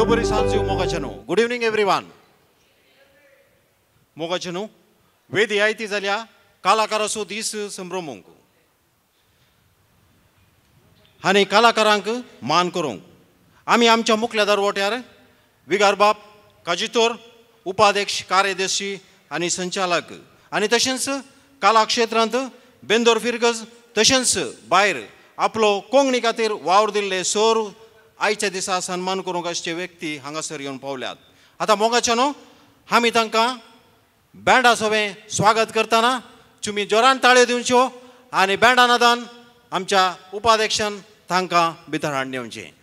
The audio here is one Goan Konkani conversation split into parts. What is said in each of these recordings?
देव बरी सांज मोगाच्यानो. Good evening everyone. मोगाच्यानो, वेदी आयती जाल्या कलाकाराचो दीस संभ्रमूंक आनी कलाकारांक मान करूंक आमी आमच्या मुखल्या दरवट्यार विगारबाब काजितोर, उपाध्यक्ष, कार्यदर्शी आनी संचालक आनी तशेंच कला क्षेत्रांत बेंदोर फिरगज तशेंच भायर आपलो कोंकणी खातीर वावर दिल्ले सोर आयच्या दिसा सन्मान करूंक आसचे व्यक्ती हांगासर येवन पावल्यात. आतां मोगाच्यानो, आमी तांकां बँडा सवें स्वागत करतना तुमी जोरान ताळयो दिवच्यो आनी बँडा नादान आमच्या उपाध्यक्षान तांकां भितर हाडून येवचें.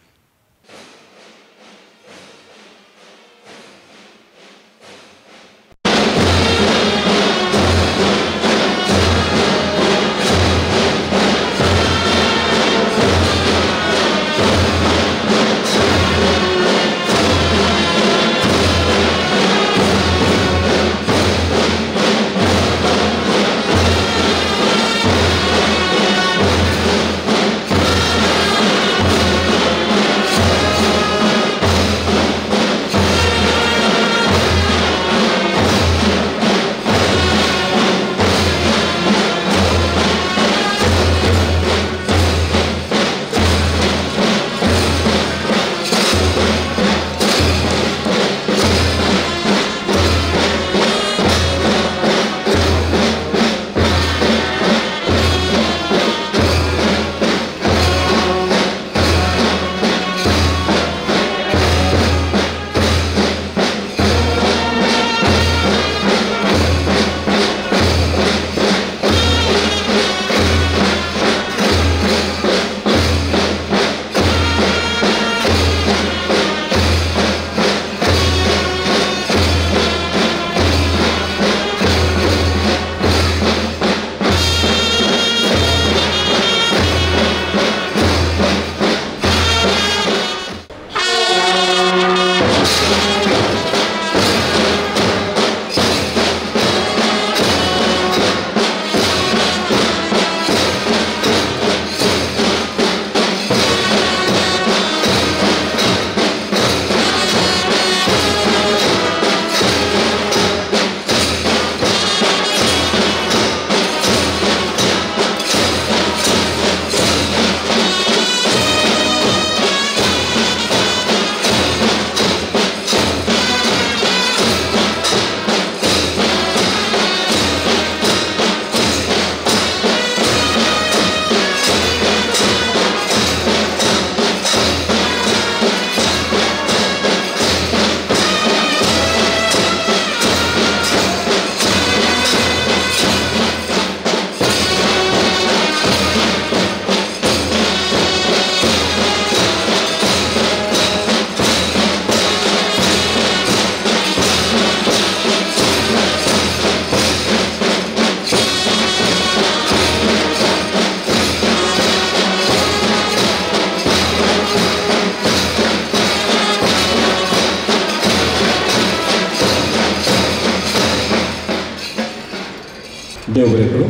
देव बरें करूं.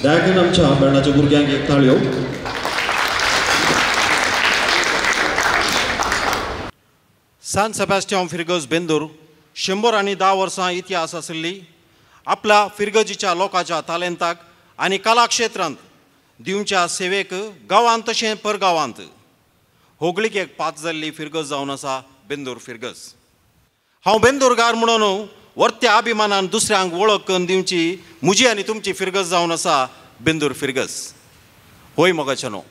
दयाकरून आमच्या बँडाच्या भुरग्यांक एक ताळयो. सान सेबास्टियांव फिरगज बेंदूर 110 वर्सां इतिहास आशिल्ली आपल्या फिरगजीच्या लोकांच्या तालेंताक आनी कला क्षेत्रांत दिवच्या सेवेक गांवांत तशें परगांवांत होगळीक एक पात जाल्ली फिरगज जावन आसा बेंदूर फिरगज. हांव बेंदूरगार म्हणून वर्त्या अभिमानान दुसऱ्यांक वळख करून दिवची म्हजी आनी तुमची फिरगज जावन आसा बेंदूर फिरगज. होय मोगाच्यानो,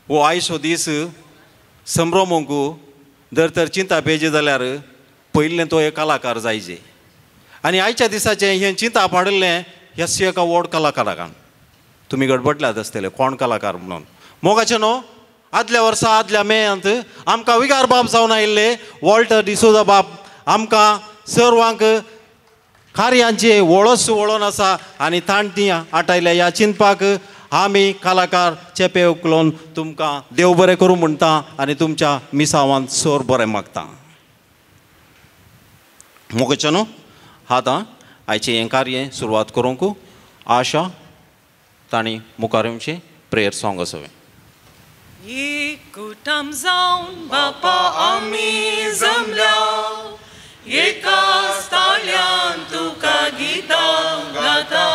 हो आयचो दीस संभ्रमूंक जर तर चिंता पेजे जाल्यार पयलें तो एक कलाकार जायचे आनी आयच्या दिसाचें हें चिंता पाडिल्लें ह्याच एका व्हड कलाकारान. तुमी गडबडल्यात आसतले कोण कलाकार म्हणून. मोगाच्यानो, आदल्या वर्सा आदल्या मेयांत आमकां विगार बाब जावन आयिल्ले वॉल्टर डिसोजा बाब आमकां सर्वांक कार्यांचे वळस वळोन आसा आनी तांणी आटायल्या ह्या चिंतपाक आमी कलाकार चेपे उखलून तुमकां देव बरें करूं म्हणटा आनी तुमच्या मिसावान सोर बरें मागता. मोगाच्यानो, आतां आयचें हें कार्य सुरवात करूंक आशा तांणी मुखार येवचें प्रेयर सॉंग आसा. Ye एकूटाम जावन बापा आमी जमल्या, एकाच ताळ्यान तुका गितां गाता,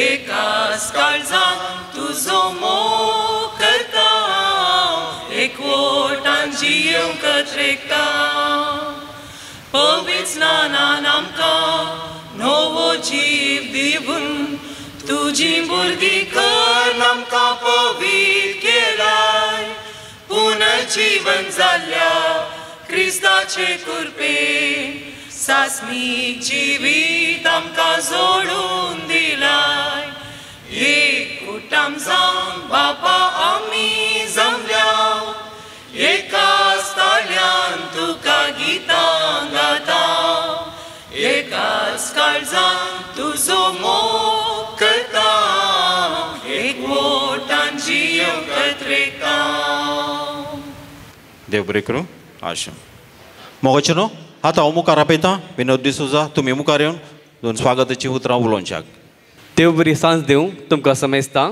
एकाच काळजान तुजो मोग करता, एकवटान जियेवंक त्रेकता. पवित्र नानान आमकां नवो जीव दिवन तुजी भुरगीं कर आमकां पवित्र केलाय, पुनर्जीवन जाल्ल्या क्रिस्ताचे कृपेन सासणीक जिवीत आमकां जोडून दिलाय. एकूटाम जावन बापा आमी जमल्या, एकाच ताळ्यान तुका गितां गाता, एकाच काळजान तुजो मोग करता, एकवटान जियेवंक त्रेकता. देव बरें करूं. आशा मोगाचें न्हू आतां हांव मुखार आपयतां विनोद डिसोजा, तुमी मुखार येवन दोन स्वागताची उतरां उलोवच्याक. देव बरी सांज दिवं तुमकां समेस्ता.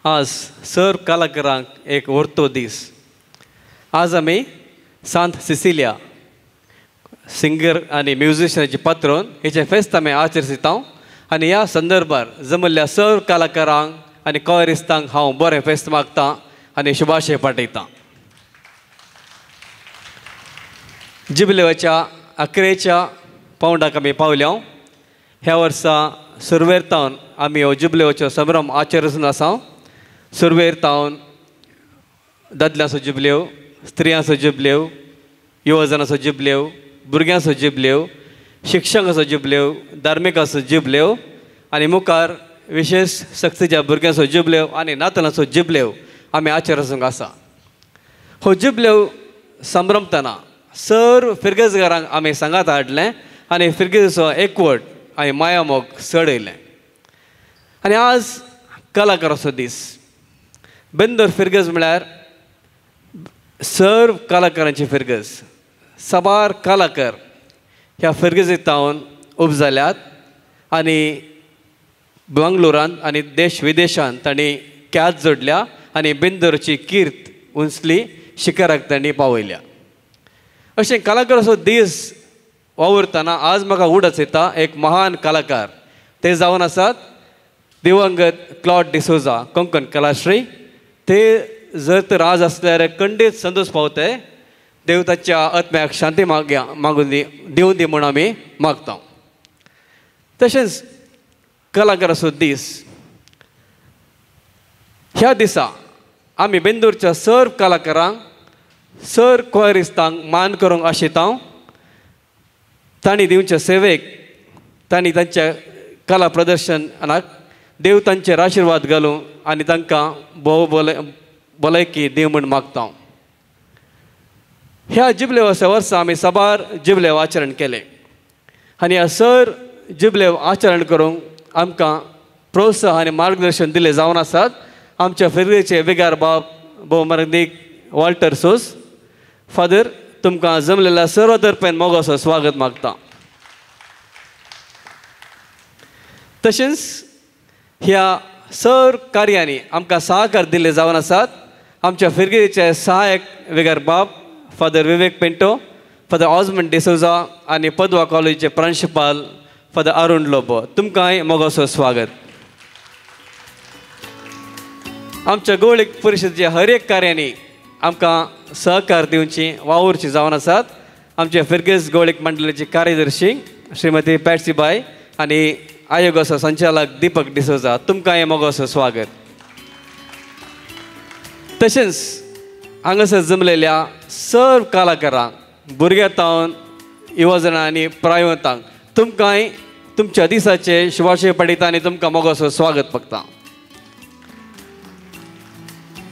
आज सर कलाकारांक एक व्हरतो दीस. आज आमी सांत सिसिलिया सिंगर आनी म्युजिशियनाची पात्रोन हेचें फेस्त आमी आचरिता आनी ह्या संदर्भार जमल्ल्या सर कलाकारांक आनी कॉयरिस्तांक हांव बरें फेस्त मागतां आनी शुभाशय पाठयतां. जुबलेवाच्या अकरेच्या पावंडाक आमी पावल्या. ह्या वर्सा सुरवेर तावन आमी हो जुबलेवाचो संभ्रम आचरिसून आसा. सुरवेर तावन दादल्यांचो जुबलेव, स्त्रियांचो जुबलेव, युवजनाचो जुबलेव, भुरग्यांचो जुबलेव, शिक्षकांचो जुबलेव, धार्मिकाचो जुबलेव आनी मुखार विशेश सक्तीच्या भुरग्यांचो जुबलेव आनी नातलांचो जुबलेव आमी आचरिसूंक आसा. हो जुबलेव संभ्रमतना सर्व फिरगजगारांक आमी सांगात हाडलें आनी फिरगजेचो एकवट आनी मायामोग चडयलें. आनी आज कलाकाराचो दीस. बेंदोर फिरगज म्हळ्यार सर्व कलाकारांची फिरगज. साबार कलाकार ह्या फिरगजेक तावन उब जाल्यात आनी बंगलोरांत आनी देश विदेशांत तांणी ख्यात जोडल्या आनी बेंदोरची कीर्त उंचली शिखराक तांणी पावयल्या. अशें कलाकाराचो दीस वावुरतना आज म्हाका उडच येता एक महान कलाकार, ते जावन आसात दिवंगत क्लॉड डिसोजा, कोंकण कलाश्री. ते जर तर आज आसल्यार खंडीत संतोश पावते. देव ताच्या आत्म्याक शांती मागया मागून दी दिवन दी म्हूण आमी मागता. तशेंच कलाकाराचो दीस ह्या दिसा आमी बेंदूरच्या सर्व कलाकारांक सर कोयरिस्तांक मान करूंक आशिता. तांणी दिवच्या सेवेक, तांणी तांच्या कला प्रदर्शनाक देव तांचेर आशिर्वाद घालूं आनी तांकां भोव भलायकी देव म्हूण मागता. ह्या जुबलेवाच्या वर्सा आमी साबार जुबलेव आचरण केलें आनी ह्या सर जुबलेव आचरण करूंक आमकां प्रोत्साहन आनी मार्गदर्शन दिलें जावन आसात आमच्या फिरगेचे विगार बाब भोवमार्गदीक वॉल्टर सोस फादर. तुमकां जमलेल्या सर्व तर्फेन मोगाचो स्वागत मागता. तशेंच ह्या सर कार्यांनी आमकां सहकार दिल्ले जावन आसात आमच्या फिरगेचे सहायक विगार बाब father Vivek Pinto, father Osmond D'Souza आनी पदवा कॉलेजीचे प्रांशुपाल फादर अरुण लोबो. तुमकांय मोगाचो स्वागत. आमच्या गोवळीक परिशदेच्या हर एक कार्यांनी आमकां सहकार दिवची वावुरची जावन आसात आमच्या फिरगेज गोवळीक मंडळाची कार्यदर्शी श्रीमती पॅट्सीबाय आनी आयोगाचो संचालक दीपक डिसोजा. तुमकां हें मोगाचो स्वागत. तशेंच हांगासर जमलेल्या सर्व कलाकारांक, भुरग्यां तावन युवजणां आनी प्रायवंतांक तुमकांय तुमच्या दिसाचे शुभाशय पडिता आनी तुमकां मोगाचो स्वागत पडटा.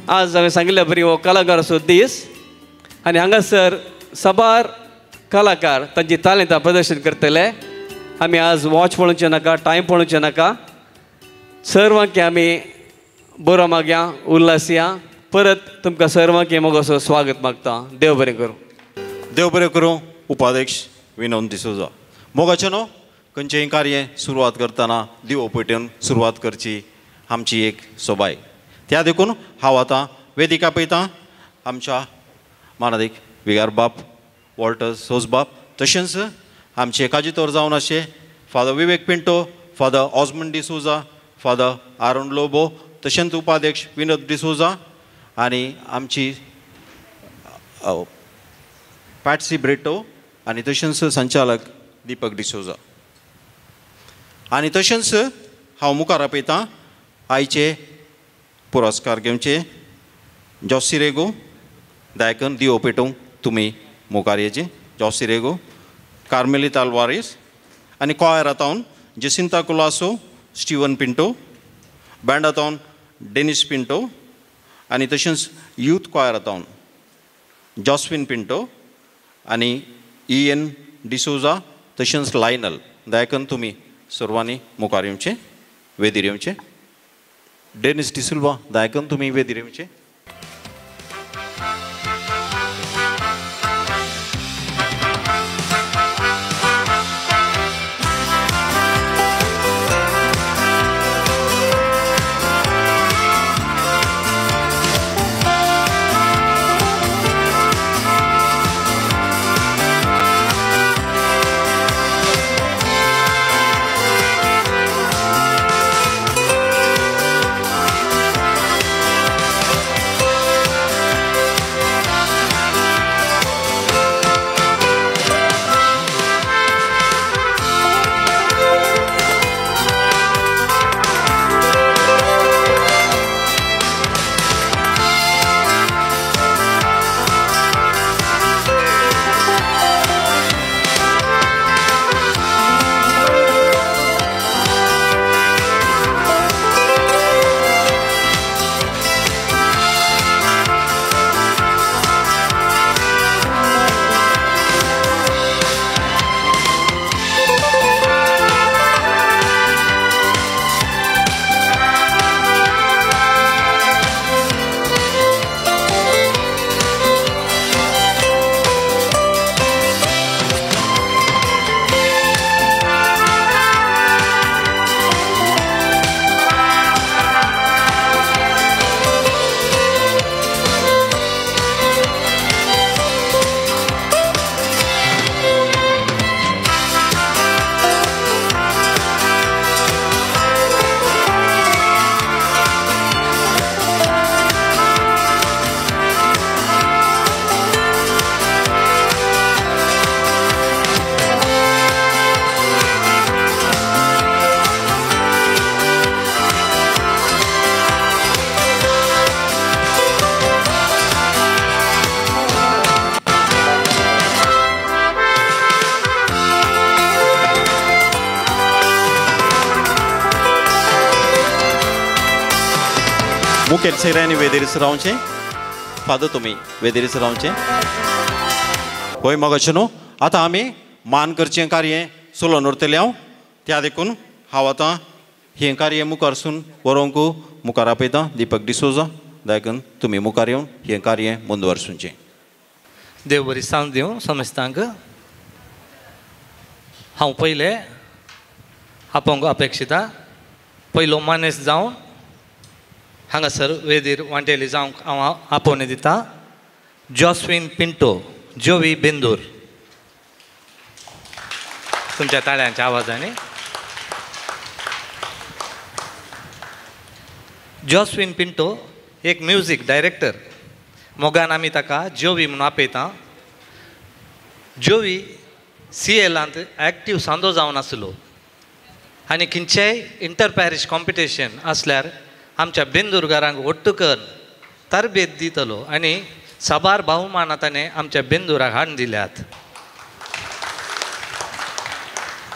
आज हांवें सांगिल्ल्या बरी हो कलाकाराचो दीस आनी हांगासर साबार कलाकार तांची तालेंतां प्रदर्शन करतले. आमी आज वॉच पळोवचें नाका, टायम पळोवचें नाका. सर्वांक आमी बरो मागया, उल्हासया. परत तुमकां सर्वांक मोगाचो स्वागत मागता. देव बरें करूं. देव बरें करूं. उपाध्यक्ष विनोद डिसोजा. मोगाचें न्हू खंयचेंय कार्य सुरवात करतना दिवो पेटोवन सुरवात करची आमची एक सोबाय. त्या देखून हांव आतां वेदिका पळयतां आमच्या मानादीक विगार बाप वॉल्टर सोजबाब, तशेंच आमचे काजितोर जावन आसचे father Vivek Pinto, father Osmond D'Souza, father Aaron Lobo, तशेंच उपाध्यक्ष विनोद डिसोजा आनी आमची पॅट्सी ब्रिटो आनी तशेंच संचालक दीपक डिसोजा. आनी तशेंच हांव मुखार आपयतां आयचे पुरस्कार घेवचे जॉसी रेगो. दायकन दिवो पेटोवंक तुमी मुखार येचे. जॉसी रेगो, कार्मेलीत आल्वारीस आनी कॉयरातावन जेसिंता कुलासो, स्टिवन पिंटो, बँडातावन डेनिस पिंटो आनी तशेंच यूथ कॉयरातावन जॉस्विन पिंटो आनी इएन डिसोजा तशेंच लायनल. दयाकन तुमी सर्वांनी मुखार येवचें, वेदीर येवचें. डेनिस डिसिल्वा, दयाकन तुमी वेदीर येवचें. मुखेल सोयऱ्यांनी वेदेरीस रावचें. फादर तुमी वेदेरीस रावचें. होय मगाचे न्हू आतां आमी मान करचें कार्य चलोवन उरतलें हांव. त्या देखून हांव आतां हें कार्य मुखारसून व्हरोंक मुखार आपयतां दीपक डिसोजा. देखून तुमी मुखार येवन हें कार्य मुंदवरसूचें. देव बरी सांग दिवं समेस्तांक. हांव पयलें आपोवंक अपेक्षिता पयलो मानेस जावन हांगासर वेदीर वांटेली जावंक हांव आपोवणें दिता जॉस्विन पिंटो, जोवी बेंदूर. तुमच्या ताळ्यांच्या आवाजांनी. जॉस्विन पिंटो एक म्युजीक डायरेक्टर. मोगान आमी ताका जोवी म्हणून आपयता. जोवी सी एलांत एक्टीव सांदो जावन आसलो आनी खंयचेय इंटर पॅरीश कॉम्पिटिशन आसल्यार आमच्या बेंदूरगारांक ஒட்டு करून तरबेत दितलो आनी साबार बहुमानां ताणें आमच्या बेंदूराक हाडून दिल्यात.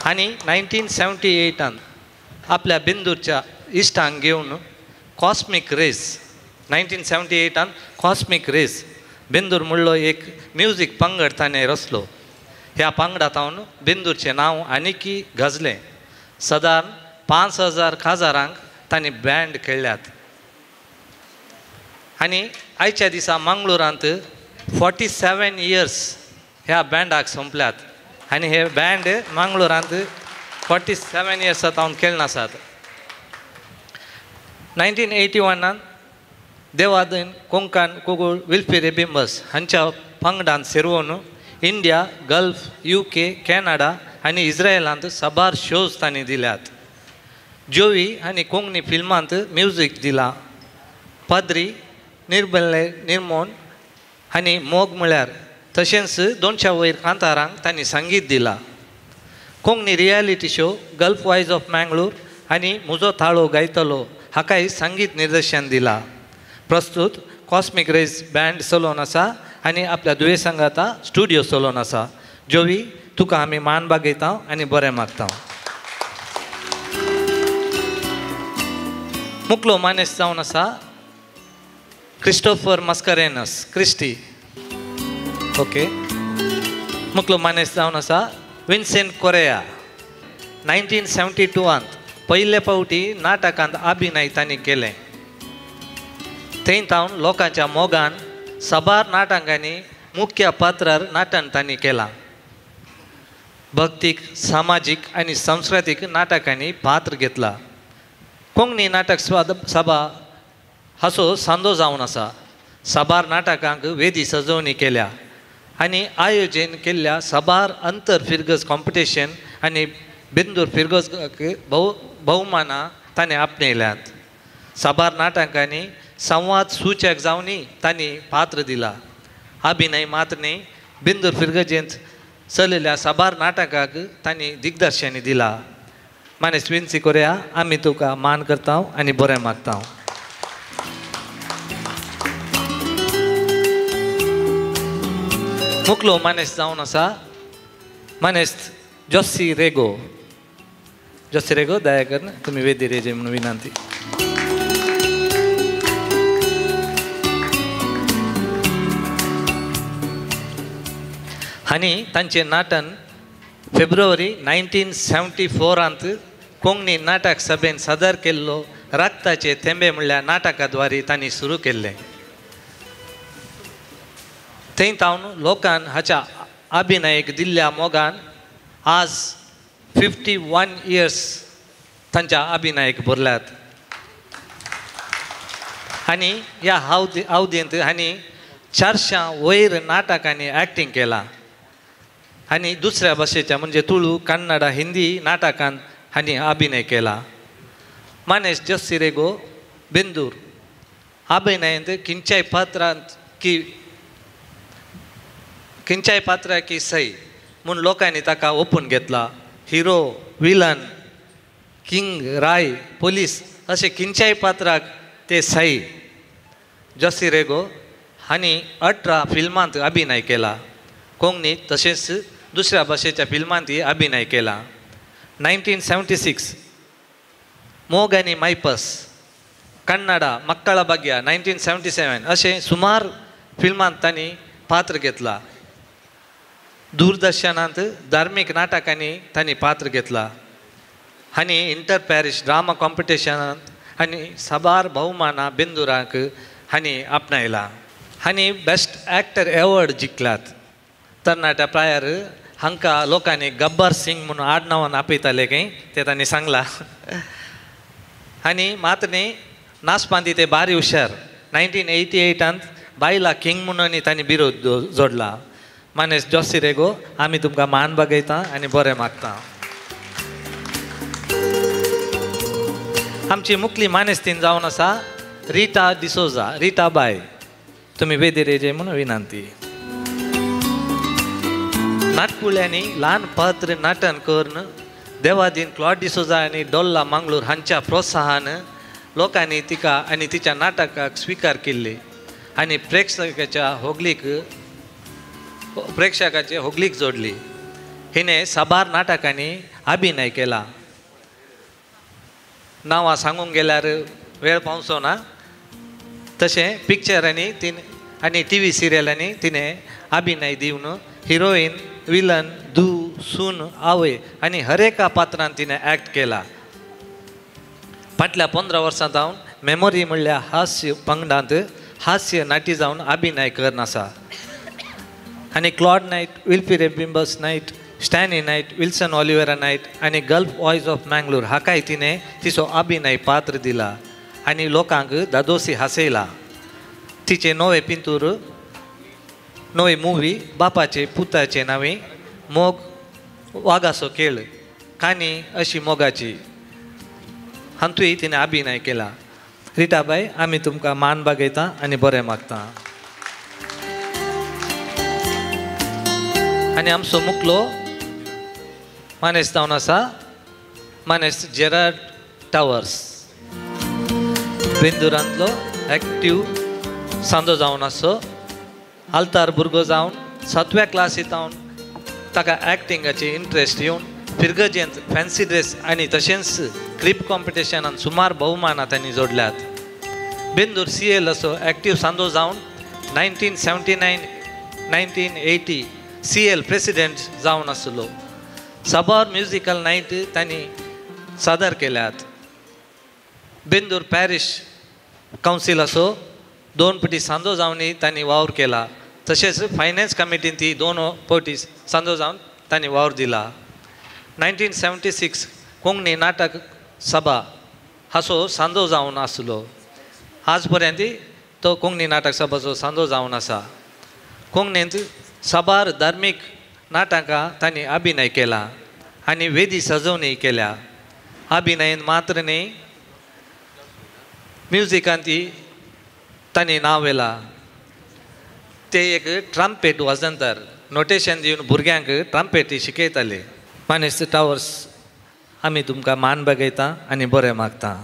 आनी 1978 आपल्या बेंदूरच्या इश्टांक घेवन कॉस्मीक रेस 1978 कॉस्मीक रेस बेंदूर म्हणलो एक म्युजीक पंगड ताणें रचलो. ह्या पंगडांत बेंदूरचें नांव आनीकी गाजलें. सदान 5000 खाजारांक तांणी बँड खेळ्ळ्यात. आनी आयच्या दिसा मंगळुरांत 47 इयर्स ह्या बँडाक सोंपल्यात आनी हे बँड मंगळुरांत 47 इयर्स हांव खेळना आसात. 1981 देवादन कोंकण कोगूळ विल्फी रेबिंबस हांच्या पंगडान सेरवून India, Gulf, UK, Canada आनी इस्रायलांत साबार शोज तांणी दिल्यात. जोवी आनी कोंकणी फिल्मांत म्युजीक दिलां. पाद्री निर्बल्ले निर्मोण आनी मोग म्हळ्यार तशेंच 200 वयर कांतारांक तांणी संगीत दिलां. Konkani reality show Gulf voice of Mangalore आनी म्हजो ताळो गायतलो हाकाय संगीत निर्देशन दिलां. प्रस्तूत कॉस्मीक रेज बँड चलोवन आसा आनी आपल्या दुयेंसांगाता स्टुडियो चलोवन आसा. जोवी, तुका आमी मान बागयता आनी बरें मागता. मुकलो मानेस जावन आसा क्रिस्टोफर मस्करेनस क्रिस्टी. ओके, मुकलो मानेस जावन आसा विन्सेंट कोरेया. 1972 पयले फावटी नाटकांत अभिनय तांणी केलें. थंय तावन लोकांच्या मोगान साबार नाटकांनी मुख्य पात्रार नाटन तांणी केलां. भक्तीक, सामाजीक आनी सांस्कृतीक नाटकांनी पात्र घेतला. कोंकणी नाटक सभा हाचो सांदो जावन आसा. साबार नाटकांक वेदी सजोवणी केल्या आनी आयोजन केल्ल्या साबार अंतर फिरगज कॉम्पिटिशन आनी बिंदूर फिरगज भोवमानां ताणें आपणयल्यांत. साबार नाटकांनी संवाद सूचक जावनी तांणी पात्र दिला. अभिनय मात्र न्ही, बिंदूर फिरगजेंत चलयल्ल्या साबार नाटकाक तांणी दिग्दर्शन दिला. मानेस विन्सी कोरेया, आमी तुका मान करता आनी बरें मागता. मुकलो मानेस जावन आसा मानेस जोसी रेगो. जोसी रेगो, दया करून तुमी वेदी रेजे म्हणून विनंती. आनी तांचें नाटन फेब्रुवारी 1974 कोंकणी नाटक सभेन सादर केल्लो रक्ताचे थेंबे म्हणल्यार नाटका द्वारे तांणी सुरू केल्लें. थंय तावन लोकान हाच्या अभिनयक दिल्ल्या मोगान आज 51 इयर्स तांच्या अभिनयक भरल्यात. आनी ह्या अवधींत हांणी 400 वयर नाटकांनी एक्टींग केलां आनी दुसऱ्या भाशेच्या म्हणजे तुळू, कन्नडा, हिंदी नाटकांत हांणी अभिनय केला. मानेस जोसी रेगो बेंदूर अभिनयंत खंयच्याय पात्रांत की खंयच्याय पात्राक की सई म्हूण लोकांनी ताका ओपून घेतला. हिरो, विलन, किंग, राय, पोलीस अशें खंयच्याय पात्राक ते सई. जोसी रेगो हांणी 18 फिल्मांत अभिनय केला. कोंकणी तशेंच दुसऱ्या भाशेच्या फिल्मांतय अभिनय केला. 1976 मोग आनी मायपस, कन्नडा मक्कळ भाग्या 1977 अशें सुमार फिल्मांत तांणी पात्र घेतला. दूरदर्शनांत धार्मीक नाटकांनी तांणी पात्र घेतला. आनी इंटर पॅरिश ड्रामा कॉम्पिटिशनांत आनी साबार भोवमानां बेंदुराक हांणी आपणायला. आनी बेस्ट एक्टर एवॉर्ड जिखल्यात. तरणाट्या प्रायर हांकां लोकांनी गब्बर सिंग म्हणून आडनांवान आपयताले खंय, तें तांणी सांगलां. आनी मात न्ही नाचपांत ते बारी हुशार. 1988 बायला किंग म्हणून तांणी बिरोध जोडला. मानेस जोसी रेगो, आमी तुमकां मान बागयता आनी बरें मागता. आमची मुखली मानेस्तीन जावन आसा रिटा डिसोजा, रिटा बाय. तुमी वेदी रेजे म्हणून विनंती. नाटकुळ्यांनी ल्हान पात्र नाटन करून देवादीन क्लॉड डिसोजा आनी डोल्ला मंगळूर हांच्या प्रोत्साहान लोकांनी तिका आनी तिच्या नाटकाक स्विकार केल्ली आनी प्रेक्षकाचे होगलीक जोडली. हिणें साबार नाटकांनी अभिनय केला. नांवां सांगूंक गेल्यार वेळ पावचो ना. तशें पिक्चरांनी तिणें आनी टी व्ही सिरियलांनी तिणें अभिनय दिवन हिरोईन, विलन, धूव, सून, आवय आनी हर एका पात्रान तिणें एक्ट केला. फाटल्या 15 वर्सां जावन मेमोरी म्हणल्यार हास्य पंगडांत हास्य नाटी जावन अभिनय करून आसा. आनी Claude night, Wilfy Rebimbus night, Stanley night, Wilson Oliveira night आनी गल्फ वॉयज ऑफ मँगलोर हाकाय तिणें तिचो अभिनय पात्र दिला आनी लोकांक दादोसी हासयला. तिचे नवे पिंतूर नवे मुवी बापाचे पुताचे नांवे मोग वागाचो खेळ काणी अशी मोगाची हातूंय तिणें अभिनय केला. रिटाबाय आमी तुमकां मान बागयता आनी बरें मागता. आनी आमचो मुकलो मानेस्त जावन आसा मानेस्त जेरार्ड टावर्स बेंदुरांतलो एक्टीव सांदो जावन आसो आल्तार भुरगो जावन 7व्या क्लासींत जावन ताका एक्टिंगाची इंट्रस्ट येवन फिरगजेंत फॅन्सी ड्रेस आनी तशेंच क्रिप कॉम्पिटिशनान सुमार भोवमानां तांणी जोडल्यात. बेंदूर सी एल असो एक्टीव सांदो जावन 1979 1980 सी एल प्रेसिडेंट जावन आसलो. साबार म्युजिकल नायट तांणी सादर केल्यात. बेंदूर पॅरिश कावन्सील असो 2 पटी सांदो जावन तांणी वावर केला. तशेंच फायनान्स कमिटीन ती 2 पटी सांदो जावन तांणी वावर दिला. 1976 कोंकणी नाटक सभा हाचो सांदो जावन आसलो. आज पर्यंत तो कोंकणी नाटक सभाचो सांदो जावन आसा. कोंकणींत साबार धार्मीक नाटकां तांणी अभिनय केला आनी वेदी सजोवणी केल्या. अभिनयन मात्र न्ही म्युजिकान ती तांणी नांव व्हेलां. ते एक ट्रम्पेट वाजंतर नोटेशन दिवन भुरग्यांक ट्रम्पेट शिकयताले. मानेस्त टावर्स आमी तुमकां मान बागयता आनी बरें मागता.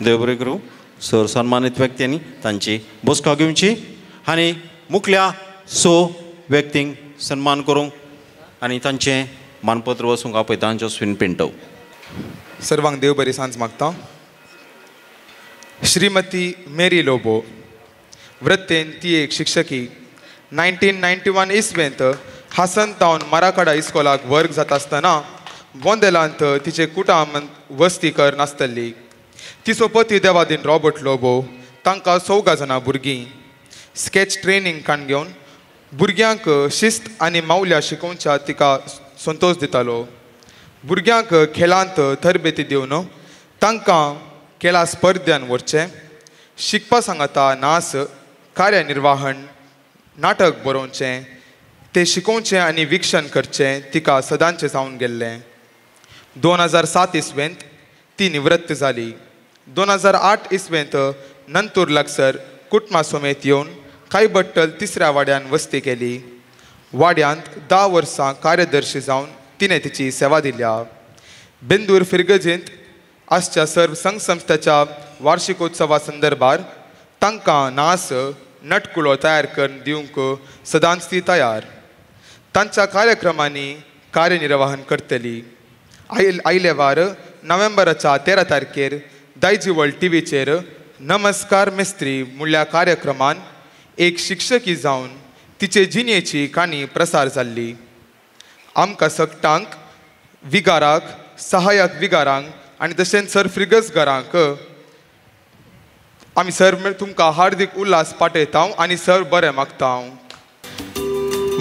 देव बरें करूं. सर सन्मानीत व्यक्त्यांनी तांची बसका घेवची आनी मुखल्या 6 व्यक्तींक सन्मान करूंक आनी तांचें मानपत्र वसूंक आपयता जोस्विन पिंटो. सर्वांक देव बरी सांज मागता. श्रीमती मेरी लोबो वृत्तेन ती एक शिक्षकी 1991 इस्वेंत हासन टावन मराकाडा इस्कोलाक वर्ग जाता आसतना बोंदेलांत तिचे कुटाम वस्ती कर नासतली. तिचो पती देवादीन रॉबर्ट लोबो तांकां 4 जाणां भुरगीं. स्केच ट्रेनींग काण घेवन भुरग्यांक शिस्त आनी मावल्या शिकोवच्या तिका संतोश दितालो. भुरग्यांक खेळांत तरबेती दिवन तांकां खेळा स्पर्ध्यान व्हरचें, शिकपा सांगाता नास, कार्यनिर्वाहन, नाटक बरोवचें, तें शिकोवचें आनी विक्षण करचें तिका सदांचें जावन गेल्लें. 2007 इस्वेंत ती निवृत्त जाली. 2008 इस्वेंत नंतूर लागसर कुटुंबा समेत येवन कायबट्टल 3ऱ्या वाड्यान वस्ती केली. वाड्यांत 10 वर्सां कार्यदर्शी जावन तिणें तिची सेवा दिल्या. बेंदूर फिरगजेंत आसच्या सर्व संघ संस्थेच्या वार्षिकोत्सवा संदर्भार तांकां नास नटकुळो तयार करून दिवंक सदांच ती तयार. तांच्या कार्यक्रमांनी कार्यनिर्वाहन करतली. आयले वार नोव्हेंबराच्या 13 तारखेर दायजी वर्ल्ड टीव्हीचेर नमस्कार मिस्त्री म्हणल्या कार्यक्रमान एक शिक्षकी जावन तिचे जिणेची काणी प्रसार जाल्ली. आमकां सगटांक विगाराक, सहायक विगारांक आनी तशेंच सर फ्रिगस घरांक आमी सर तुमकां हार्दीक उल्हास पाठयता आनी सर बरें मागता.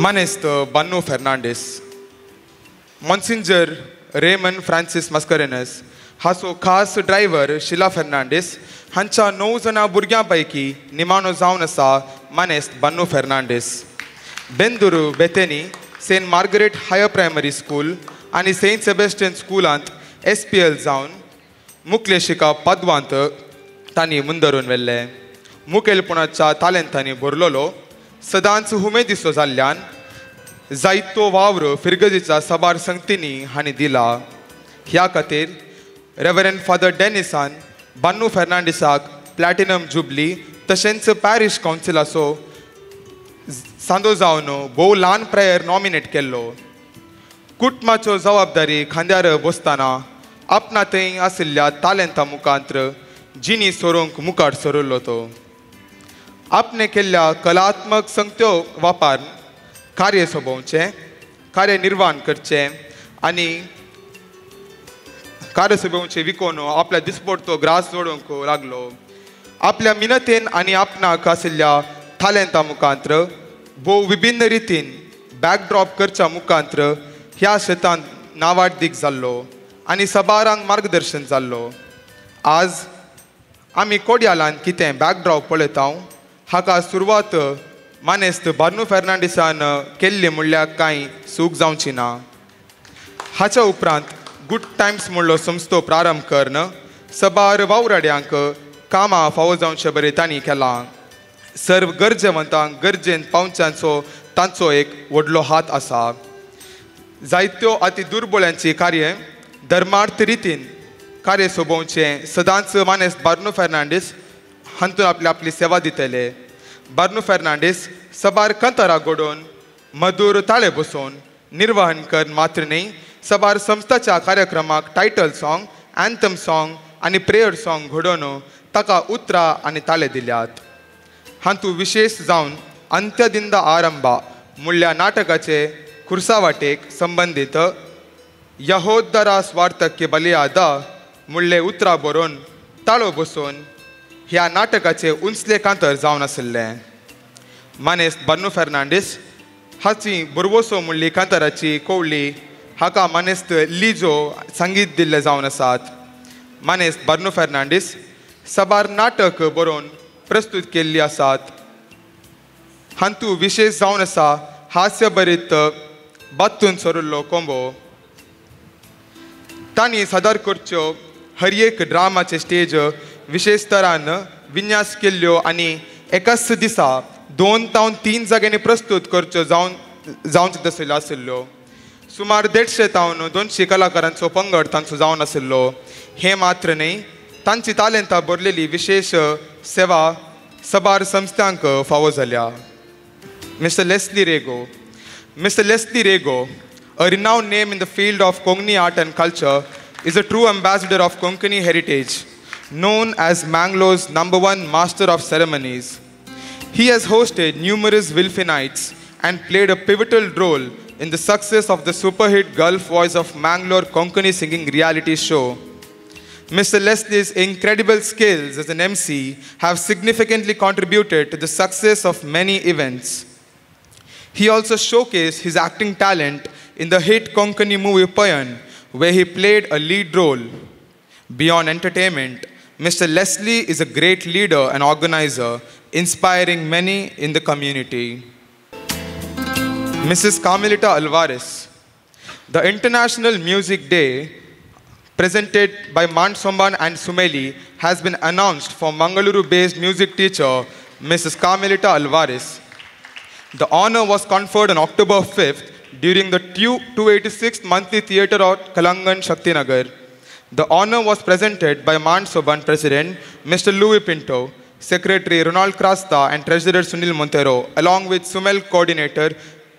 मानेस्त Bannu Fernandes, Monsignor Raymond Francis Mascarenhas हाचो खास ड्रायव्हर शिला फेर्नांडीस हांच्या 9 जाणां भुरग्यां पैकी निमाणो जावन आसा मानेस्त Bannu Fernandes. Bendur Bethany Saint Margaret higher primary school आनी सेंट सेबेस्टियन स्कुलांत SPL जावन मुखले शिकप पदवांत तांणी मुंदरून व्हेल्लें. मुखेलपणाच्या तालेंतांनी भरलेलो सदांच हुमेदिसो जाल्ल्यान जायतो वावर फिरगजीच्या साबार संगतींनी हांणी दिला. ह्या खातीर रेवरंड फादर डेनिसान बान्नू फेर्नांडीसाक प्लॅटिनम जुबली तशेंच पॅरिश कावन्सिलाचो सांदो जावन भोव ल्हान प्रेयर नॉमिनेट केल्लो. कुटुंबाच्यो जबाबदारी खांद्यार बसतना आपणा थंय आशिल्ल्या तालेंता मुखांत्र जिणी सोरूंक मुखार सरिल्लो तो. आपणे केल्ल्या कलात्मक संगत्यो वापर कार्य सोबोवचें, कार्य निर्वाण करचें आनी कार्य सोबोवचें विकोन आपल्या दिसपडतो ग्रास जोडूंक लागलो. आपल्या मिनतेन आनी आपणाक आशिल्ल्या तालेंता मुखांत्र भोव विभिन्न रितीन बॅकड्रॉप करच्या मुखांत्र ह्या शेतांत नावाडदीक जाल्लो आनी सबारांक मार्गदर्शन जाल्लो. आज आमी कोडयालान कितें बॅकड्रॉप पळयता हाका सुरवात मानेस्त बार्नू फेर्नांडीसान केल्ली म्हणल्यार कांय सूख जावची ना. हाच्या उपरांत गुड टायम्स म्हणलो संस्थो प्रारंभ करून सबार वावराड्यांक कामां फावो जावचे बरें तांणी केलां. सर्व गरजेवंतांक गरजेन पावच्यांचो तांचो एक व्हडलो हात आसा. जायत्यो अति दुर्बळ्यांची कार्य धर्मार्थ रितीन कार्य सोबोवचें सदांच मानेस्त बार्नू फेर्नांडीस हातूंत आपली आपली सेवा दितले. बार्नू फेर्नांडीस सबार कंतरां घडोवन मधूर ताळे बसोवन निर्वहन कर मात्र न्हय सबार संस्थाच्या कार्यक्रमाक टायटल सॉंग, एन्थम सॉंग आनी प्रेयर सॉंग घडोवन ताका उतरां आनी ताळे दिल्यात. हातूंत विशेश जावन अंत्यदिंदा आरंभा म्हणल्या नाटकाचे खुर्सावाटेक संबंदीत यहोदरा स्वार्थक्य बलियादा म्हणले उतरां बरोवन ताळो बसोवन ह्या नाटकाचे उंचले कांतर जावन आशिल्लें. मानेस्त बान्नू फेर्नांडीस हाची बुरवसो म्हणली कांतराची कोवली हाका मानेस्त लिजो संगीत दिल्ले जावन आसात. मानेस्त बार्नू फेर्नांडीस साबार नाटक बरोवन प्रस्तूत केल्ली आसात. हातूंत विशेश जावन आसा हास्यभरीत बात्तून सरिल्लो कोंबो. तांणी सादर करच्यो हर एक ड्रामाचे स्टेज विशेश तरान विन्यास केल्ल्यो आनी एकाच दिसा 2 तावन 3 जाग्यांनी प्रस्तूत करच्यो जावचे तसल्यो आशिल्ल्यो. सुमार 150 तावन 200 कलाकारांचो पंगड तांचो जावन आशिल्लो. हें मात्र न्हय तांची तालेंतां भरलेली विशेश सेवा सबार संस्थांक फावो जाल्या. Mister Leslie Rego. Mister Leslie Rego, a renowned name in the field of Konkani art and culture, is a true ambassador of Konkani heritage, known as Mangalore's #1 master of ceremonies. He has hosted numerous Wilfie nights and played a pivotal role in the success of the superhit Gulf Voice of Mangalore Konkani singing reality show. Mr. Leslie's incredible skills as an MC have significantly contributed to the success of many events. He also showcased his acting talent in the hit Konkani movie Payan, where he played a lead role. Beyond entertainment, Mr. Leslie is a great leader and organizer, inspiring many in the community. Mrs. Carmelita Alvarez. The International Music Day, presented by Mantsomban and Sumeli, has been announced for Mangaluru-based music teacher, Mrs. Carmelita Alvarez. The honor was conferred on October 5th during the 286th Monthly Theatre at Kalangan, Shaktinagar. The honor was presented by Mantsomban President, Mr. Louis Pinto, Secretary Ronald Crasta and Treasurer Sunil Montero, along with Sumel Coordinator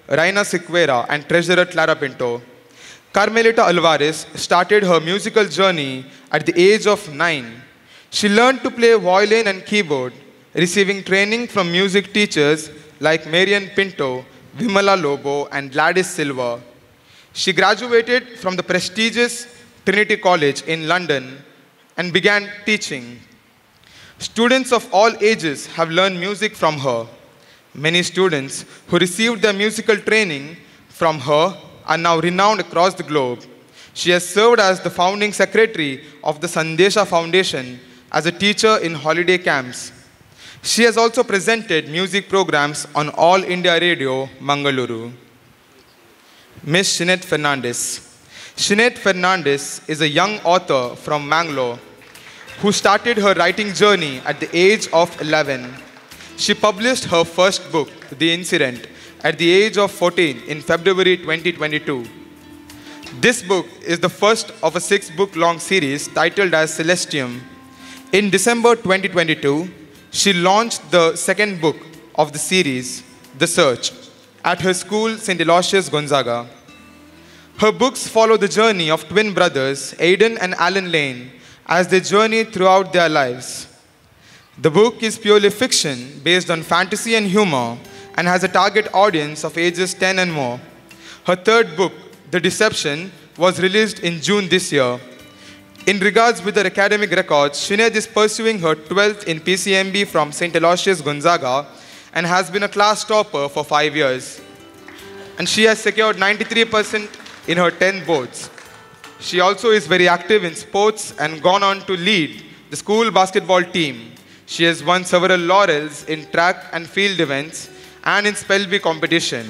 Raina Siqueira and Treasurer Clara Pinto. Carmelita Alvarez started her musical journey at the age of 9. She learned to play violin and keyboard, receiving training from music teachers like Marian Pinto, Vimala Lobo, and Gladys Silva. She graduated from the prestigious Trinity College in London and began teaching. Students of all ages have learned music from her. Many students who received their musical training from her are now renowned across the globe. She has served as the founding secretary of the Sandesha Foundation as a teacher in holiday camps. She has also presented music programs on All India Radio, Mangaluru. Ms. Shinette Fernandes. Shinette Fernandes is a young author from Mangalore who started her writing journey at the age of 11. She published her first book, The Incident, at the age of 14 in February 2022. This book is the first of a 6-book-long series titled as Celestium. In December 2022, she launched the second book of the series, The Search, at her school, St. Aloysius Gonzaga. Her books follow the journey of twin brothers, Aidan and Alan Lane, as they journey throughout their lives. The book is purely fiction, based on fantasy and humor, and has a target audience of ages 10 and more. Her third book, The Deception, was released in June this year. In regards with her academic records, Shinette is pursuing her 12th in PCMB from St. Aloysius Gonzaga and has been a class topper for 5 years. And she has secured 93% in her 10 boards. She also is very active in sports and gone on to lead the school basketball team. She has won several laurels in track and field events and in Spell Bee competition.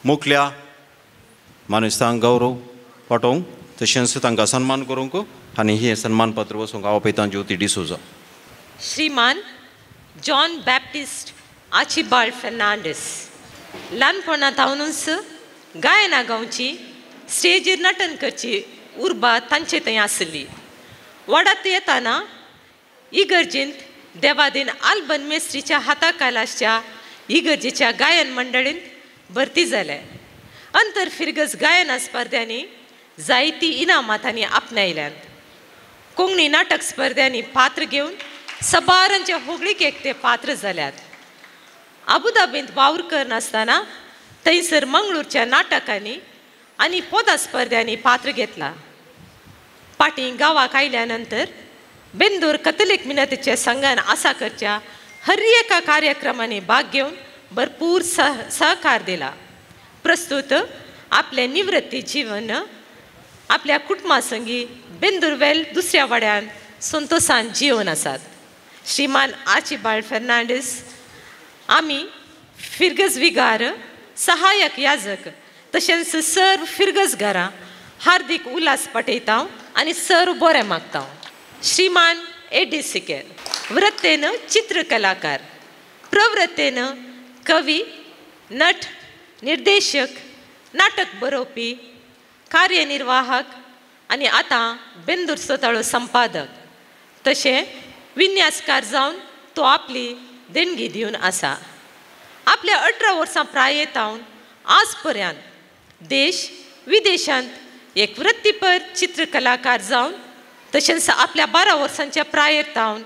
मुखल्या मानेस्तांक गौरव वाटोवंक तशेंच तांकां सन्मान करूंक आनी हें सन्मानपत्र वचूंक हांव पळयतां ज्योती डिसोजा. श्रीमान जॉन बॅप्टिस्ट आचिबाल्ड फेर्नांडीस ल्हानपणा थावनूच गायना गावची स्टेजीर नटन करची उर्बा तांचे थंय आसली. वाडात येताना इगर्जेंत देवादीन आल्बन मेस्त्रीच्या हाताखाल आसच्या इगर्जेच्या गायन मंडळींत भरती जाले. अंतर फिरगज गायना स्पर्ध्यांनी जायती इनामां तांणी आपणायल्यांत. कोंकणी नाटक स्पर्ध्यांनी पात्र घेवन सबारांच्या होगळिकेक ते पात्र जाल्यात. आबुदाबींत वावर करनासतना थंयसर मंगळूरच्या नाटकांनी आनी पोदा स्पर्ध्यांनी पात्र घेतला. पाटी गांवाक आयल्या नंतर बेंदूर कथलिक मिनतीच्या संघान आसा करच्या हर एका कार्यक्रमांनी भाग घेवन भरपूर सहकार दिला. प्रस्तुत आपले निवृत्ती जीवन आपल्या कुटुंबा संगी बेंदुरवेल दुसऱ्या वाड्यान संतोषान जिवन आसात. श्रीमान आचिबाल्ड फेर्नांडीस आमी फिरगज विगार सहायक याजक तशेंच सर्व फिरगज घरां हार्दीक उल्हास पटयता आनी सर्व बरें मागता. श्रीमान एडी सिकेर वृत्तेन चित्रकलाकार, प्रवृत्तेन कवी, नट, निर्देशक, नाटक बरोवपी, कार्यनिर्वाहक आनी आतां बेंदूर सोताळो संपादक तशें विन्यासकार जावन तो आपली देणगी दिवन आसा. आपल्या 18 वर्सां प्रायेतावन आज पर्यंत देश विदेशांत एक वृत्तीपर चित्रकलाकार जावन तशेंच आपल्या 12 वर्सांच्या प्रायेतावन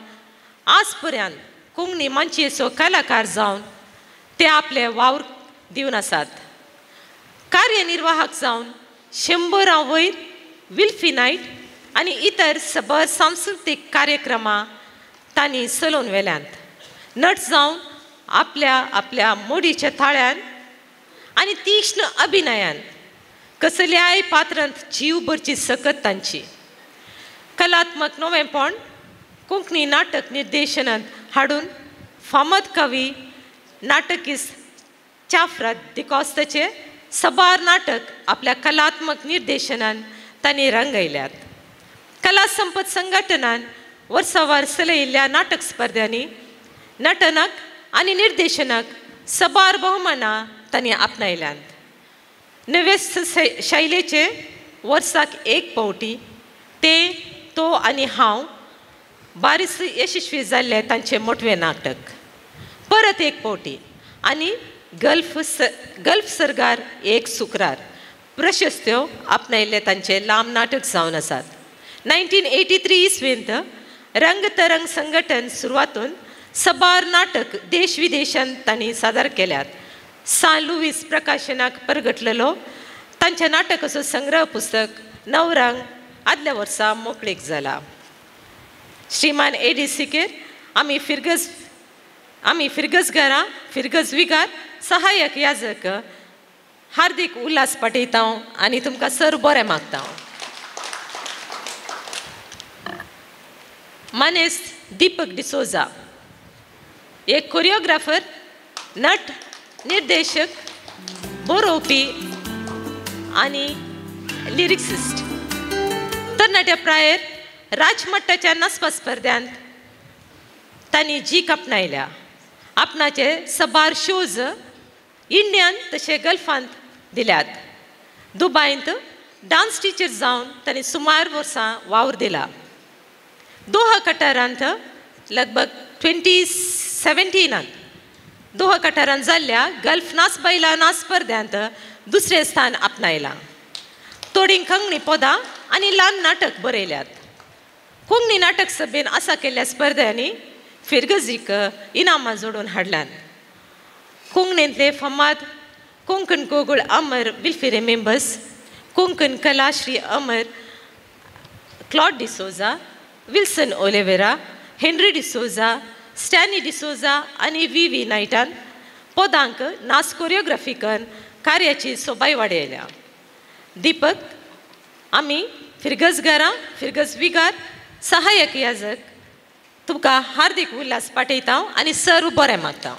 आज पर्यंत कोंकणी मानचेचो कलाकार जावन ते आपले वावर दिवन आसात. कार्यनिर्वाहक जावन 100 वयर विल्फी नायट आनी इतर सबर सांस्कृतीक कार्यक्रमां तांणी चलोवन व्हेल्यांत. नट जावन आपल्या आपल्या मोडीच्या थाळ्यान आनी तीक्ष्ण अभिनयान कसल्याय पात्रांत जीव भरची सकत तांची. कलात्मक नवेंपण कोंकणी नाटक निर्देशनांत हाडून फामाद कवी नाटकीस चाफ्रात दिकॉस्ताचे सबार नाटक आपल्या कलात्मक निर्देशनान तांणी रंगयल्यात. कला संपत संघटनान वर्सावार चलयिल्ल्या नाटक स्पर्ध्यांनी नटनाक आनी निर्देशनाक सबार बहुमानां तांणी आपणायल्यांत. नवे शैलेचे वर्साक एक पावटी ते तो आनी हांव बारीस यशस्वी जाल्ले तांचे मोटवे नाटक परत एक पावटी आनी गल्फ सरगार एक सुक्रार प्रशस्त्यो आपणायल्ले तांचे लांब नाटक जावन आसात. 1983 इस्वेंत रंगतरंग संघटन सुरवातून सबार नाटक देश विदेशांत तांणी सादर केल्यात. सान लुवीस प्रकाशनाक परगटलेलो तांच्या नाटकाचो संग्रह पुस्तक नवरंग आदल्या वर्सा मोकळीक जाला. श्रीमान ए डी सिकेर आमी फिरगजगारां फिरगज विगार सहाय्यक याजक हार्दीक उल्हास पाठयता आनी तुमकां सर बरें मागता. मानेस्त दीपक डिसोजा एक कोरियोग्राफर, नट, निर्देशक, बरोवपी आनी लिरिक्सिस्ट. तरणाट्या प्रायेर राजमट्टाच्या नाचपा स्पर्ध्यांत तांणी जीक आपणायल्या. आपणाचे सबार शोज इंडियान तशें गल्फांत दिल्यात. दुबायंत डान्स टिचर जावन तांणी सुमार वर्सां वावर दिला. दोहा कटारांत लगभग 2017 दोहा कटारांत जाल्ल्या गल्फ नाच बायलां नाच स्पर्ध्यांत दुसरें स्थान आपणायलां. थोडीं कंगणी पदां आनी ल्हान नाटक बरयल्यात. कोंकणी नाटक सभेन आसा केल्ल्या स्पर्ध्यांनी फिरगजीक इनामां जोडून हाडल्यात. कोंकणींतले फामाद कोंकण कोगूळ अमर विल्फी मेंबर्स, कोंकण कला Shri Amar Claude D'Souza, Wilson Oliveira, Henry D'Souza, Stanley D'Souza आनी व्ही व्ही नायटान पदांक नाच कोरियोग्राफी करून कार्याची सोबाय वाडयल्या. दीपक आमी फिरगजगारां फिरगज विगार सहाय्यक याजक तुमकां हार्दीक उल्हास पाठयता आनी सर्व बरें मागता.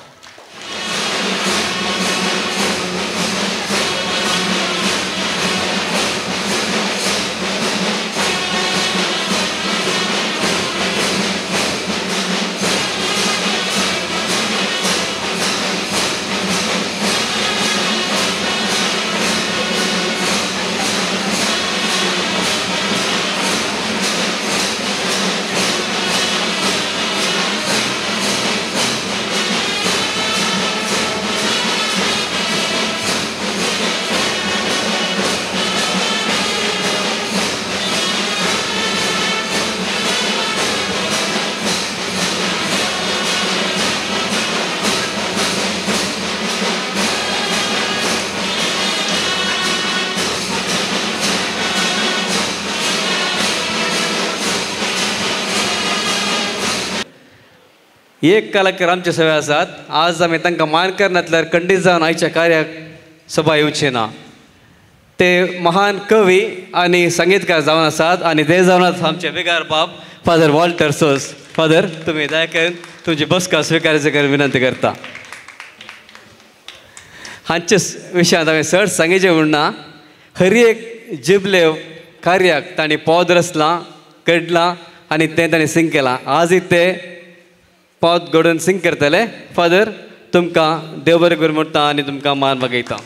एक कलाकार आमचे सगळे आसात. आज आमी तांकां मान करनातल्यार खंडीत जावन आयच्या कार्याक सभा येवची ना. ते महान कवी आनी संगीतकार जावन आसात आनी ते जावन आसात आमचे बेगार बाब फादर वॉल्टर सोज. फादर, तुमी दया करून तुमची बसका स्विकारायचे करून विनंती करता. हांचे विशयांत हांवें चड सांगीचें म्हूण ना. हर एक जिबले कार्याक तांणी पद रचलां, घडलां आनी तें तांणी सिंग केलां. आजूय ते पद घडोवन सिंग करतले. फादर, तुमकां देव बरें करूं म्हणटा आनी तुमकां मान मागयता.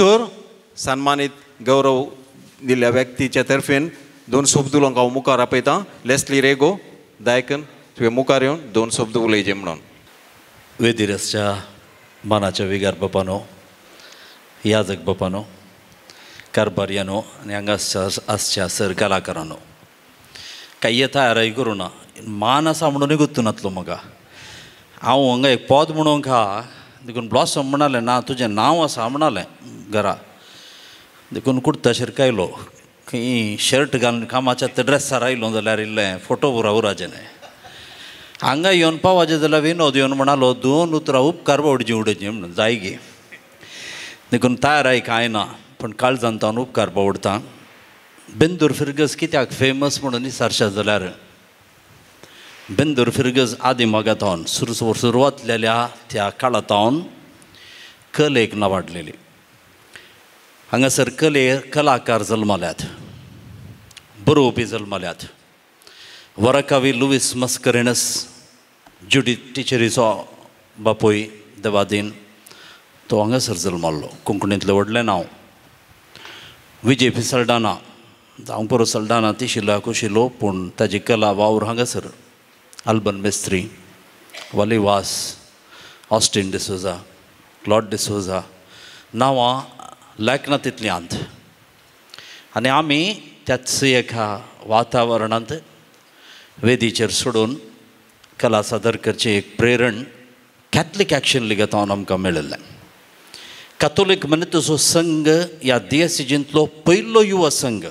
सर सन्मानीत गौरव दिल्ल्या व्यक्तीच्या तर्फेन दोन शब्द उलोवंक हांव मुखार आपयतां. लेस्ली रेगो दायकन तुवें मुखार येवन दोन शब्द उलयचे म्हणून. वेदिरसच्या मानाच्या विगार बापानो, याजक बापानो, कारबारयानो आनी हांगा आसच्या सर कलाकारानो, काय तयारय करूं ना मान आसा म्हणूनय गुत्तू नातलो म्हाका. हांव हांगा एक पद म्हणूंक आहा देखून ब्लॉसम म्हणालें ना तुजें नांव आसा म्हणालें घरा, देखून कुर्ता शिरकायलो खंय शर्ट घालून कामाच्या ते ड्रेसार आयलो जाल्यार इल्लें फोटो उरा उराचें न्हय. हांगा येवन पावाचें जाल्यार विनोद येवन म्हणालो दोन उतरां उपकार बावडची उडोवची म्हणून जाय गे, देखून तयाराय कांय ना पूण काळजान तावन उपकार बावडटा. बेंदूर फिरगज कित्याक फेमस म्हणून विचारशात जाल्यार बेंदूर फिरगज आदी मागातावन सुरवातलेल्या त्या काळातावन कलेक नावाडलेली. हांगासर कले कलाकार जल्मल्यात, बरोवपी जल्मल्यात. वरकावी लुवीस मस्करेनस जुडी टिचरीचो बापूय देवादीन तो हांगासर जल्मल्लो, कोंकणींतलें व्हडलें नांव. विजय फिसलडाना हांव परो सलडाना तिशिलो कुशिलो पूण ताजी कला वावर हांगासर. अल्बन मिस्त्री, वाली वास, ऑस्टीन डिसोजा, क्लॉड डिसोजा नांवां लेखना तितलीं आंत. आनी आमी त्याच एका वातावरणांत वेदीचेर सोडून कला सादर करचें एक प्रेरण कॅथलीक एक्शन लिगेतावन आमकां मेळिल्लें. कॅथोलीक मनितचो संघ ह्या दियसिजींतलो पयलो युवा संघ.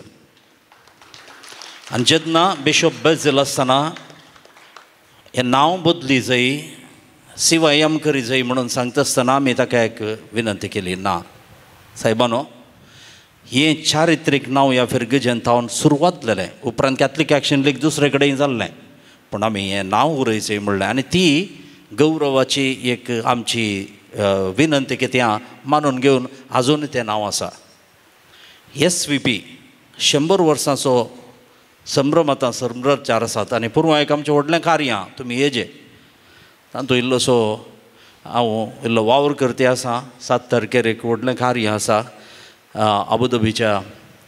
आनी जेन्ना बिशप बेझील आसतना हें नांव बदली जाय सिवायम करी जाय म्हणून सांगता आसतना आमी ताका एक विनंती केली, ना सायबानो हें चारित्रीक नांव ह्या फिरगजेन थावन सुरवात जालें, उपरांत कॅथलीक एक्शन लीग दुसरे कडेन जाल्लें पूण आमी हें नांव उरयचें म्हणलें. आनी ती गौरवाची एक आमची विनंती कितें मानून घेवन आजून तें नांव आसा. एस व्ही पी 100 वर्सांचो संभ्रम आतां संभ्रचार आसात आनी पुर्वा एक आमचें व्हडलें कार्य तुमी येजे तातूंत इल्लोसो हांव इल्लो वावर करती आसा. 7 तारखेर एक व्हडलें कार्य आसा आबुधाबीच्या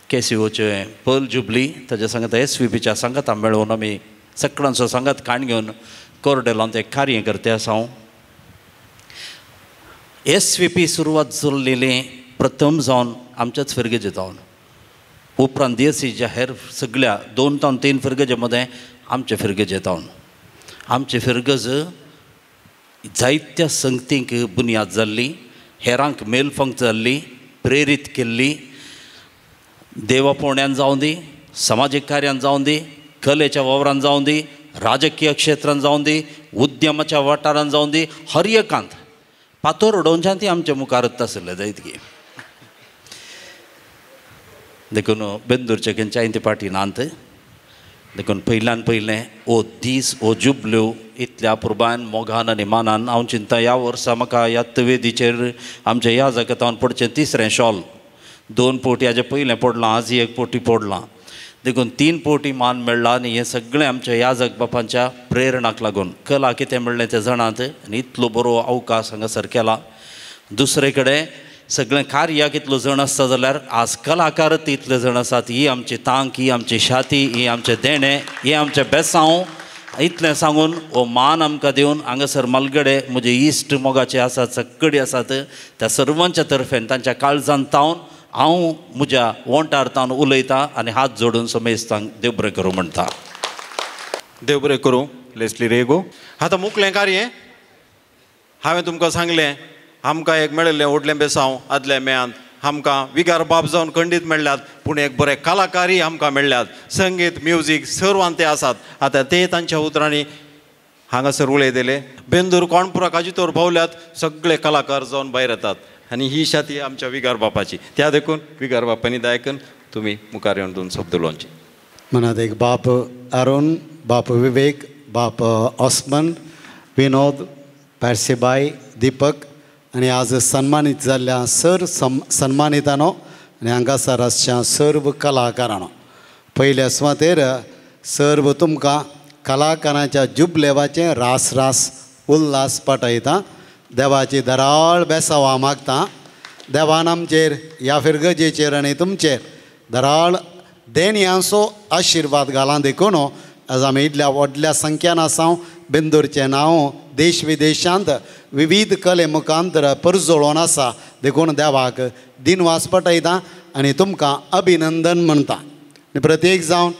केसीओचें पर्ल जुबली, ताज्या सांगात एस व्ही पीच्या सांगाता मेळोवन आमी सगळ्यांचो सांगात काण घेवन कोरडेलांत एक कार्य करते आसा हांव. एस व्ही पी सुरवात जाल्लेली प्रथम जावन आमच्याच फिरगेजे जावन, उपरांत दियसीच्या हेर सगळ्या 2 तावन 3 फिरगजे मदें आमचे फिरगजे जावन आमचे फिरगज जायत्या संगतींक बुन्याद जाल्ली, हेरांक मेलफंक जाल्ली, प्रेरीत केल्ली. देवापोण्यान जावं दी, समाजीक कार्यान जावं दी, कलेच्या वावरान जावं दी, राजकीय क्षेत्रान जावं दी, उद्यमाच्या वाठारान जावं दी, हर एकांत पातोर उडोवच्यान ती आमच्या मुखारच आशिल्लें जायत. देखून बेंदूरचे खंयच्याय ते पाटी नात, देखून पयल्यान पयलें ओ दीस ओ जुबल्यो इतल्या पुर्बान मोगान आनी मानान हांव चिंता ह्या वर्सा म्हाका ह्या वेदीचेर आमच्या ह्या जगतान पडचें तिसरें शॉल, 2 पोटी हाजें पयलें पडलां, आज 1 पोटी पडलां, देखून 3 पोटी मान मेळ्ळा. आनी हें सगळें आमच्या ह्या जगबापांच्या प्रेरणाक लागून कला कितें म्हणलें तें जाणात आनी इतलो बरो अवकाश हांगासर केला. दुसरे कडेन सगळें कार्याक इतलो जण आसता जाल्यार आज कलाकार इतले जण आसात. ही आमची तांक, ही आमची छाती, ही आमचें देणें, हें आमचें बेसांव. इतलें सांगून हो मान आमकां दिवन हांगासर मालगडे म्हजे इश्ट मोगाचे आसात, सगळे आसात, त्या सर्वांच्या तर्फेन तांच्या काळजान तावन हांव म्हज्या वोंटार तावन उलयतां आनी हात जोडून समेस्तांक देव बरें करूं म्हणटा. देव बरें करूं लेस्ली रेगो. आतां मुकलें कार्य हांवें तुमकां सांगलें आमकां एक मेळिल्लें व्हडलें बेसांव आदल्या मेयांत आमकां विगार बाब जावन खंडीत मेळ्ळ्यात, पूण एक बरे कलाकारय आमकां मेळ्ळ्यात. संगीत म्युजीक सर्वान ते आसात. आतां ते तांच्या उतरांनी हांगासर उलयतले. बेंदूर कोणपुरा काजितोर पावल्यात सगळे कलाकार जावन भायर येतात आनी ही शाती आमच्या विगार बापाची. त्या देखून विगार बापांनी दायकन तुमी मुखार येवन दोन शब्द उलोवचे. मनात एक बाप अरुण, बाप विवेक, बाप ऑस्मन, विनोद, पार्सेबाय, दीपक आनी आज सन्मानीत जाल्ल्या सर सन्मानितानो आनी हांगासर आसच्या सर्व कलाकारांनो, पयल्या सुवातेर सर्व तुमकां कलाकारांच्या जुबलेवाचें रास रास उल्हास पाठयता. देवाची दराळ बेसांवां मागता. देवान आमचेर ह्या फिरगजेचेर आनी तुमचेर दराळ देणयांचो आशिर्वाद घाला देखून आज आमी इतल्या व्हडल्या संख्यान आसा. बेंदूरचें नांव देश विदेशांत विविध कले मुखांतर परजळोन आसा देखून देवाक दिनवास पटयता आनी तुमकां अभिनंदन म्हणटा. आनी प्रत्येक जावन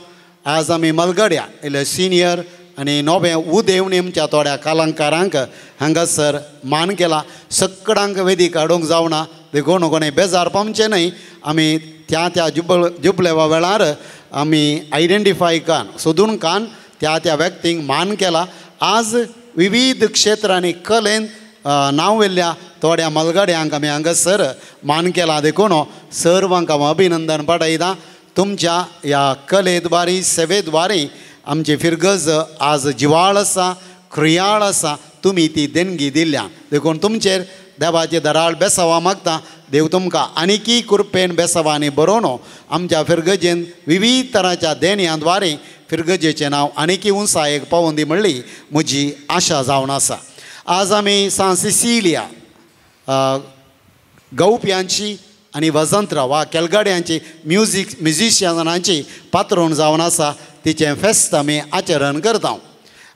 आज आमी मलगड्या इल्ले सिनियर आनी नवे उदेवणी आमच्या थोड्या कलाकारांक हांगासर मान केला. सगळ्यांक वेदीक हाडूंक जावना देखून कोणें बेजार पावचें न्हय. आमी त्या त्या जुबलेवा वेळार आमी आयडेंटिफाय कान सोदून कान त्या त्या व्यक्तींक मान केला. आज विविध क्षेत्रांनी कलेन नांव व्हेल्ल्या थोड्या मलगड्यांक आमी हांगासर मान केला देखून सर्वांक हांव अभिनंदन पाठयता. तुमच्या ह्या कलेद्वारी सेवेद्वारी आमची फिरगज आज जिवाळ आसा, क्रियाळ आसा. तुमी ती देणगी दिल्या देखून तुमचेर देवाचे दराळ बेसावा मागता. देव तुमकां आनीकी कृपेन बेसावांनी बरोवन आमच्या फिरगजेन विविध तरांच्या देणयांद्वारे फिरगजेचें नांव आनीकी उंचायेक पावोवन दी म्हणली म्हजी आशा जावन आसा. आज आमी सांत सिसिलिया गावप्यांची आनी वजंत्र वा केलगाड्यांची म्युजिशियनांची पात्रोण जावन आसा तिचें फेस्त आमी आचरण करता.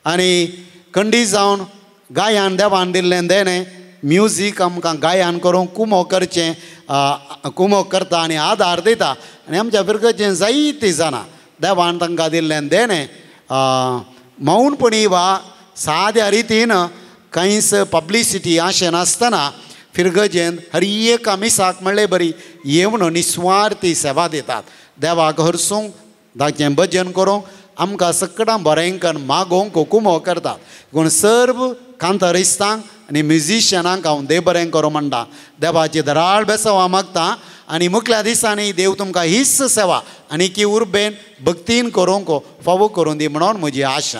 आनी खंडीत जावन गायान देवान दिल्लें देणें म्युजीक आमकां गायन करूंक कुमो करचें कुमो करता आनी आदार दिता. आनी आमच्या फिरगजेन जायतीं जाणां देवान तांकां दिल्लें देणें मौनपणी वा साद्या रितीन कांयच पब्लिसिटी आशें नासतना फिरगजेन हर एका मिसाक म्हणले बरी येवन निस्वार्थी सेवा दितात. देवाक हरसूंक ताचें भजन करूंक आमकां सगळ्यां बरेंकन मागोवंक कुमो करतात. पूण सर्व कांतारिस्तांक आनी म्युजिशियनांक हांव देव बरें करूं म्हणटा. देवाची दराळ बेसावा मागता आनी मुखल्या दिसांनी देव तुमकां हीच सेवा आनी की उर्बेन भक्तीन करूंक फावो करूं दी म्हणून म्हजी आशा.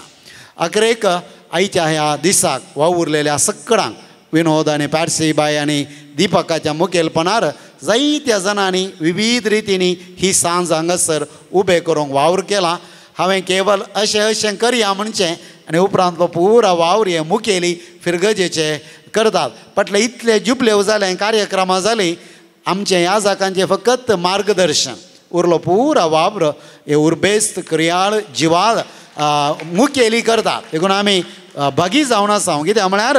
अखेरेक आयच्या ह्या दिसाक वावुरलेल्या सगळ्यांक विनोद आनी पारसीबाय आनी दीपकाच्या मुखेलपणार जायत्या जाणांनी विविध रितींनी ही सांज हांगासर उबे करूंक वावर केला. हांवें केवल अशें अशें करया म्हणचें आनी उपरांतलो पुरा वावर हे मुखेली फिरगजेचे करतात. पटले इतले जुबले जाले कार्यक्रमां जालीं आमचें ह्या जाकांचें फकत मार्गदर्शन उरलो पुरा वावर हे उर्बेस्त क्रियाळ जिवाळ मुखेली करतात. देखून आमी भागी जावन आसा. कित्याक म्हळ्यार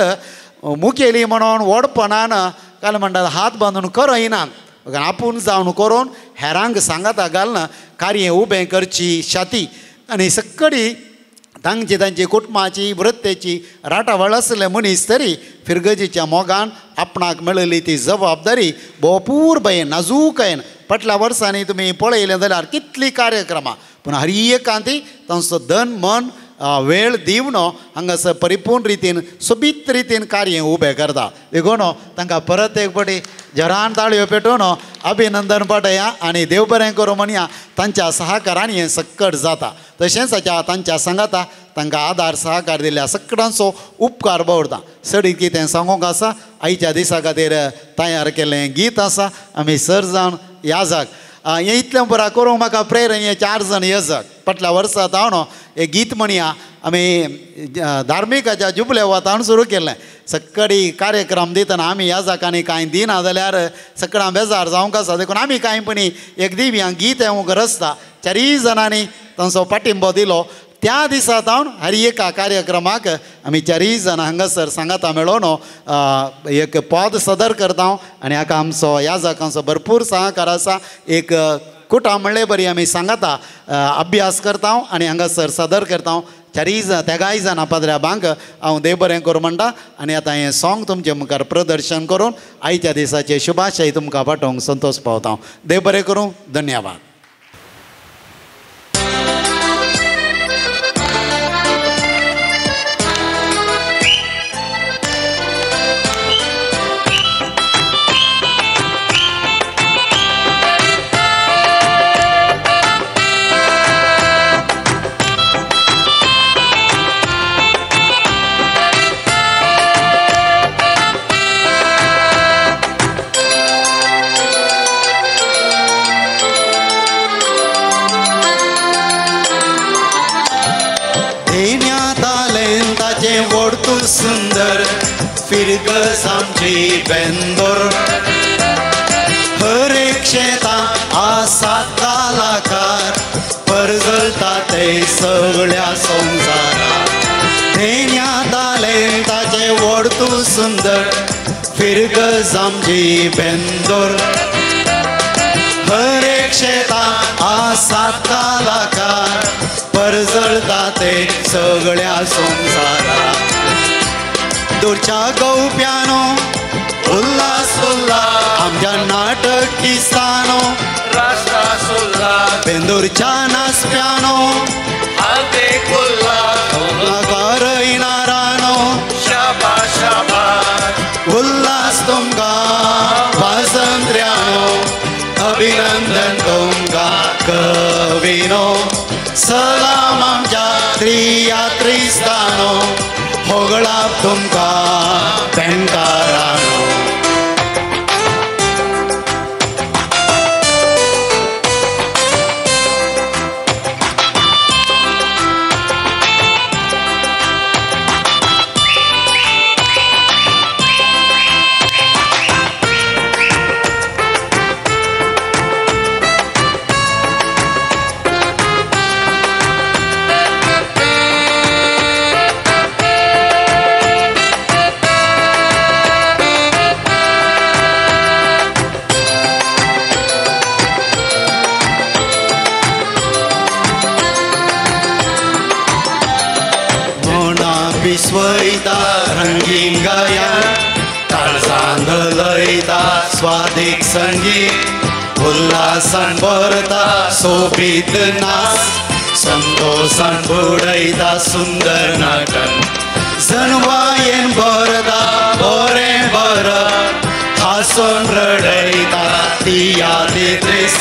मुखेली म्हणून व्हडपणान काल म्हणटात हात बांदून करयनात, आपूण जावन करून हेरांक सांगाता घालना कार्य उबें करची शाती आनी सगळी तांची तांची कुटुंबाची वृत्तेची राटावळ आसले मनीस तरी फिरगजीच्या मोगान आपणाक मेळिल्ली ती जबाबदारी भरपूर भयन नाजूकायेन फाटल्या वर्सांनी तुमी पळयलें जाल्यार कितलीं कार्यक्रमां पूण हर एकांती तांचो धन मन वेळ दिवन हांगासर परिपूर्ण रितीन सोबीत रितीन कार्य उबें करता. देखून तांकां परत एक फावटी जरान ताळयो पेटोवन अभिनंदन पाठया आनी देव बरें करूं म्हणया. तांच्या सहकारान हें सक्कट जाता. तशेंच तांच्या सांगाता तांकां आदार सहकार दिल्ल्या सगळ्यांचो उपकार दवरता. चडीत कितें सांगूंक आसा आयच्या दिसा खातीर तयार केल्लें गीत आसा. आमी सर जावन याजक हें इतलें बरें करूंक म्हाका प्रेरण हे चार जाण येजक फाटल्या वर्सा हांव हें गीत म्हणया आमी धार्मिकाच्या जुबले वतान सुरू केल्लें. सकाळी कार्यक्रम दितना आमी ह्या जाकांनी कांय दिना जाल्यार सगळ्यां बेजार जावंक आसा देखून आमी कांय पणी एक दिवया गीत येवंक रचता. चारूय जाणांनी तांचो पाठिंबो दिलो. त्या दिसा जावन हर एका कार्यक्रमाक आमी चारूय जाणां हांगासर सांगाता मेळोवन एक पद सदर करता आनी हाका आमचो ह्या जाकांचो भरपूर सहकार आसा. एक कुटां म्हणले बरी आमी सांगाता अभ्यास करता आनी हांगासर सदर करता. चारूय जाण तेगाय जाणां पाद्र्या बांक हांव देव बरें करूं म्हणटा. आनी आतां हें सोंग तुमचे मुखार प्रदर्शन करून आयच्या दिसाचे शुभाशय तुमकां पाठोवंक संतोश पावता. देव बरें करूं. धन्यवाद. सुंदर फिरगज आमची बेंदोर संवसारा देण्या तालेंताचे वडतू सुंदर फिरगज आमची बेंदोर हर एक शेतां आसात कलाकार परजळता ते सगळ्या संवसारा दूरच्या गवप्यानो उल्हास उल्हास आमच्या नाटकिस्तानो रास रास उल्हास बेंदूरच्या नाचप्यानो हार्दिक उल्हास करयणारानो शाबास शाबास उल्हास तुमकां वाजंत्र्यानो अभिनंदन तुमकां कविनो सलाम आमच्या त्रियात्रिस्तानो होगळाप तुमकां पेंकारानो. विस्वयता रंगीन गायन काळजान लयता स्वादीक संगीत उल्हासान भरता सोबीत नाच संतोषान बुडयता सुंदर नाटन जनवायेन भरता बरें बरप हांसून रडयता तियात्री त्रिस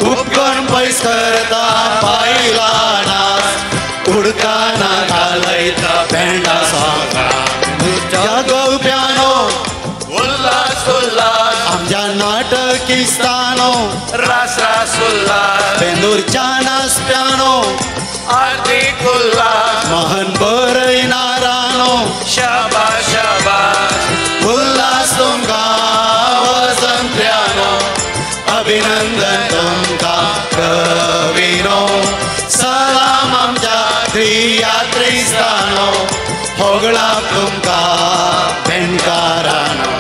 उपकरण पयस करता बायलां नाच उडकाना घालयता भेंडा सोंगा गवप्यानो उल्हास उल्हास आमच्या नाटकिस्तानो रास रास उल्हास बेंदूरच्या नाचप्यानो हार्दिक उल्हास मोहन बरयणारानो शाबास शाबास उल्हास तुमकां वसंत्र्यानो अभिनंदन तुमकां कविनो सलाम आमच्या त्रियात्रिस्तानो होगळाप तुमकां पेंकारानो.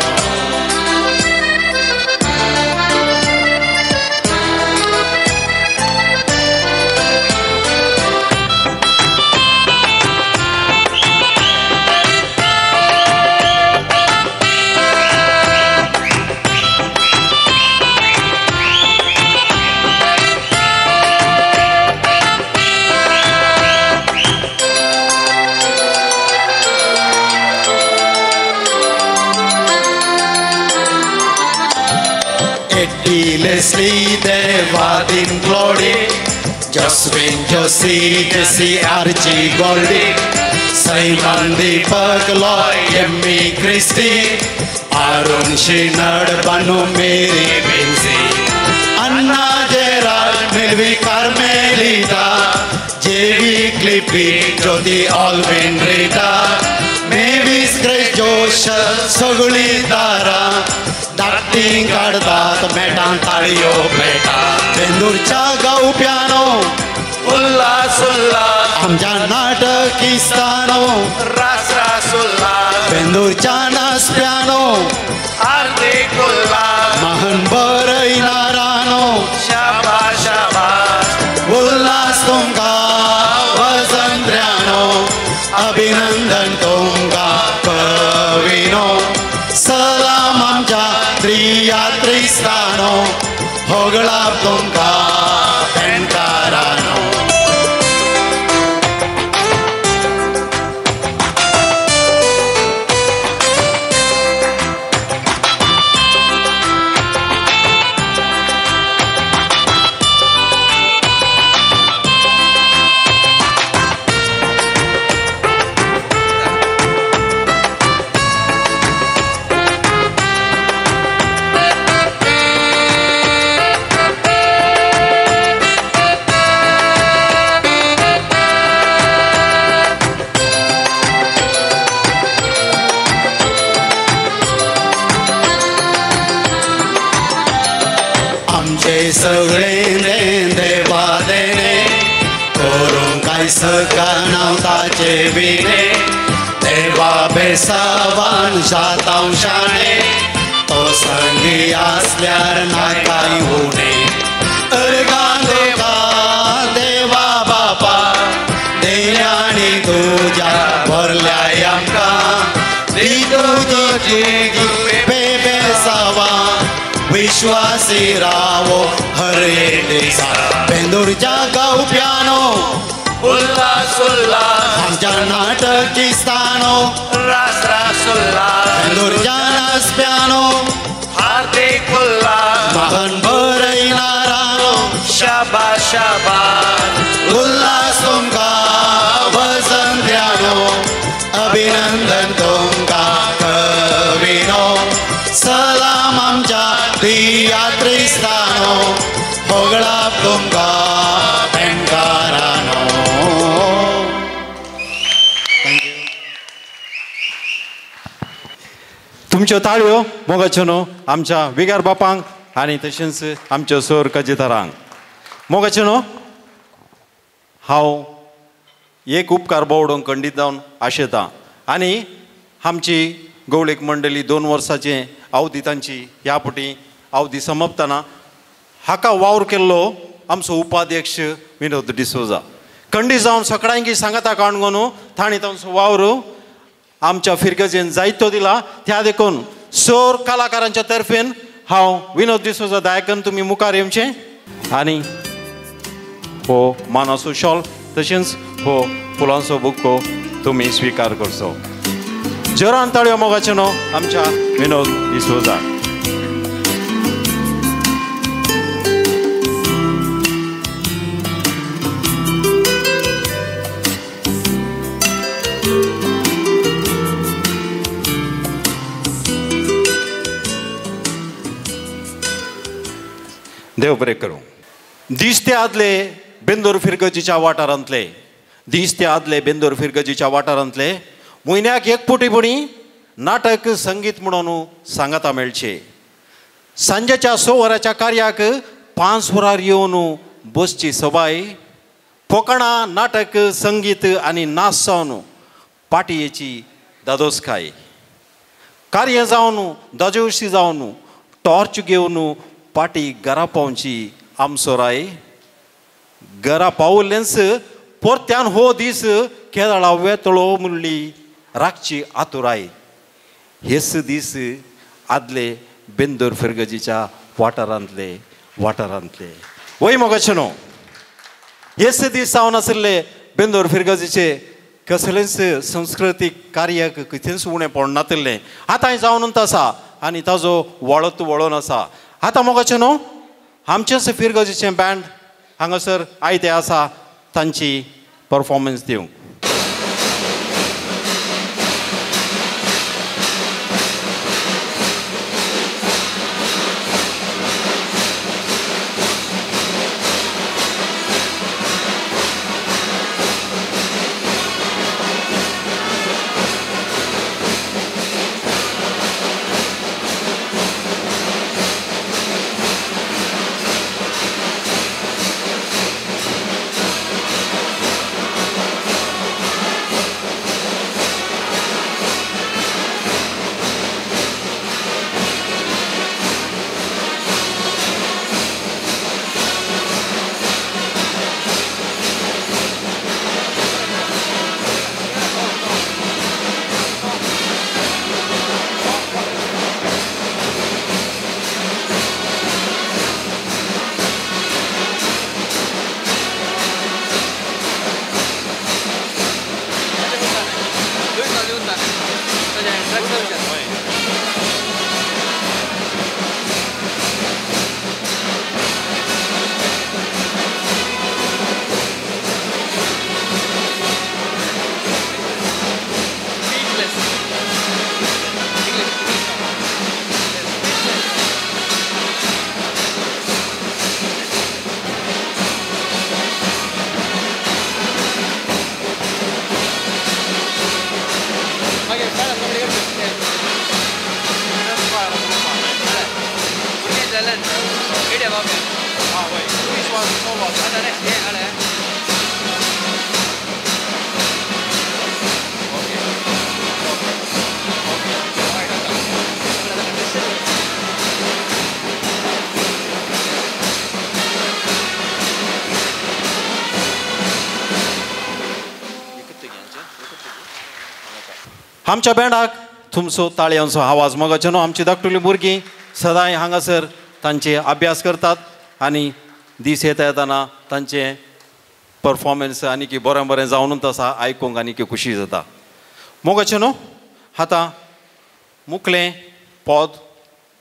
Leslie, Devadin, Claudie, Josephine, Josie, Jessie, Archie, Goldie, Simon, Deepak, Loy, Emmy, Christy, Arun, Shinad, Banu, Mary, Vinci, Anna, Gerald, Milvi, Carmelita, JV, Clippy, Jyoti, Alvin, Rita, Mavis, Grace, Joshua, सगळी तारा धाकटी काडतात मेटान ताळयो पेटा बेंदूरच्या गावप्यानो उल्हास उल्हास आमच्या नाटकिस्तानो रास रास उल्हास बेंदूरच्या नाचप्यानो हार्दिक उल्हास मोहन बरयणारानो शाबास शाबास उल्हास तुमकां वसंत्र्यानो अभिनंदन तुमकां कविनो सलाम आमच्या त्रियात्रिस्तानो होगळाप तुमकां पेंकारानो. नांव ताचे विणे देवा बेसावान जातांव शाणे तो संगी आसल्यार ना कांय उणें अर्गां तुका देवा बापा देण्यानी तुज्या भरल्याय आमकां दी तुजी बेबेसावा विश्वासी रावो हर एक दिसा बेंदूरच्या गावप्यानो उल्लास उल्लास आमच्या नाटकिस्तानो रास रास उल्लास बेंदूरच्या नाचप्यानो हार्दिक उल्लास महान बरयणारानो शाबास शाबास उल्लास तुमकां वसंत्यानो अभिनंदन तुमकां कविनो सलाम आमच्या तियात्रिस्तानो होगळाप तुमकां पेंडकारानो. तुमच्यो ताळयो मोगाच्यो न्हू आमच्या विगार बापांक आनी तशेंच आमच्यो सोर कजितारांक. मोगाच्यो न्हू हांव एक उपकार बावडोंक खंडीत जावन आशेतां आनी आमची गवळीक मंडळी 2 वर्साचे अवधी तांची ह्या फावटी अवधी समाप्तना हाका वावर केल्लो आमचो उपाध्यक्ष विनोद डिसोजा खंडीत जावन सगळ्यांकी सांगता काणगो तांणी तांचो वावर आमच्या फिरगजेन जायतो दिला. त्या देखून सोर कलाकारांच्या तर्फेन हांव विनोद डिसोजा दायकन तुमी मुखार येवचें आनी हो मानाचो शॉल तशेंच हो फुलांचो बुको तुमी स्विकार करचो. जोरान ताळयो मोगाचें न्हू आमच्या विनोद डिसोजा. देव बरें करूं. दीस ते आदले बेंदूर फिरगजीच्या वाठारांतले दीस ते आदले बेंदूर फिरगजीच्या वाठारांतले म्हयन्याक एक पुटी पुणी नाटक संगीत म्हणून सांगाता मेळचे. सांजेच्या 6 वरांच्या कार्याक 5 वरार येवन बसची सबाय फोकाणां नाटक संगीत आनी नाच जावन पाटयेची दादोसकाय कार्य जावन दाजोशी जावन टॉर्च घेवन पाटी घरा पावची आमचो राय घरा पावलेंच परत्यान हो दीस केदळा वेतलो म्हणली राखची आतुराय. हेच दीस आदले बेंदूर फिरगजीच्या वाठारांतले वाठारांतले वय मोगाचे न्हू हेच दीस जावन आशिल्ले बेंदूर फिरगजीचे कसलेंच संस्कृतीक कार्याक कितेंच उणें पडनातिल्लें आतांय जावन आसा आनी ताजो वळत वळोन आसा. आतां मोगाचें न्हू आमचेंच फिरगजीचें बँड हांगासर आयते आसा तांची परफॉर्मन्स दिवंक. आमच्या बँडाक तुमचो ताळयांचो आवाज मोगाचो न्हू. आमची धाकटुली भुरगीं सदांय हांगासर तांचे अभ्यास करतात आनी दीस येता येतना तांचे परफॉर्मन्स आनी की बरें बरें जावनूच आसा, आयकूंक आनी की खुशी जाता. मोगाचें न्हू आतां मुखलें पद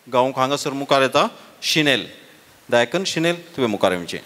गावंक हांगासर मुखार येता शिनेल. दायकन शिनेल तुवें मुखार येवचें.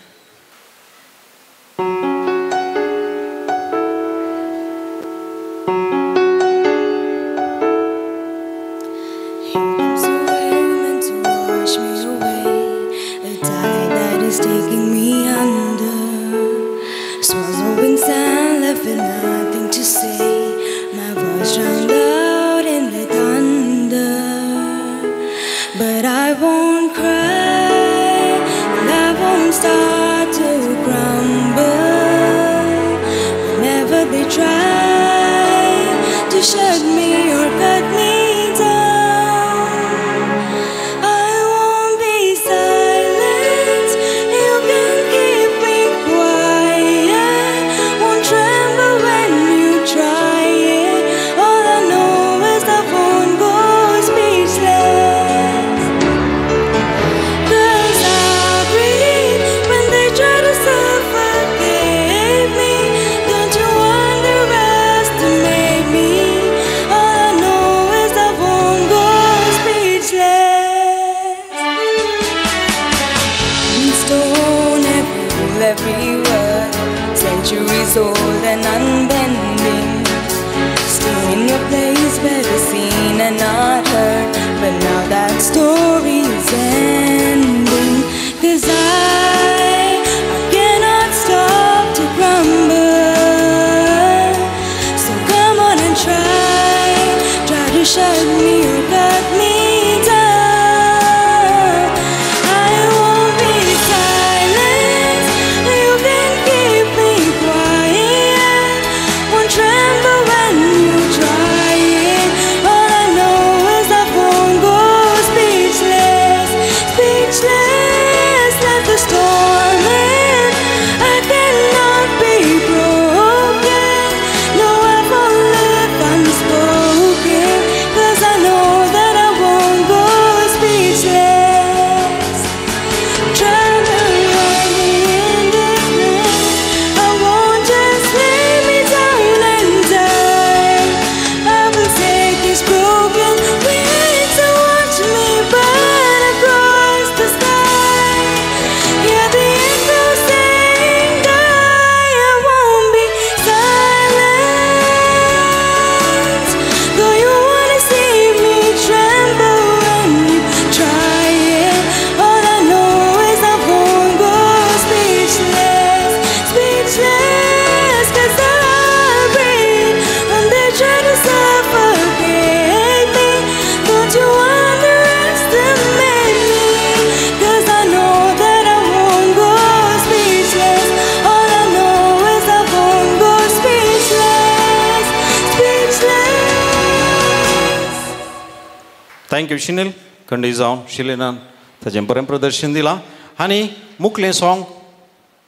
Thank you Shinil. खंडी जावन शिलिनान ताजें बरें प्रदर्शन दिलां आनी मुखलें सॉंग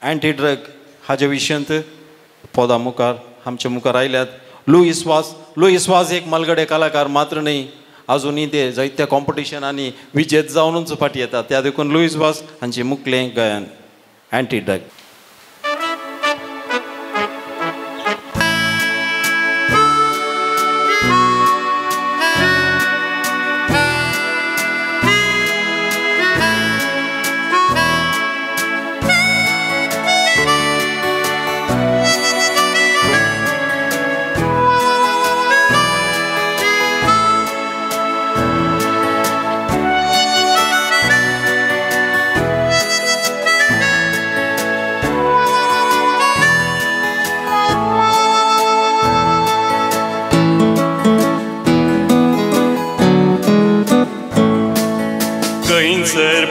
एंटी ड्रग हाजे विशयांत पदां मुखार आमचे मुखार आयल्यात. लुईस वाज, लुईस वाज एक मालगडे कलाकार मात्र न्ही, आजुनूय ते जायत्या कॉम्पिटिशनांनी विजेत जावनूच फाटी येतात. त्या देखून लुईस वाज हांचें मुखलें गायन एंटी ड्रग.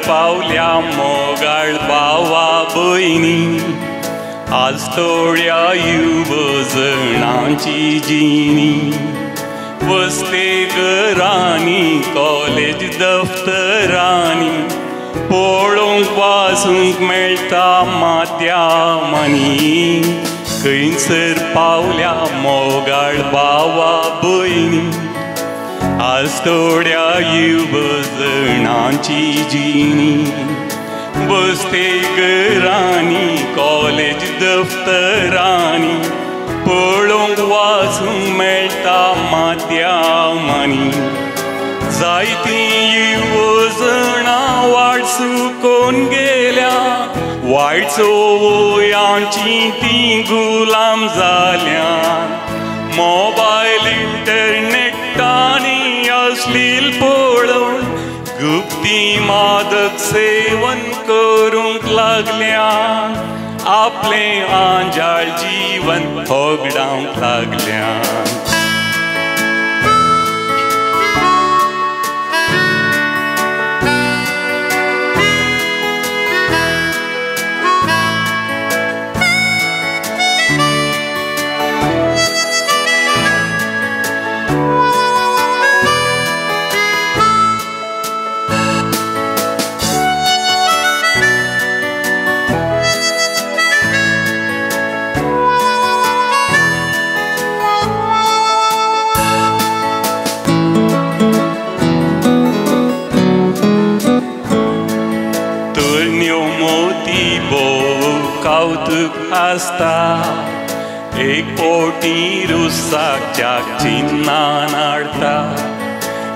पावल्या मोगाळ भावा भयणी, आज थोड्या युवजणांची जिणी, वस्ते घरांनी कॉलेज दफ्तरांनी, पळोवंक वाचूंक मेळटा माध्यमांनी. खंयसर पावल्या मोगाळ भावा भयणी आज थोड्या युवजणांची जिणी बसते घरांनी कॉलेज दफ्तरांनी पळोवंक वाचूंक मेळटा माध्यमांनी जायतीं युवजणां वाट चुकोवन गेल्या वायट संवयांची तीं गुलाम जाल्या मोबायल इंटरनेट आनी अश्लील पळोवन गुप्ती मादक सेवन करूंक लागल्या आपलें आंजाळ जीवन होगडावंक लागल्या. आसता एक पोटी रुसाच्या चिन्नान हाडटा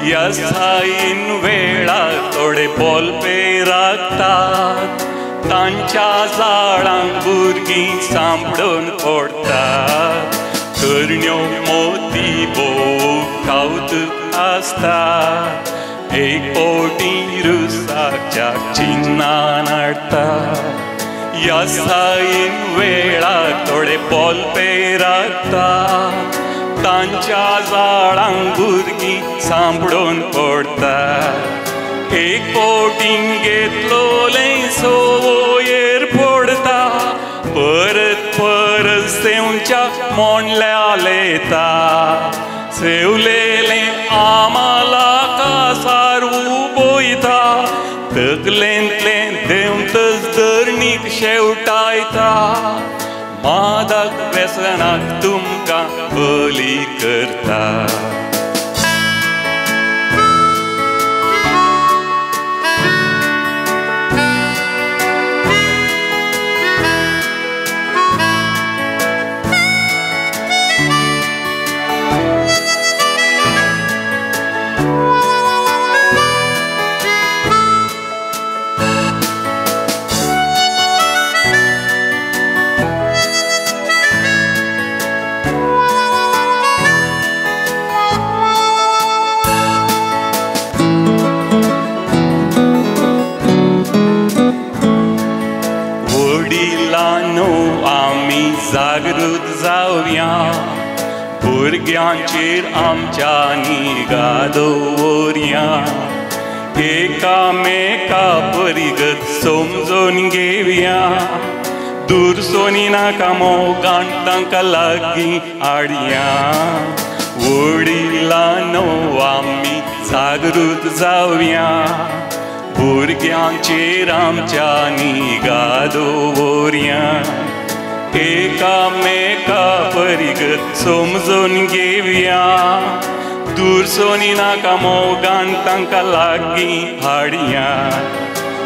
ह्या साईन वेळार थोडे बोलपे राखतात तांच्या जाळांक भुरगीं सांपडून पडटात तरण्यो मोती भोव कौतूक आसता एक पोटी रुसाच्या चिन्नान हाडटा ह्या साईन वेळार थोडे बोलपे राखतात तांच्या जाळांक भुरगीं सांपडून पडटात एक पोटीन घेतलोलें सोवयर पडटा परत परत सेवच्या मोडल्या लेता सेवलेलें आमाला कासार उबयता तकलेंतलें देंवतच धरणीक शेवटायता मादक व्यसनाक तुमकां बली करता. जागृत जावया भुरग्यांचेर आमच्या निगा दवरया एकामेका परिगत समजून घेवया दुरसोनी नाका मोगान तांकां लागीं हाडया वडिलांनो आमी जागृत जावया भुरग्यांचेर आमच्या निगा दवरया एकामेका परिगत समजून घेवया दुरसोनी नाका मोगान तांकां लागीं हाडया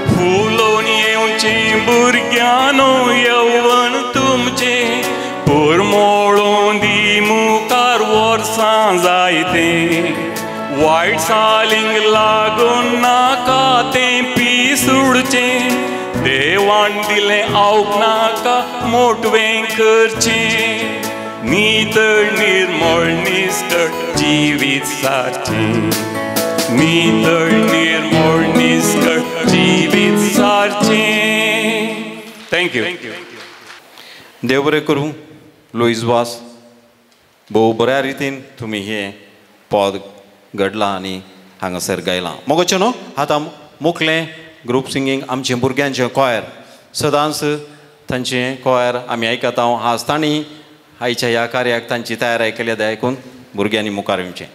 फुलोवन येवचें भुरग्यांनो यौवन तुमचें परमोळोन दी मुखार वर्सां जायतें वायट सालींक लागून नाका तें पिसुडचें देवान दिलें आवक नाका मोटवें करचें नितळ निर्मळ निस्कट जिवीत सारचें नितळ निर्मळ निस्कट जिवीत सारचें. Thank you. देव बरें करूं लुईस वास भोव बऱ्या रितीन तुमी हें पद घडलां आनी हांगासर गायलां. मोगोचें न्हू आतां मुखलें ग्रूप सिंगींग आमचें भुरग्यांचें कॉयर सदांच तांचें कॉयर आमी आयकता. आज तांणी आयच्या ह्या कार्याक तांची तयारी केल्या तें आयकून भुरग्यांनी मुखार येवचें.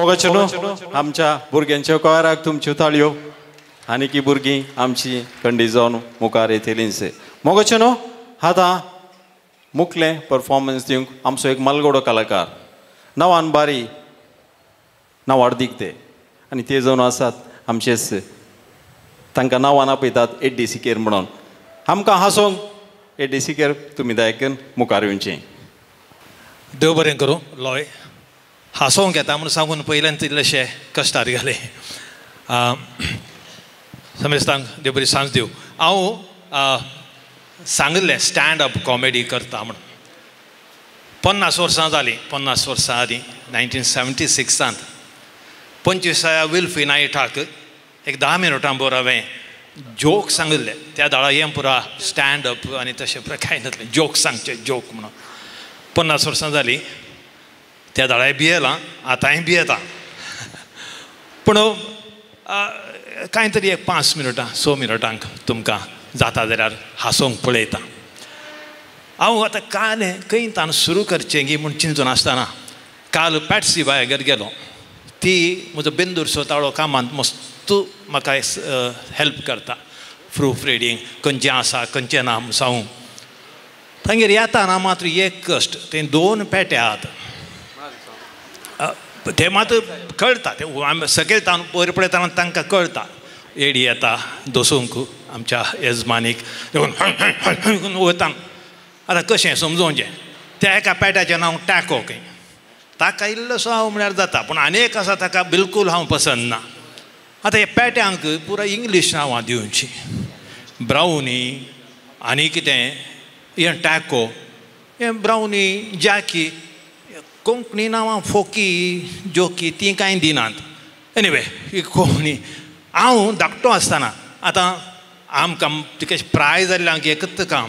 मोगाचेनो आमच्या भुरग्यांच्या कोयराक तुमच्यो ताळयो आनी की भुरगीं आमची कंडी जावन मुखार येतलींच. मोगाचेनो आतां मुखलें परफॉर्मन्स दिवंक आमचो एक मालगोडो कलाकार नांवान बारी नांवार्दीक ते आनी ते जावन आसात आमचेच तांकां नांवान आपयतात एड्डी सिकेर म्हणून. आमकां हांसोंक एड्डी सिकेर तुमी दायकन मुखार येवचें. देव बरें करूं लॉय हांसोंक येता म्हणून सांगून पयल्यान तितलेशे कश्टार घाले. समेस्तांक देव बरी सांज दिवं. हांव सांगिल्लें स्टँड अप कॉमेडी करता म्हणून. 50 वर्सां जालीं, 50 वर्सां आदीं 1976 25 विल्फी नायटाक एक 10 मिनटां बरोबर हांवें जोक सांगिल्ले. त्या दाळा हें पुरा स्टँड अप आनी तशें पुरा कांय नासलें, जोक सांगचे जोक म्हणून. 50 वर्सां जालीं, त्या दाळाय भियेलां, आतांय भियेता, पूण कांय तरी एक 5 मिनटां 6 मिनटांक तुमकां जाता जाल्यार हांसोंक पळयता. हांव आतां काल खंय तान सुरू करचें गी म्हूण चिंतून आसतना काल पॅट्सी बायगेर गेलो. ती म्हजो बेंदूर सोताळो कामांत मस्त म्हाका हेल्प करता, प्रूफ रिडींग खंयचें आसा खंयचें ना म्हूण सांगूंक. तांगेर येताना मात्र एक कश्ट, ते 2 पेटे आहात ते मात कळटा, ते आमी सकयल तान वयर पळयतना तांकां कळटा. एडी येता दसूंक आमच्या येजमानीक देखून वता. आतां कशें समजोवचें, त्या एका पेट्याचें नांव टॅको खंय, ताका इल्लोसो हांव म्हळ्यार जाता, पूण आनी एक आसा ताका बिलकूल हांव पसंद ना. आतां ह्या पेट्यांक पुरा इंग्लीश नांवां दिवचीं, ब्रावनी आनी कितें हें टॅको, हें ब्रावनी जॅकी, कोंकणी नांवां फोकी जोकी तीं कांय दिनात. एनिवे ही कोंकणी हांव धाकटो आसतना आतां आमकां तिका प्राय जाल्ल्यांक एकच काम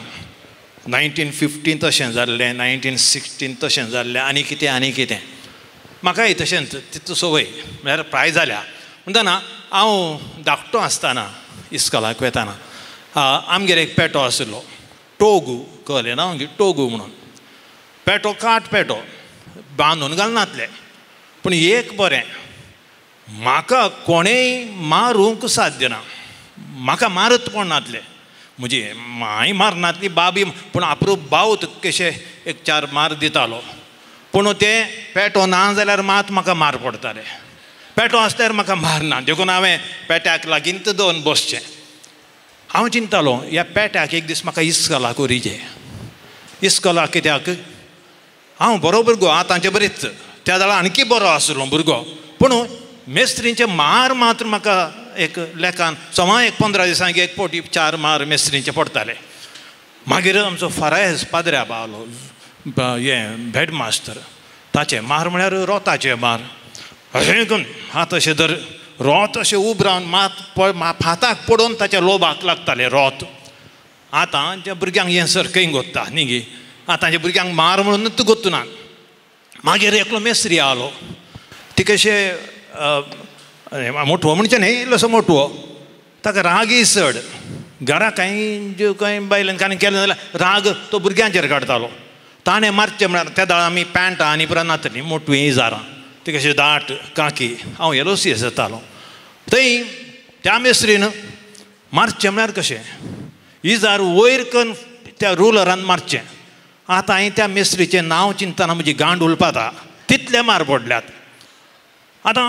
1915 तशें जाल्लें, 1916 तशें जाल्लें आनी कितें आनी कितें. म्हाकाय तशेंच तितू संवय म्हळ्यार प्राय जाल्या. म्हणटना हांव धाकटो आसतना इस्कोलाक वेताना आमगेर एक पेटो आशिल्लो, टोगू, कळ्ळें ना मागीर टोगू म्हणून. पेटो काट पेटो बांदून घालनातले, पूण एक बरें म्हाका कोणेंय मारूंक साध्य ना, म्हाका मारत कोण नातले, म्हजी मांय मारनातली बाबी, पूण आपलो बाव कशें एक 4 मार दितालो. पूण तें पेटो ना जाल्यार मात म्हाका मार पडटाले, पेटो आसल्यार म्हाका मारना, देखून हांवें पेट्याक लागींच दवरून बसचें. हांव चिंतालो ह्या पेट्याक एक दीस म्हाका इस्कोलाक व्हरिचें. इस्कोलाक कित्याक, हांव बरो भुरगो आतांचे बरीच, त्या जाल्यार आणकी बरो आसलो भुरगो, पूण मेस्त्रींचे मार मात्र म्हाका एक लेखान समा एक 15 दिसांक एक पोटी 4 मार मेस्त्रींचे पडटाले. मागीर आमचो फरायज पाद्र्या बावलो हें हेड मास्तर, ताचें मार म्हळ्यार रोताचें मार, अशें करून हात अशें धर रोत अशें उब रावन मात हाताक पडोवन ताच्या लोबाक लागतालें रोत. आतां त्या भुरग्यांक हें सर खंय गोत्ता न्ही गी, आतांच्या भुरग्यांक मार म्हणून गोत्तू ना. मागीर एकलो मेस्त्री आलो, ती कशें मोटवो म्हणचें न्ही, इल्लोसो मोटवो, ताका रागय चड, घरा कांय कांय बायलेन कांय केलें जाल्यार राग तो भुरग्यांचेर काडटालो. ताणें मारचें म्हळ्यार त्या दाळ आमी पॅन्टां आनी पुरा नातलीं मोटवीं इजारां, ती कशी दाट काकी, हांव एल ओ सी जातालो थंय. त्या मेस्त्रीन मारचें म्हळ्यार कशें इजार वयर करून त्या रुलरान मारचें. आतां हांवें त्या मेस्त्रीचें नांव चिंतना म्हजी गांड उलपाता, तितले मार पडल्यात. आतां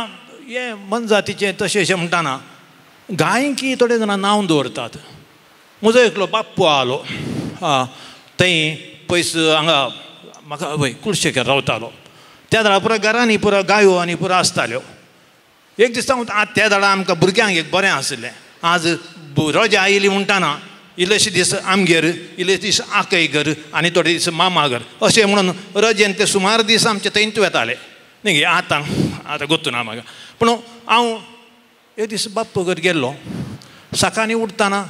हें मनजातीचें तशें अशें म्हणटाना गायकी थोडे जाणां नांव दवरतात. म्हजो एकलो बाप्पू आलो थंय पयस हांगा म्हाका वय कुळशेकर रावतालो. त्या दाळा पुरा घरांनी पुरा गायो आनी पुरा आसताल्यो. एक दीस हांव त्या दाळा आमकां भुरग्यांक एक बरें आशिल्लें, आज रजा आयली म्हणटाना इल्लेशे दीस आमगेर, इल्ले दीस आकय घर आनी थोडे दीस मामा घर अशें म्हणून रजेन ते सुमार दीस आमचे थंयच वेताले न्ही गे. आतां आतां गोत्तू ना म्हाका, पूण हांव एक दीस बाप्पू घर गेल्लो. सकाळीं उठतना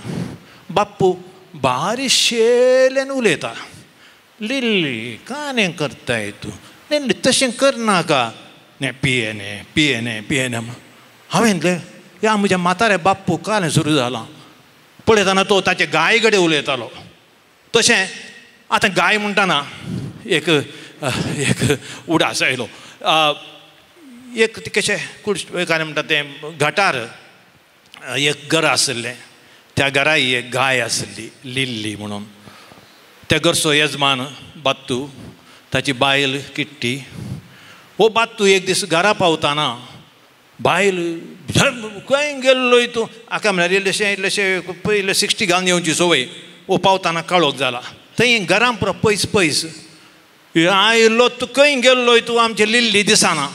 बाप्पू बारीक शेल्यान उलयता, लिल्ली कानें करताय तूं, लिल्ली तशें करनाका, न्ही पियेने पियेने पियेने. हांवें म्हणलें ह्या म्हज्या म्हाताऱ्या बाप्पू कालें सुरू जालां. पळयतना तो ताचे गाय कडेन उलयतालो. तशें आतां गाय म्हणटाना एक एक उडास आयलो. एक कशें काय म्हणटा तें गटार एक घर आशिल्लें त्या घराय एक गाय आशिल्ली लिल्ली म्हणून त्या घरचो येजमान बात्तू ताची बायल किट्टी हो बात्तू एक दीस घरा पावताना बायल खंय गेल्लोय तूं आका म्हळ्यार इल्लेशें इल्लेशें पयले 60 घालून येवची संवय हो पावताना काळोख जाला थंय घरां पुरो पयस पयस आयलो तूं खंय गेल्लोय तूं आमची लिल्ली दिसना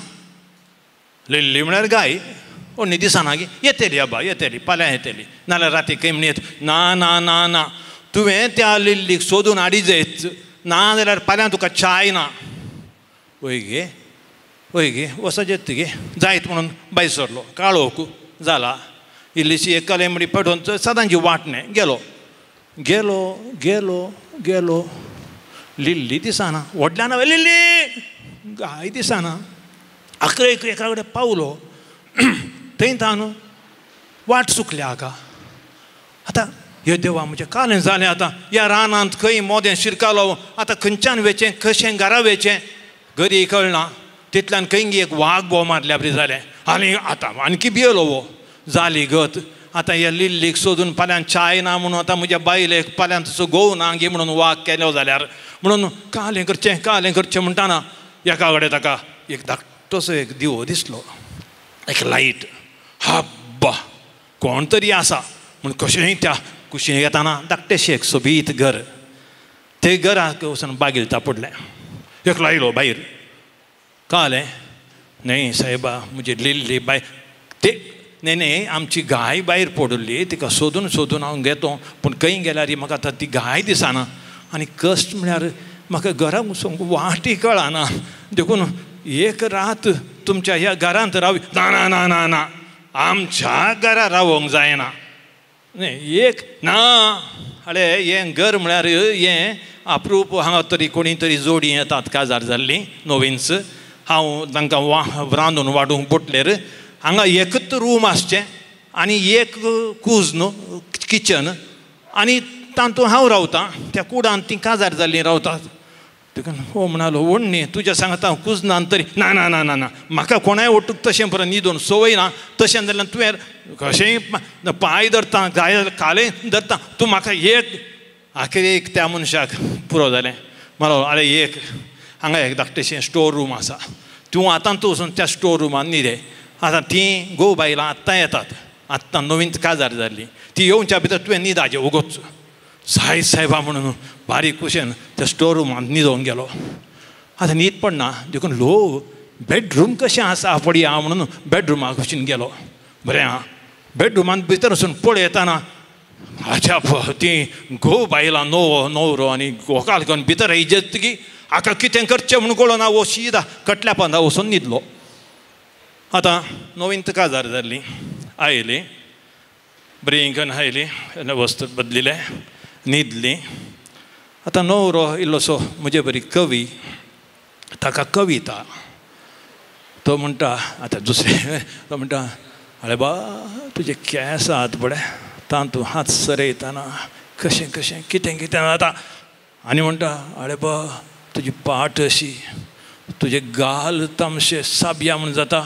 लिल्ली म्हळ्यार गाय ओडणी दिसना गी येतली आबा येतली फाल्यां येतली नाल्यार राती खंय म्हण येत ना ना ना ना तुवें त्या लिल्लीक सोदून हाडी जायत ना जाल्यार फाल्यां तुका चाय ना वय गे वय गे वचत गे जायत म्हणून भायर सरलो काळोख जाला इल्लीशी एक कलेमडी पेटोवन सदांची वाट न्ही गेलो गेलो गेलो गेलो लिल्ली दिसना व्हडल्यान हांवें लिल्ली गाय दिसना आखरे एका कडेन पावलो थंय तान वाट चुकल्या हाका आतां हे देवा म्हजें कालें जालें आतां ह्या रानांत खंय मोदें शिरकालो आतां खंयच्यान वेचें कशें घरा वेचें गरी कळना तितल्यान खंय एक वाग भोव मारल्या बरी जालें आनी आतां आणकी भियेलो हो जाली गत आतां ह्या लिल्लीक सोदून फाल्यां चाय ना म्हणून आतां म्हज्या बायलेक फाल्यां तसो घोव ना गे म्हणून वाग केलो जाल्यार म्हणून कालें करचें कालें करचें म्हणटाना एका कडेन ताका एक धाकटोसो एक दिवो दिसलो एक लायट हाब्बा कोण तरी आसा म्हूण कशेंय त्या कुशीन येताना धाकटेशें एक सोबीत घर ते घराक वचून बागील तापडलें एकलो आयलो भायर कळ्ळें न्हय सायबा म्हजी लिल्ली बाय ते न्हय न्हय आमची गाय भायर पडिल्ली तिका सोदून सोदून हांव घेतो पूण खंय गेल्यार म्हाका आतां ती गाय दिसना आनी कश्ट म्हळ्यार म्हाका घराक वचूंक वाटय कळना देखून एक रात तुमच्या ह्या घरांत राव ना ना ना ना ना आमच्या घरा रावोंक जायना न्हय एक ना अरे हें घर म्हळ्यार हें अप्रूप हांगा तरी कोणी तरी जोडी येतात काजार जाल्लीं नवीन्स हांव तांकां वा रांदून वाडूंक बोटलेर हांगा एकच रूम आसचें आनी एक कूज न्हू किचन आनी तातूंत हांव रावतां त्या कुडान तीं काजार जाल्लीं रावतात देखून हो म्हणालो व्हडली तुज्या सांगता हांव कुजनान तरी ना ना ना ना ना म्हाका कोणाय ओटूक तशें बरें न्हिदून संवय ना तशें जाल्यार तुवें कशेंय पांय धरता जाय कालें धरता तूं म्हाका एक आखरी एक त्या मनशाक पुरो जालें म्हणलो आरे एक हांगा एक धाकटेशें स्टोर रूम आसा तूं आतां तूं वचून त्या स्टोर रुमान न्हिदे आतां तीं घोव बायलां आत्तां येतात आत्तां नवीन काजार जाल्लीं ती येवच्या भितर तुवें न्हिदाचें उगोच साय सायबा म्हणून बारीक कुशेन त्या स्टोर रुमांत न्हिदोंक गेलो आतां न्हीद पडना देखून ल्हव बेडरूम कशें आसा पळया म्हणून बेडरुमा कुशीन गेलो बरें आं बेडरुमांत भितर वचून पळयतना आच्या तीं घोव बायलां नवो नवरो आनी व्हंकल घेवन भितर येयजत की हाका कितें करचें म्हणून कळना हो शीदा कटल्या पोंदा वचून न्हिदलो आतां नवीन काजार जाल्ली आयली बरी करून आयली वस्तू बदलिलें न्हिदली आतां नवरो इल्लोसो म्हजे बरी कवी ताका कविता तो म्हणटा आतां दुसरें तो म्हणटा अरे बा तुजे केंस आहात पळय तातूंत हात सरयतना कशें कशें कितें कितें जाता आनी म्हणटा अरे बा तुजी पाट अशी तुजे गाल तामशे साबया म्हूण जाता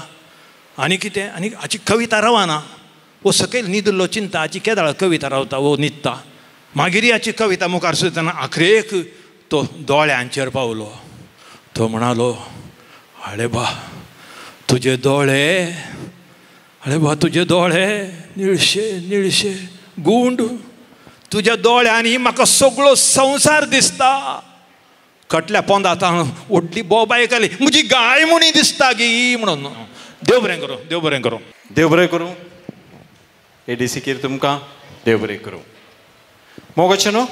आनी कितें आनी हाची कविता रावना हो सकयल न्हिदिल्लो चिंता हाची केदाळ कविता रावता हो न्हिदता मागीर हाची कविता मुखार सरतना आखरेक तो दोळ्यांचेर पावलो तो म्हणालो अरे बा तुजे दोळे अरे बा तुजे दोळे निळशे निळशे गुंड तुज्या दोळ्यांनी म्हाका सगळो संवसार दिसता कटल्या पोंदा आतां व्हडली बोबाय काडली म्हजी गाय म्हणी दिसता गी म्हणून देव बरें करूं देव बरें करूं देव बरें करूं एडी सिकीर तुमकां देव बरें करूं मोगाचें न्हू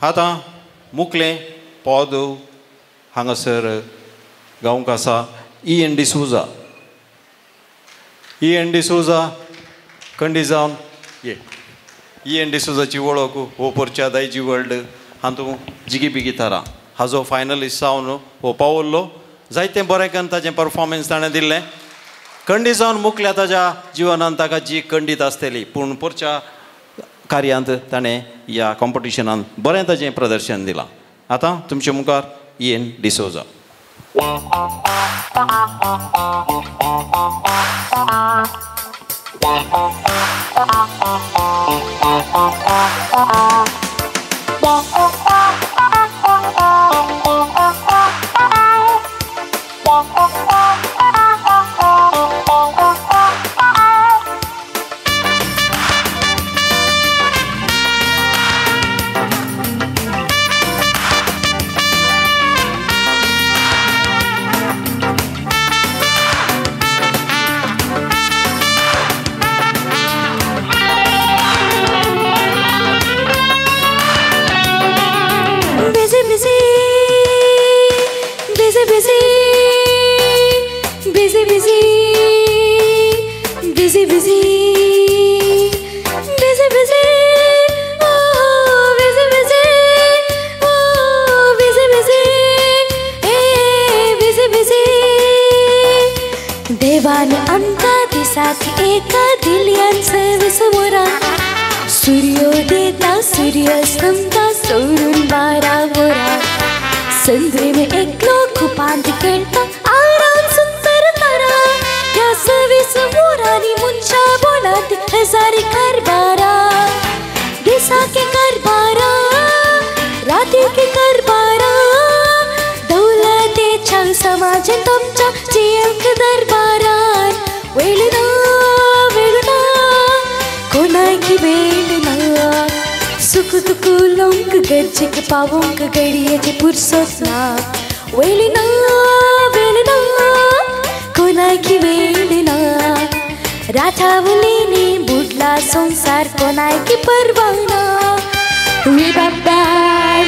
आतां मुकलें पद हांगासर गावंक आसा E N D'Souza E N D'Souza कंडी जावन ये ई एन डिसूजाची वळख हो पोरच्या दायजी वर्ल्ड हातूंत जिगी बिगी थारा हाजो फायनलिस्ट जावन हो पावल्लो जायतें बरें करून ताजें परफॉर्मन्स ताणें दिल्लें कंडी जावन मुकल्या ताज्या जिवनान ताका जी कंडीत आसतली पूण पोरच्या कार्यांत ताणें ह्या कॉम्पिटिशनान बरें ताजें प्रदर्शन दिलां आतां तुमचे मुखार ई एन डिसोजा. देवान आमकां दिसाक एका दिल्यान सवीस वरां सूर्यो देता सूर्य आमकां सोडून 12 वरां संद्रेम एकलो कुपांत खेळटा आराम सुंदर तारा ह्या 26 वरांनी मनशा बोणांत हजारी कारबारा दिसाक कारबारा रातीक कारबारा दौलतेच्या समाजांत आमच्या जियेवंक दरबारान वेळ ना वेळ ना कोणाक वेळ ना सुख दुख उलोवंक गरजेक पावोवंक घडयेची पुरसत ना वेळ ना वेळ ना कोणाक वेळ ना राठावलीनी बुडला संवसार कोणाक पर्वा ना रे बाबा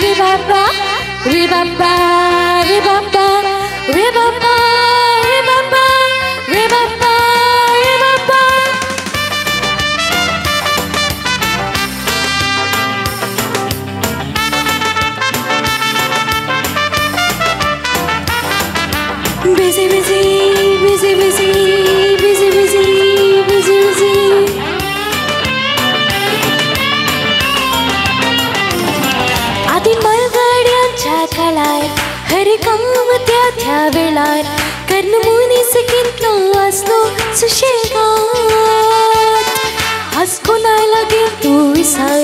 रे बाबा रे बाबा रे बाबा रे बाबा रे बाबा रे बाबा रे बाबा. Busy, busy, busy, busy, busy, busy, busy, busy. आदी मलगाड्यांच्या काळार हर काम त्या त्या वेळार कर्ण मनीस कितलो आसलो सुशेगाद आज कोणा लागीं तूं विसर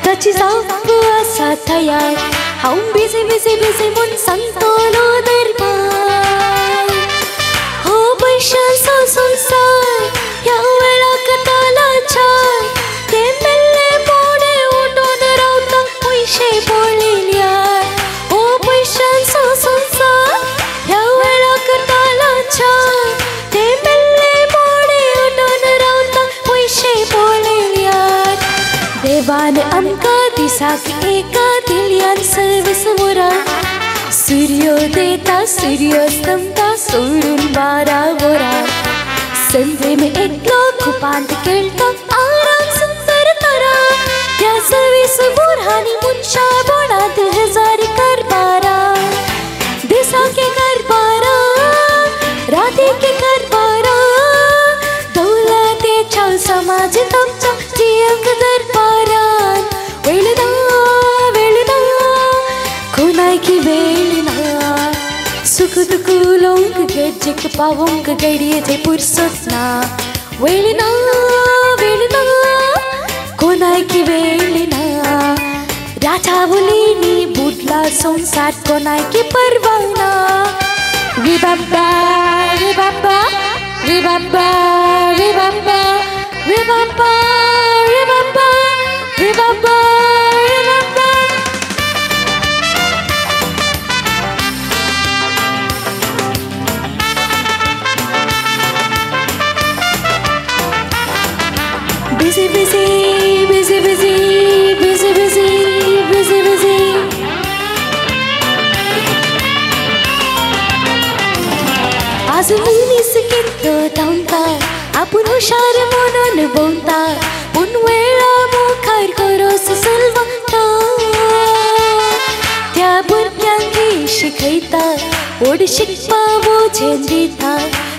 ताची जाप आसा तयार हांव बिजी बिजी बिजी म्हूण सांगतलो दरबार हो पयशांचो संवसार ह्या वेळाक तालाचार ते मेल्ले पोडे उठून रावता पयशे पळयल्यार हो पयशांचो संवसार ह्या वेळाक तालाचार ते मेल्ले पोडे उठून रावता पयशे पळयल्यार देवान आमकां दिसाक एका दिल्यान 26 वरां सूर्यो देता सूर्य आमकां सोडून 12 वरां संद्रेम एकलो कुपांत खेळटा आराम सुंदर तारा त्या 26 वरांनी मनशा बोणांत हजारी कारबारा दिसाक कारबारा रातीक कारबारा दौलतेच्या समाजांत आमच्या जियेवंक दरबारान वेळ ना वेळ ना कोणाक वेळ ना सुख दुख उलोवंक गरजेक पावोवंक घडयेचे पुरसत ना वेळ ना वेळ ना कोणाक वेळ ना राठावलीनी बुडला संवसार कोणाक पर्वा ना रे बाबा रे बाबा रे बाबा रे बाबा रे बाबा रे बाबा रे बाबा रे बाबा. Busy, busy, busy, busy, busy, busy, busy, busy. आज मनीस कितलो धांवता आपूण हुशार म्हणून भोंवता पूण वेळा मुखार करोस सलवाता त्या भुरग्यांक शिकयता व्हड शिकपा वजें दिता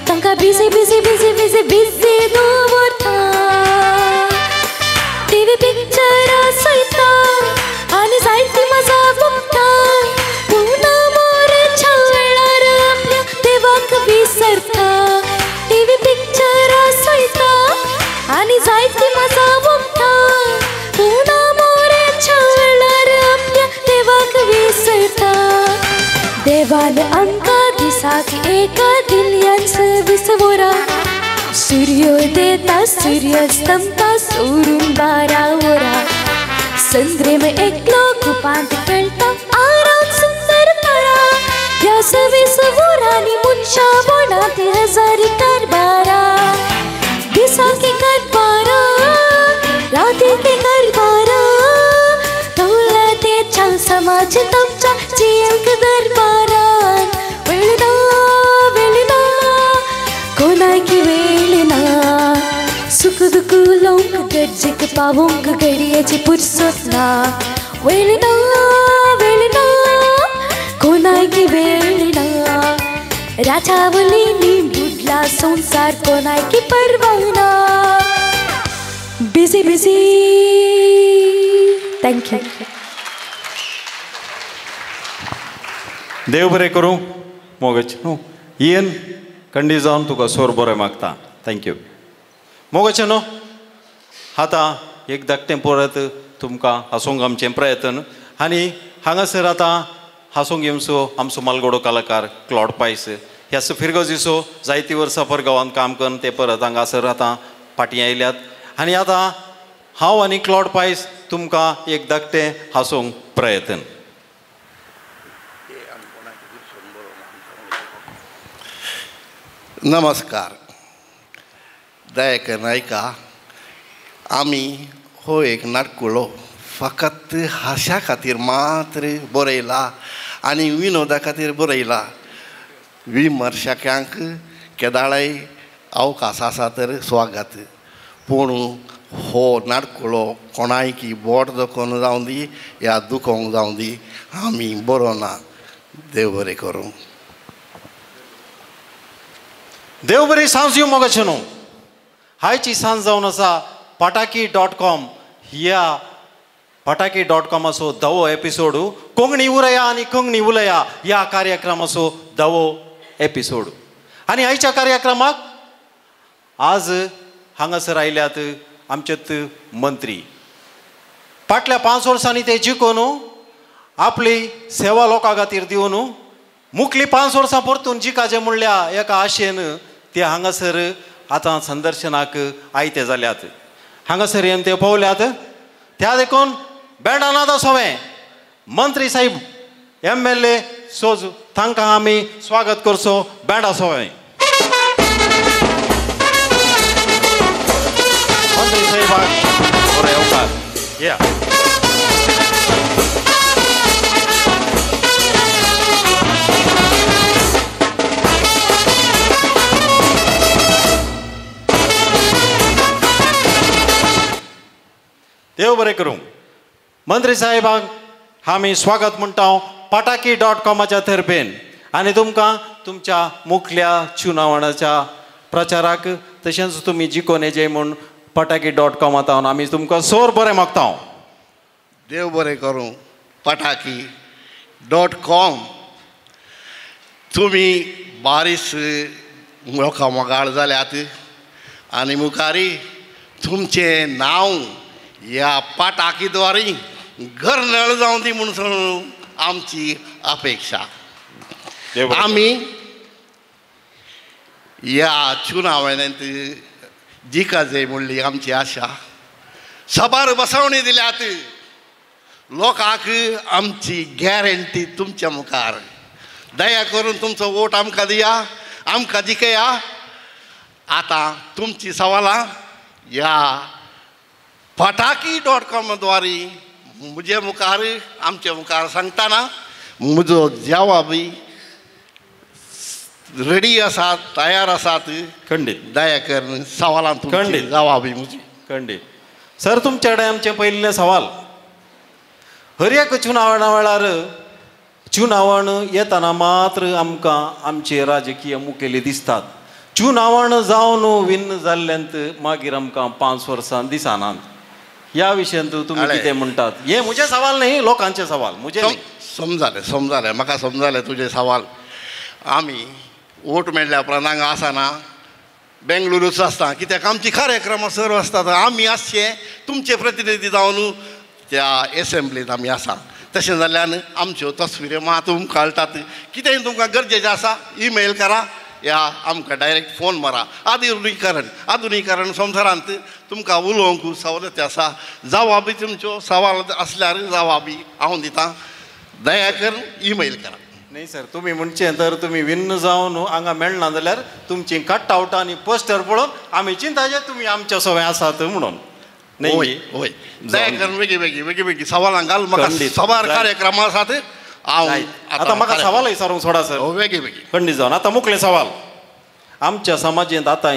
तांकां busy busy busy busy busy दवरता टीव्ही पिक्चरां चोयता आनी जायती मजा भोगता पूण मोरेच्या वेळार आपली देवान आमकां दिसाक एका दिल्यान 26 वरां सूर्य देता सूर्यास्तमता सोडून 12 वरां संद्रेम एकलो कुपांत खेळटा आराम सुंदर तारा ह्या 26 वरांनी मनशा मनांत हजारी कारबारा दिसाक कारबारा रातीक कारबारा दौलतेच्या समाज तुमच्या जियेवंक दरबारान वेळ ना वेळ ना कोणाक वेळ ना सुख दुःख उलोवंक गरजेक पावोवंक घडयेची पुरसत ना वेळ ना वेळ ना कोणाक वेळ ना राजावलींनी बुडला संवसार कोणाक पर्वा ना busy busy. Thank you. देव बरें करूं मोगाचे न्हू येन कंडी जावन तुका सोर बरें मागता. Thank you मोगाचे न्हू. आतां एक धाकटें परत तुमकां हांसूंक आमचें प्रयत्न आनी हांगासर आतां हांसूंक येवचो आमचो मालगोडो कलाकार क्लॉड पायस ह्या फिरगजीचो जायतीं वर्सां परगांवांत काम करून ते परत हांगासर आतां फाटीं आयल्यात आनी आतां हांव आनी क्लॉड पायस तुमकां एक धाकटें हांसूंक प्रयत्न. नमस्कार दयाकर नायका. आमी हो एक नाटकुळो फकत हांशा खातीर मात्र बरयला आनी विनोदा खातीर बरयला. विमर्शकांक केदाळाय अवकाश आसा तर स्वागत, पूण हो नाटकुळो कोणायकी बोट दुखोवन जावं दी या दुखोवंक जावं दी आमी बरोवना. देव बरें करूं. देव बरी सांज दिवं मोगाचे न्हू. आयची सांज जावन आसा pataki.com ह्या pataki.comaचो धवो एपिसोड कोंकणी उरया आनी कोंकणी उलया ह्या कार्यक्रमाचो धवो एपिसोड. आनी आयच्या कार्यक्रमाक आज हांगासर आयल्यात आमचेत मंत्री. फाटल्या 5 वर्सांनी ते जिखून आपली सेवा लोकां खातीर दिवन मुखली 5 वर्सां परतून जिखाचें म्हणल्या एका आशेन ते हांगासर आतां संदर्शनाक आयते जाल्यात. हांगासर येवन ते पावल्यात त्या देखून बँडानादा सोवें मंत्री साहेब MLA सोज तांकां आमी स्वागत करचो बँडा सोवें. मंत्री साहेबाक बरो येवकार. या देव बरें करूं. मंत्री साहेबांक आमी स्वागत म्हणटा pataki.comच्या तर्फेन आनी तुमकां तुमच्या मुखल्या चुनावणाच्या प्रचाराक तशेंच तुमी जिखोन येजे म्हूण pataki.com आमी तुमकां सोर बरें मागता. देव बरें करूं. pataki.com तुमी बारीस लोकां मोगाळ जाल्यात आनी मुखारी तुमचें नांव ह्या पटाकी द्वारी घरनळ जावं दी म्हूण आमची अपेक्षा. आमी ह्या चुनावण्यांत जिखा जाय म्हणली आमची आशा. साबार बसवणी दिल्यात लोकांक आमची गॅरंटी तुमच्या मुखार. दया करून तुमचो वोट आमकां दिया, आमकां जिखया. आतां तुमची सवालां ह्या pataki.com द्वारी म्हजे मुखार आमचे मुखार सांगतना म्हजो जवाबी रेडी आसात, तयार आसात. खंडीत दया करून सवालां तुमची जवाबी म्हजी. खंडीत सर तुमचे कडेन आमचें पयलीं सवाल. हर एक चुनावणा वेळार चुनावण येतना मात्र आमकां आमचे राजकीय मुखेली दिसतात. चुनावण जावन विन जाल्ल्यांत मागीर आमकां 5 वर्सां दिसनात. ह्या विशयांत तुमी कितें म्हणटात? हें म्हजें सवाल न्ही, लोकांचें सवाल. म्हजें समजालें समजालें म्हाका समजालें तुजें सवाल. आमी वोट मेळ्ळ्या उपरांत हांगा आसना, बेंगळुरूच आसता, कित्याक आमची कार्यक्रमां सर्व आसतात. आमी आसचे तुमचे प्रतिनिधी जावन त्या एसेंब्लींत आमी आसा. तशें जाल्ल्यान आमच्यो तस्विऱ्यो मात उमकाळटात. कितेंय तुमकां गरजेचें आसा ईमेल करा या आमकां डायरेक्ट फोन मारा. आधुनिकरण आधुनिकरण संवसारांत तुमकां उलोवंक सवलती आसा. जावा बी तुमच्यो सवाल आसल्यार जावा बी हांव दितां. दया करून ईमेल करा. न्ही सर, तुमी म्हणचें तर तुमी विन्न जावन हांगा मेळना जाल्यार तुमची कट आवट आनी पोस्टर पळोवन आमी चिंताचे तुमी आमच्या सवय आसात म्हणून. हय हय, दया करून बेगी बेगी बेगी बेगी सवालां घाल. म्हाका सवार कार्यक्रम आसात. हांव आतां म्हाका सवाल विचारूंक सोडा सर. बेगी बेगी खंडीत जावन आतां मुखलें सवाल. आमच्या समाजेंत आतां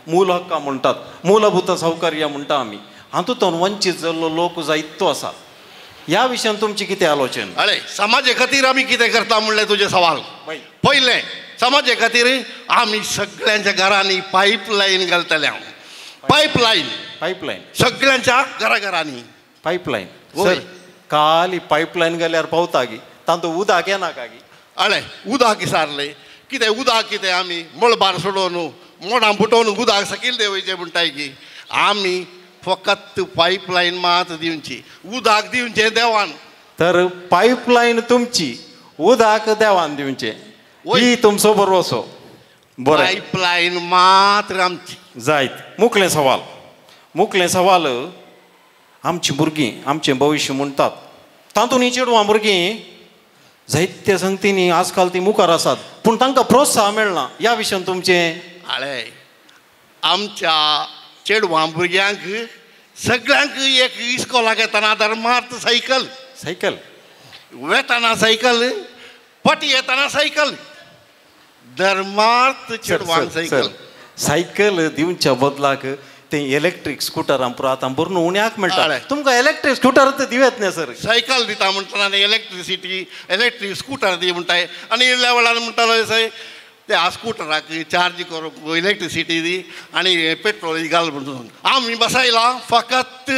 मूल हक्कां म्हणटात, मूलभूत सौकर्य म्हणटा आमी, हातूंत वंचीत जाल्लो लोक जायतो आसा. ह्या विशयान तुमची कितें आलोचन? अरे समाजे खातीर आमी कितें करता म्हणलें तुजें सवाल. पयलें समाजे खातीर आमी सगळ्यांच्या घरांनी पायपलायन घालतले. हांव पायपलायन पायपलायन सगळ्यांच्या घराघरांनी पायपलायन. सर काली पायपलायन घाल्यार पावता गी तांतूं उदक येना कागी? अळे उदक विसारलें कितें? उदक कितें आमी मळबार सोडोवन मोडां फुटोवन उदक सकयल देंवयचें म्हणटाय की? आमी फकत पायपलायन मात दिवची, उदक दिवचें देवान. तर पायपलायन तुमची, उदक देवान दिवचें, ही तुमचो भरवसो. बरें, पायपलायन मात्र आमची जायत. मुखलें सवाल, मुखलें सवाल. आमची भुरगीं आमचें भविश्य म्हणटात, तातूंत चेडवां भुरगीं जायत्या संगतींनी आजकाल ती मुखार आसात, पूण तांकां प्रोत्साहन मेळना. ह्या विशयान तुमचें? आळे आमच्या चेडवां भुरग्यांक सगळ्यांक एक इस्कोलाक येतना धर्मार्थ सायकल, सायकल वेतना सायकल, पटी येतना सायकल, धर्मार्थ चेडवांक सायकल. सायकल दिवच्या बदलाक ते इलेक्ट्रीक स्कुटरां पुरो आतां भरून उण्याक मेळटा. तुमकां इलेक्ट्रीक स्कुटर तर दिवत न्ही सर. सायकल दिता म्हणटना आनी इलेक्ट्रिसिटी इलेक्ट्रीक स्कुटर दी म्हणटाय आनी इल्ल्या वेळार म्हणटालो सय त्या स्कुटराक चार्ज करूंक इलेक्ट्रिसिटी दी आनी पेट्रोल घाल म्हणून. आमी बसायला फकत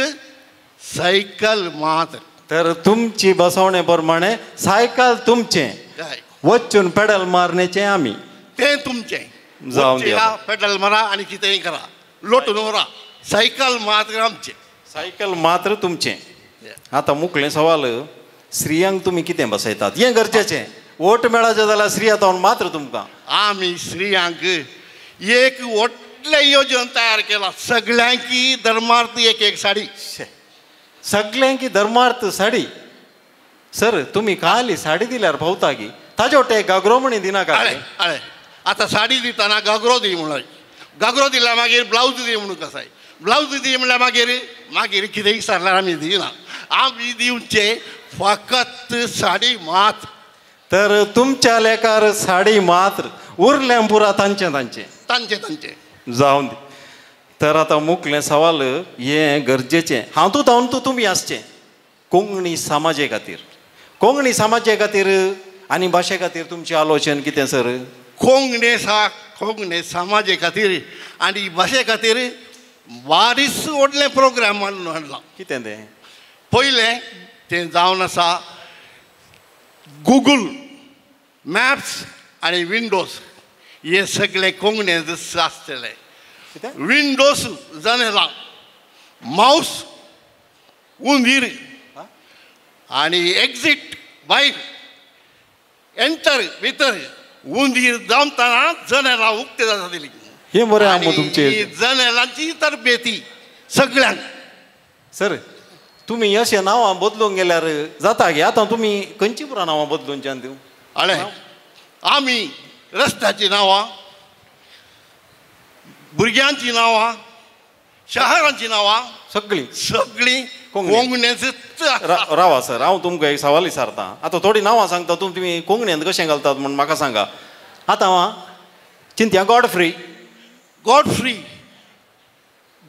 सायकल मात्र. तर तुमची बसवणे प्रमाणे सायकल तुमचें, वचून पेडल मारण्याचें आमी, तें तुमचें. जावन पेडल मारा आनी कितेंय करा, लोटून व्हरा, सायकल मात्र आमचें, सायकल मात्र तुमचें. आतां मुखलें सवाल, स्त्रियांक तुमी कितें बसयतात? हें गरजेचें. वोट मेळाचें जाल्यार स्त्रिया जावन मात्र तुमकां. आमी स्त्रियांक एक व्हडलें योजन तयार केलां, सगळ्यांकी धर्मार्थ एक एक साडी. सगळ्यांकी धर्मार्थ साडी? सर तुमी खाली साडी दिल्यार पावता की ताजे वटे घागरो म्हणी दिनाका? अळे आतां साडी दितना घागरो दी म्हणून, घागरो दिल्यार मागीर ब्लावज दी म्हणून कसाय, ब्लावज दी म्हणल्यार मागीर मागीर कितेंय विचारल्यार आमी दिना. आमी दिवचें फकत साडी मात. तर तुमच्या लेखार साडी मात्र, उरलें पुरा तांचें तांचें तांचें तांचें. जावन दी. तर आतां मुखलें सवाल हें गरजेचें. हातूंत हांव तूं तुमी आसचें कोंकणी समाजे खातीर, कोंकणी समाजे खातीर आनी भाशे खातीर तुमचें आलोचन कितें सर? कोंकणी सा कोंकणी समाजे खातीर आनी भाशे खातीर बारीस व्हडलें प्रोग्राम हाडलां. कितें तें? पयलें तें जावन आसा गुगल मॅप्स आनी विंडोज हे सगळे कोंकणींत आसतले. विंडोज जनेलां, मावस उंदीर आनी एक्झीट भायर, एंटर भितर, उंदीर जमतना जनेलां उक्ते जाता दिली. हें बरें आहा तुमचें जनेलांची तरबेती सगळ्यांक. सर तुमी अशें नांवां बदलूंक गेल्यार जाता गे? आतां तुमी खंयची पुरा नांवां बदलून दिवं? अळे आमी रस्त्याची नांवां, भुरग्यांची नांवां, शहरांची नांवां सगळीं सगळीं कोंकणीच. रावा सर, हांव तुमकां एक सवाल विचारता. आतां थोडीं नांवां सांगता, तुमी कोंकणींत कशें घालतात म्हूण म्हाका सांगा. आतां हांव चिंतया, गॉडफ्री. गॉडफ्री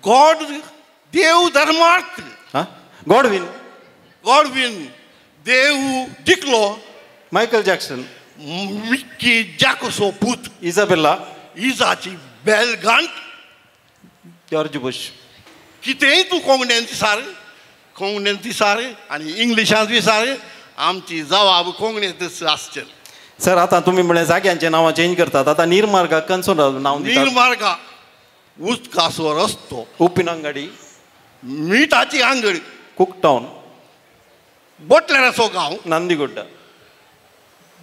गॉड देव धर्मार्थ. गॉडविन. गॉडविन देव जिखलो. Michael Jackson. मिक्की जॅकोसो पूत. इजाबेला. इजाची बेलगांट. George Bush. कितेंय तूं कोंकण्यांत सार, कोंकण्यांत सार आनी इंग्लिशांत बी सार, आमची जवाब कोंकणींतच आसचें. सर आतां तुमी म्हणलें जाग्यांचें नांवां चेंज करतात, आतां निर्मार्गाक खंयचो नांव दितात? निर्मार्गा उदकाचो रस्तो, उपिनांगाडी, मिठाची आंगडी, कुकटावन, बोटलेराचो गांव, नंदीगुड्डा,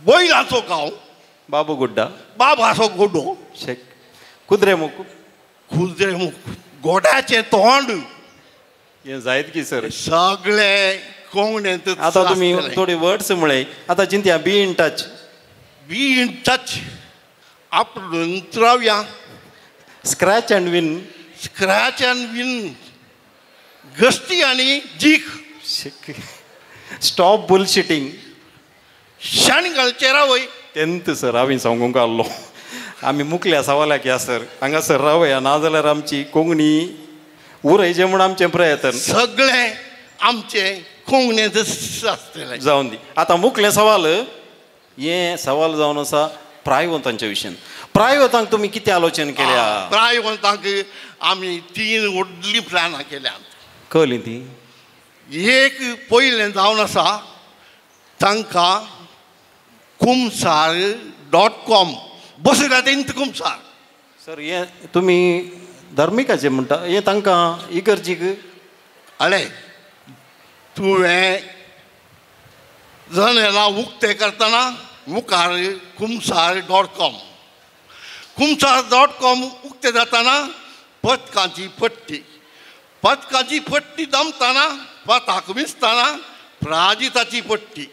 बैलाचो गांव, बाबूगुड्डा, बाबाचो गोडो, शेक, कुद्रेमुख, कुद्रेमुख गोड्याचें तोंड. हें जायत की सर सगळे कोंकणींत. आतां तुमी थोडे वर्ड्स म्हळे, आतां चिंतया, be in touch, be in touch, आपण रावया. Scratch and win, scratch and win, गस्ती आनी जीख. स्टॉप बुलशिटींग, शेण घालचें रावय. तेंत सर हांवें सांगूंक आहलो, आमी मुकल्या सवालाक या सर, हांगासर रावया, नाजाल्यार आमची कोंकणी उरयचें म्हूण आमचें प्रयत्न सगळें आमचें कोंकणींत आसतलें. जावन दी. आतां मुकलें सवाल, हें सवाल जावन आसा प्रायवंतांच्या विशयान. प्रायवंतांक तुमी कितें आलोचन केल्या? प्रायवंतांक आमी 3 व्हडलीं प्लॅनां केल्यांत. कळ्ळीं ती? एक पयलें जावन आसा तांकां कुमसार.com बसयला तेंच कुमसार. सर हें तुमी धार्मिकाचें म्हणटा, हें तांकां इगर्जीक? अळे तुवें जनेलां उक्तें करतना मुखार कुमसार.com, कुमसार.com उक्तें जातना पदकांची पट्टी, पदकांची पट्टी दमतना पताक विंचतना प्राजिताची पट्टी,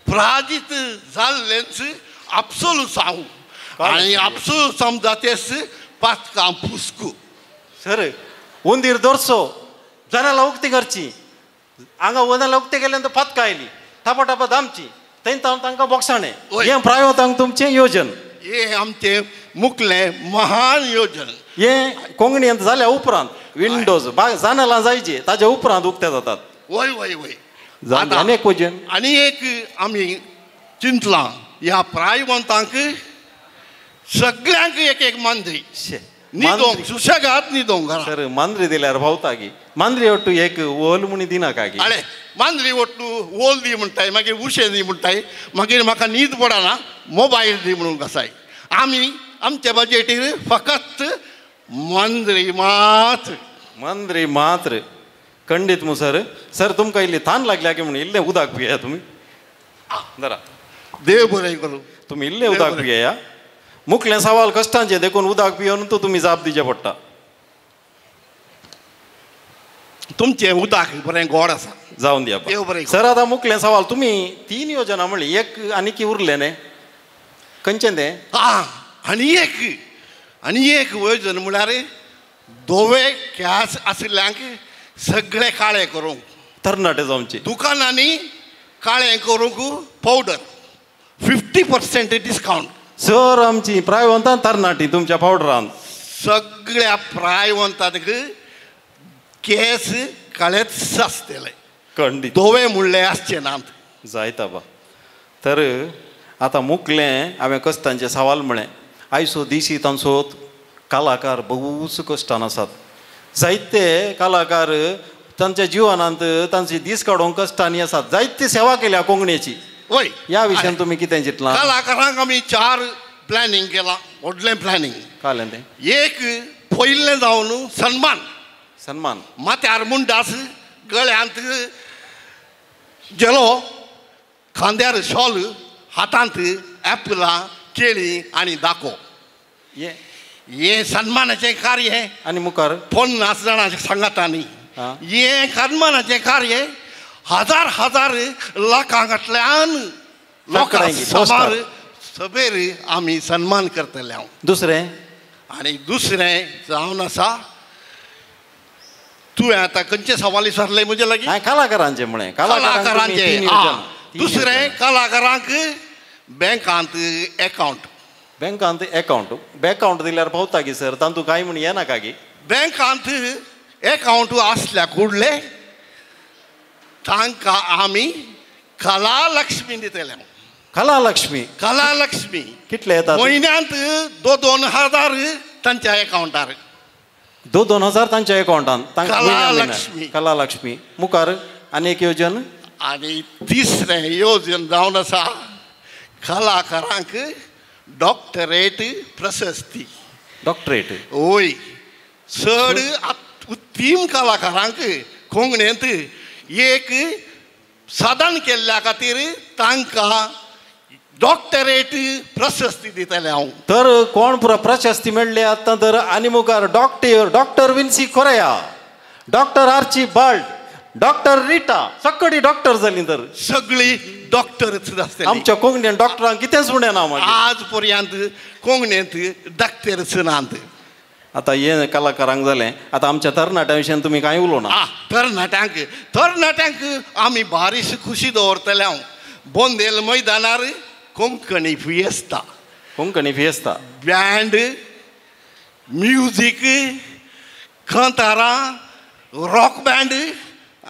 प्राजीत जाल्लेंच आपसोलू सांगू आनी आपसोलू समजातेच पातकां पुस्कू. सर उंदीर दरसो जनेलां उक्ती करची, हांगा वजनां उक्तें केल्यान पातकां आयली, थापा थापा दामची, थंय तांकां बोगसाणें. हें प्रायवतांक तुमचें योजन, हें आमचें मुकलें महान योजन. हें कोंकणींत जाल्या उपरांत विंडोज जनेलां जायची, ताज्या उपरांत उक्ते जातात. वय वय वय. आनी एक वजन, आनी एक आमी चिंतलां ह्या प्रायवंतांक सगळ्यांक एक एक मांद्री न्हिदोंक, सुशेगाद न्हिदोंक. सर मांद्री दिल्यार भावता की? मांद्री वट्टू एक ओल म्हूण दिनाका की? अळे मांद्री वट्टू ओल दी म्हणटाय, मागीर उशें दी म्हणटाय, मागीर म्हाका न्हीद पडना मोबायल दी म्हणून कसाय. आमी आमच्या बजेटीर फकत मांद्री मात्र, मांद्री मात्र. खंडीत मू सर. सर तुमकां इल्ली तान लागल्या की म्हूण इल्लें उदक पिया तुमी. जरा देव बरें करूं, तुमी इल्लें उदक पिया. मुकलें सवाल कश्टांचें देखून उदक पिवन तो तुमी जाप दिवचें पडटा. तुमचें उदक बरें गोड आसा. जावन दिया सर. आतां मुकलें सवाल, तुमी 3 योजना म्हणली, एक आनी की उरलें न्ही, खंयचें तें? आं, आनी एक, आनी एक योजन म्हळ्यार धवे केंस आशिल्ल्यांक सगळे काळे करूंक, तरणाटे जावचे, दुकानांनी काळे करूंक पावडर 50% डिस्कावंट. सर आमची प्रायवंतां तरणाटी तुमच्या पावडरान सगळ्या प्रायवंतांक केंस काळेच आसतले, खंडीत, धवे म्हणले आसचे नात. जायता बा. तर आतां मुकलें हांवें कश्टांचें सवाल म्हळें. आयचो दीस तांचो कलाकार बहुच कश्टान आसात. जायते कलाकार तांच्या जिवनांत तांचे दीस काडूंक कश्टांनी आसात. जायती सेवा केल्या कोंकणीची. वय, ह्या विशयान तुमी कितें चिंतलां? कलाकारांक आमी 4 प्लॅनिंग केलां, व्हडलें प्लॅनिंग. कळ्ळें तें? एक पयलें जावन सन्मान, सन्मान, माथ्यार मुंडास, गळ्यांत जेलो, खांद्यार शॉल, हातांत एपलां, केळीं आनी दाको. हें सन्मानाचें कार्य. आनी मुखार 50 जाणां सांगातांनी हें सन्मानाचें कार्य हजार हजार लाखांतल्यान लोकां सभार सभेर आमी सन्मान करतले. हांव दुसरें, आनी दुसरें जावन आसा, तुवें आतां खंयचे सवाल विचारले म्हजे लागीं? कलाकारांचें म्हळें. कलाकारांचें. दुसरें कलाकारांक बँकांत एकावंट, बँकांत एकावंट, बँकावंट दिल्यार पावता की सर? तातूंत कांय म्हूण येनाका की? बँकांत एकावंट आसल्या कुडले तांकां आमी कलालक्ष्मी दितले. कलालक्ष्मी, कलालक्ष्मी कितले येता म्हयन्यांत? 2-2 हजार तांच्या एकावंटार. 2-2 हजार तांच्या एकावंटान. कलालक्ष्मी, कलालक्ष्मी. मुखार आनी एक योजन, आनी तिसरें योजन जावन आसा कलाकारांक डॉक्टरेट प्रशस्ती. डॉक्टरेट? वय, चड उत्तीम कलाकारांक कोंकणींत एक साधन केल्ल्या खातीर तांकां डॉक्टरेट प्रशस्ती दितले हांव. तर कोण पुरा प्रशस्ती मेळ्ळी आतां तर आनी मुखार doctor Vincy Correa, doctor Archibald, doctor Rita, सगळी डॉक्टर जाली. तर सगळी डॉक्टरच आसतली. आमच्या कोंकणीन डॉक्टरांक कितेंच उणें ना मागीर. आज पर्यंत कोंकणींत डॉक्टरच नात. आतां हें कलाकारांक जालें, आतां आमच्या तरणाट्यां विशयान तुमी कांय उलोवना. आ तरणाट्यांक आमी बारीश खुशी दवरतले हांव. बोंदेल मैदानार कोंकणी फियेस्ता, कोंकणी फियेस्ता, बँड, म्युजीक, कांतारां, रॉक बँड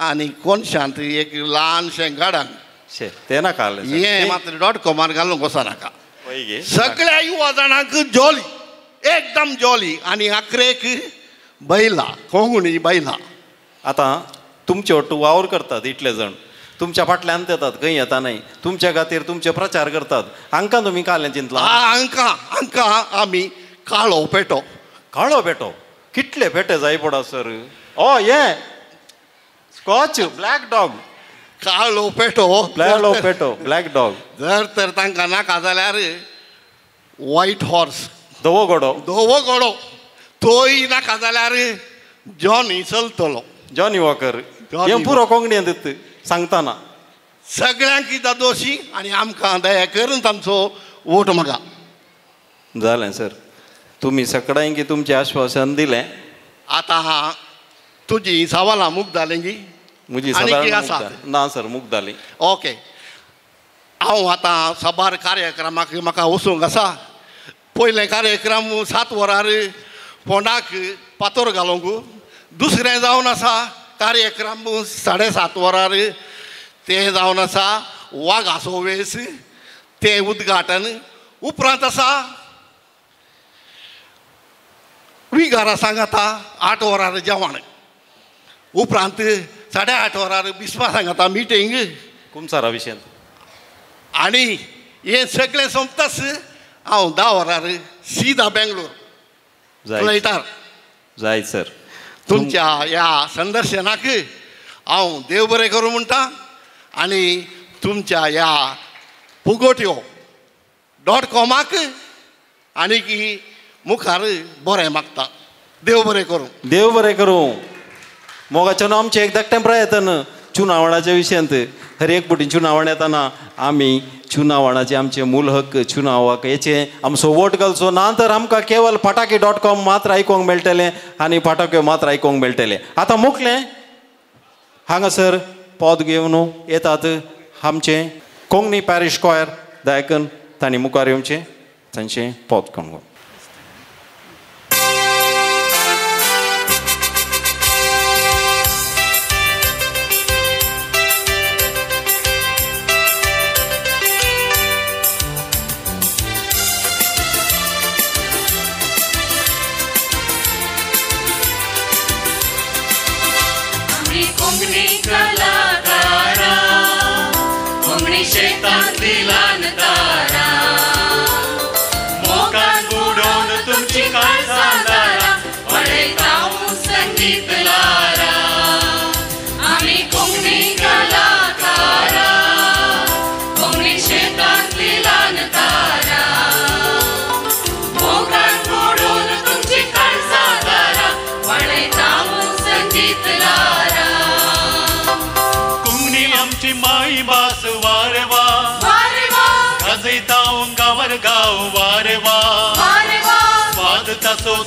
आनी कोनशांत एक ल्हानशें गार्डन. शे तें नाका हें मात्र डॉट कॉमार घालूंक वचो नाका. सगळ्या युवा जाणांक जॉली, एकदम जॉली. आनी आखरेक बैलां, कोंकणी बैलां. आतां तुमचे वट्टू वावर करतात इतले जाण, तुमच्या फाटल्यान येतात, खंय येता न्हय, तुमच्या खातीर तुमचे प्रचार करतात. हांकां तुमी कालें चिंतलां? हांकां आमी काळो पेटो. काळो पेटो कितले पेटे जाय पडा सर. ओ हे स्कॉच ब्लॅक डॉग, काळो पेटो, काळो पेटो, ब्लॅक डॉग. जर तर तांकां नाका जाल्यार व्हायट हॉर्स, धवो घोडो, धवो घोडो तोय नाका जाल्यार जॉनी चलतलो, जॉनी वॉकर. हें पुरो कोंकणींत सांगतना सगळ्यांक दादोशी आनी आमकां दया करून तांचो वोट मागा. जालें सर, तुमी सगळ्यांक तुमचें आश्वासन दिलें. आतां तुजी सवालां मुक्त जालीं गी? म्हजी ना सर, मुक्त जाली. ओके, हांव आतां साबार कार्यक्रमाक म्हाका वचूंक आसा. पयलें कार्यक्रम 7 वरार फोंडाक पातोर घालूंक, दुसरें जावन आसा कार्यक्रम 7:30 वरार, तें जावन आसा वागाचो वेस, तें उद्घाटन. उपरांत आसा विगारा सांगाता 8 वरार जेवण. उपरांत 8:30 वरार बिस्पा सांगाता मिटींग कुमसारा विशयांत. आनी हें सगळें सोंपताच हांव 10 वरार सीधा बेंगलोर फ्लायटार. जाय सर, तुमच्या ह्या संदर्शनाक हांव देव बरें करूं म्हणटा आनी तुमच्या ह्या पुगोट्यो डॉट कॉमाक आनी की मुखार बरें मागता. देव बरें करूं. देव बरें करूं. मोगाच्यान आमचें एक धाकटें प्रयत्न चुनावणाच्या विशयांत. हर एक फावटी चुनावण येताना आमी चुनावणाचे आमचे मूल हक्क चुनावाक हेचे आमचो वोट घालचो ना तर आमकां केवल फटाके डॉट कॉम मात्र आयकूंक मेळटलें आनी फटाक्यो मात्र आयकूंक मेळटलें. आतां मुखलें हांगासर पद घेवन येतात आमचें कोंकणी पॅरिश कॉयर दायकन, तांणी मुखार येवचें तांचें पद करून.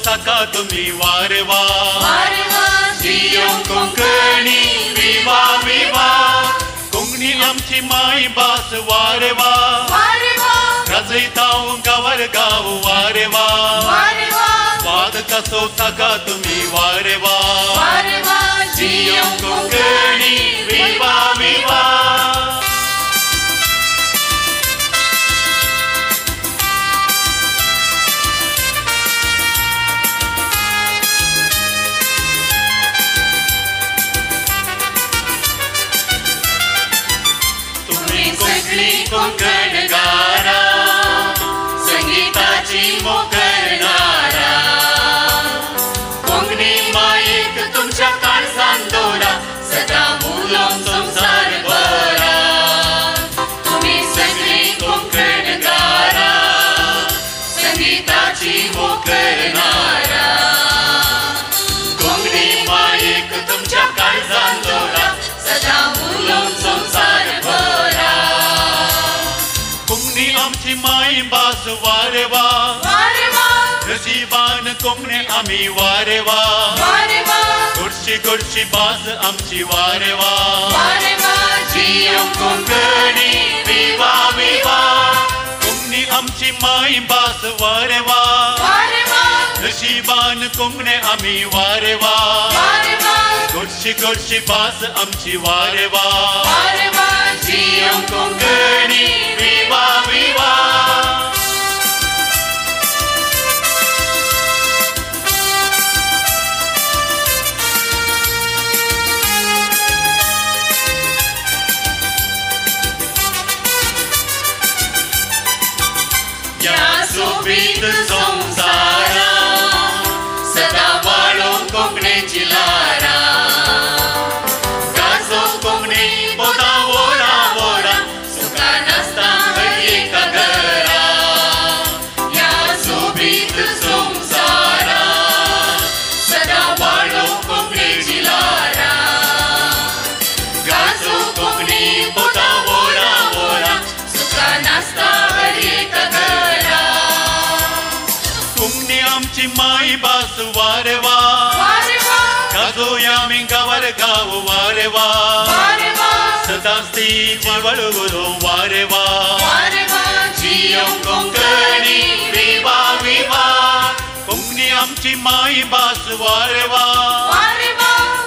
ताका तुमी वारवा जियो कोंकणी विवा विवा, कोंकणी आमची माय भास वारवा, गाजयता गांवार गांव वारवा, स्वाद कसो ताका तुमी वारवा, जियो कोंकणी विवा विवा. कोंकणगारा संगीताची मोकरणारा, कोंकणी मायेक तुमच्या काळजान दवरा, सदां उलोवंक संवसार भरा. आमची माय भास वारे वा नशिबान कोंकणी आमी वारे वा गोडशी गोडशी भास आमची वारे वा जियो कोंकणी विवा विवा कोंकणी आमची माय भास वारे वा नशिबान कोंकणी आमी वारे वा गोडशी गोडशी भास आमची वारे वा जियो कोंकणी विवा विवा. या सोबीत संसारा सदा वाळो कोंकणीची लारा गाजो कोंकणी बोधा वोरा वोरा सुखा नासता एका घरा. या सोबीत संसारा सदा वाळो कोंकणीची लारा गाजो कोंकणी बोधा वोरा वोरा सुखा नासता एका घरा. कोंकणी आमची माय भास वारे वा गाजोया आमी गांवार गांव वारे वा सदांच ती जिवळ उरो वारे वा जियो कोंकणी विवा विवा कोंकणी आमची माय भास वारे वा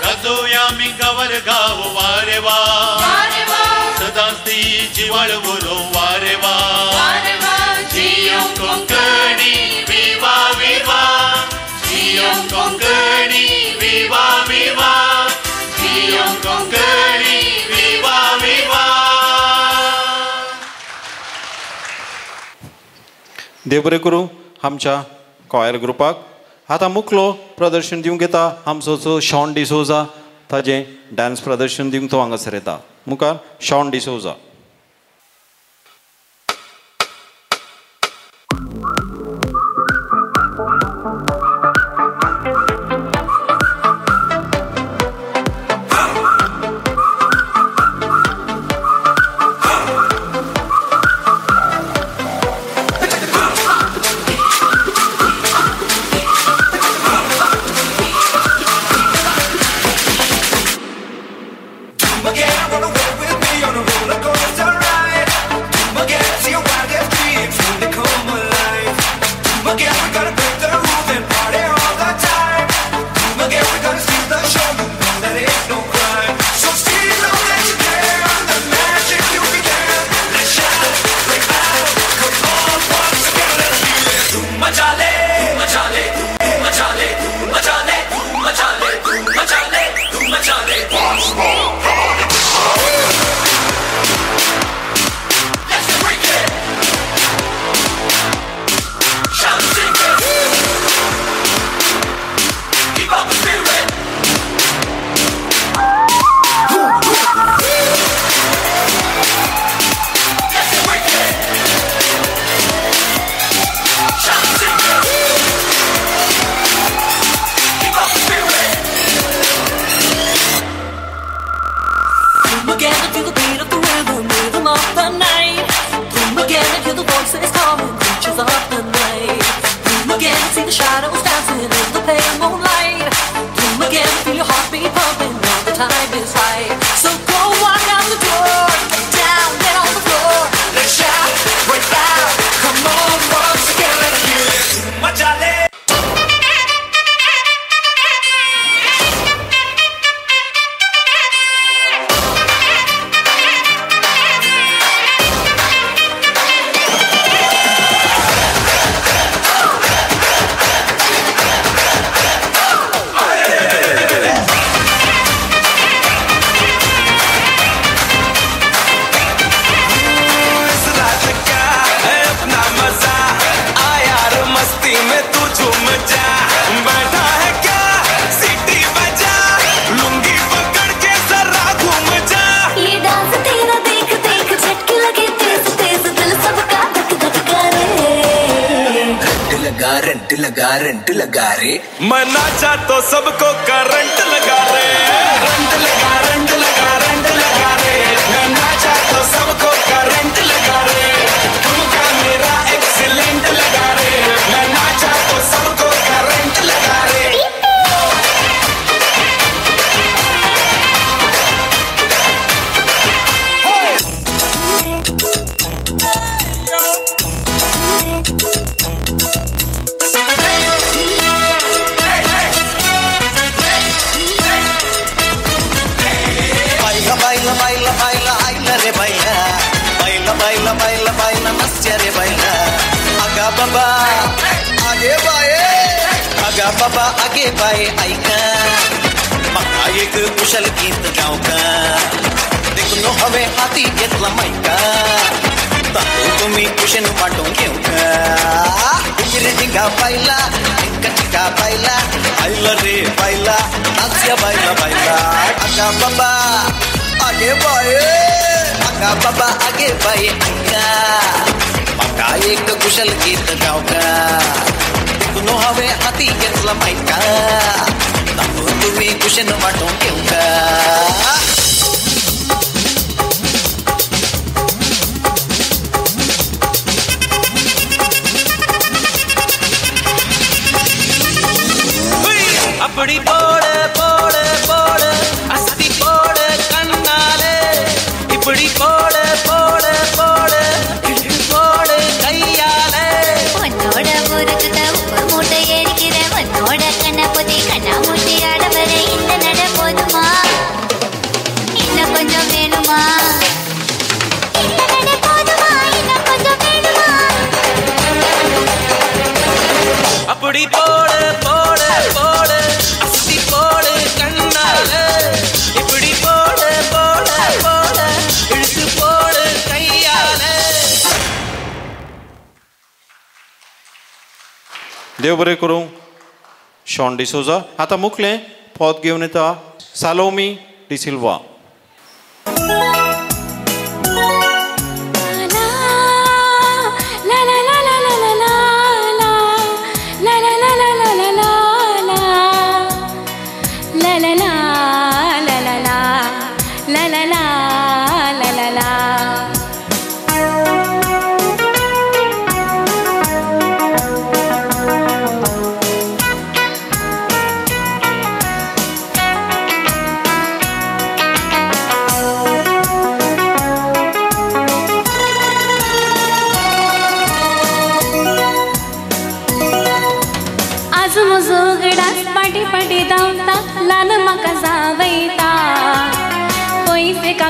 गाजोया आमी गांवार गांव वारे वा सदांच ती जिवळ उरो वारे वा जियो कोंकणी विवा विवा जियो कोंकणी विवा विवा जियो कोंकणी विवा विवा. देव बरें करूं आमच्या कॉयर ग्रुपाक. आतां मुखलो प्रदर्शन दिवंक येता आमचो जो शॉन डिसोजा ताजें डांस प्रदर्शन दिवंक तो हांगासर येता. मुखार शॉन डिसोजा. करंट लगा रे, मैं नाचा तो सबको करंट लगा रे, रंट लगा रंट लगा रंट लगा रे, मैं नाचा तो सबको करंट लगा रे, ठुमका मेरा। बायला बायला बायला बायला नाचया रे बायला आगा बाबा आगे बाये आगा बाबा आगे बाये ऐका म्हाका एक कुशल गीत गावका देखून हांवें हाती घेतला मायका तातूंत तुमी कुशेन वांटून घेवका डिंगिरे डिंगा बायला टिंका टिंका बायला आयला रे बायला नाचया बायला बायला आगा बाबा आगे बाये आगा बाबा आगे बाये ऐका म्हाका एक कुशल गीत गावका देखून हांवें हाती घेतला मायका तातूंत तुमी कुशेन वांटून घेवका. அப்படி போடு போடு போடு அஸ்தி போடு கண்ணாலே இப்படி போடு போடு போடு இழுத்து போடு கையாலே உன்னோட ஊருக்கு உப்பு மூட்டை ஏறிக்கிற உன்னோட கண்ணை பொத்தி கண்ணா மூட்டி ஆட வர இந்த நட போதுமா இன்னும் கொஞ்சம் வேணுமா இந்த நட போதுமா இன்னும் கொஞ்சம் வேணுமா அப்படி போடு போடு போடு அஸ்தி போடு கண்ணாலே இப்படி போடு போடு போடு இழுத்து போடு கையாலே. देव बरें करूं शॉन डिसोजा. आतां मुखलें पद घेवन येता सालोमी डिसिल्वा.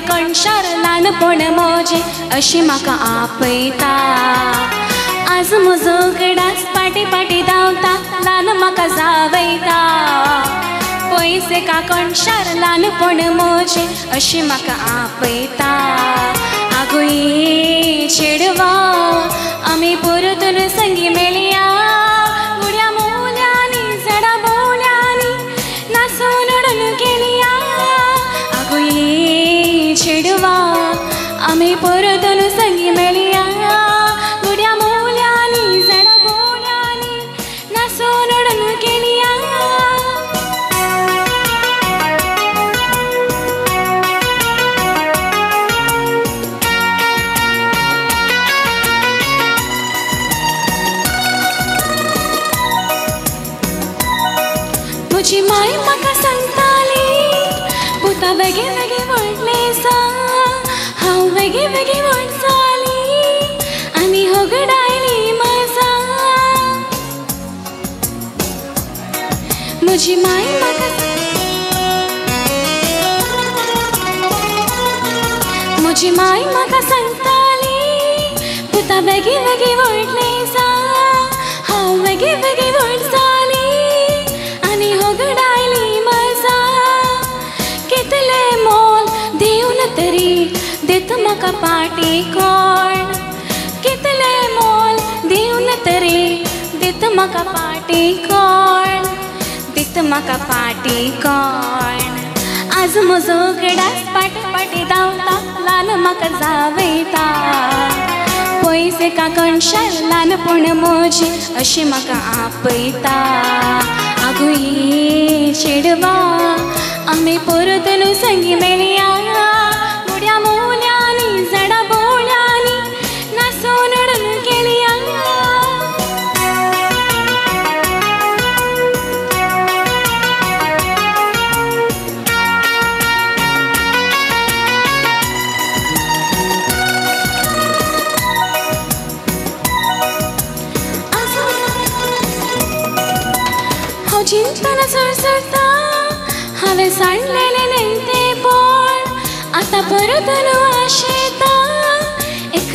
कणशार ल्हानपण मोजे अशी म्हाका आपयता आज म्हजो गडास फाटी फाटी धांवता ल्हान म्हाका जावयता पयस एका कणशार ल्हानपण मोजे अशी म्हाका आपयता आगो ये चेडवा आमी परतून संगी मेळया गुड्या मोल्यांनी झाडां बोल्यांनी नाचून उडून गेलया आगो ये चेडवा आमी परतून संगी मेळया गुड्या मोल्यांनी झाडां बोल्यांनी नाचून उडून गेलया. म्हजी माय म्हाका सांगताली पुता बेगीन बेगीन व्हडलें जा हांव बेगीन बेगीन व्हड जाली आनी होगडायली मजा. म्हजी माय म्हाका म्हजी माय म्हाका सांगताली पुता बेगीन बेगीन व्हडलें जा हांव बेगीन बेगीन व्हड जाली आनी होगडायली मजा. कितले मोल दिवन तरी दित म्हाका पाटी कोण कितले मोल दिवन तरी दित म्हाका पाटी कोण दित म्हाका पाटी कोण. आज म्हजो गडास फाटी फाटी धांवता ल्हान म्हाका जावयता पयस एका कणशार ल्हानपण म्हजें अशें म्हाका आपयता आगो ये चेडवा आमी परतून संगी मेळया गुड्या मोल्यांनी झाडां बोल्यांनी नाचून उडून गेलया. हांव चिंतना सरसरता हांवें सांडलेलें न्हय तें पण आतां परतून आशेता एक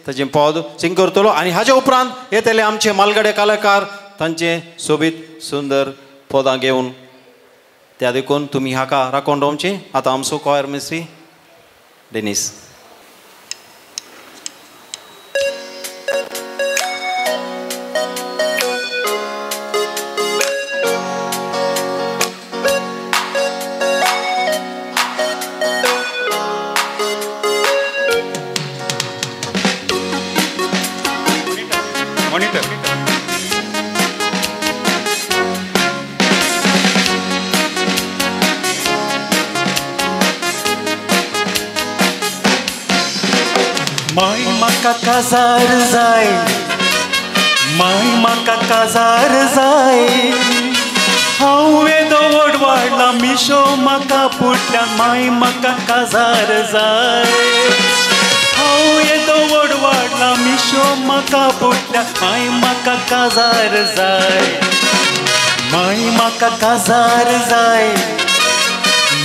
ताजें पद सिंग करतलो आनी हाजे उपरांत येतले आमचे मालगडे कलाकार तांचे सोबीत सुंदर पदां घेवन. त्या देखून तुमी हाका राखून रावची. आतां आमचो कॉयर मिस्त्री डेनीस. काजार जाय माय म्हाका काजार जाय हांव येदो व्हड वाडला मिशो म्हाका पुटल्या माय म्हाका काजार जाय हांव येदो व्हड वाडला मिशो म्हाका पुटल्या माय म्हाका काजार जाय माय म्हाका काजार जाय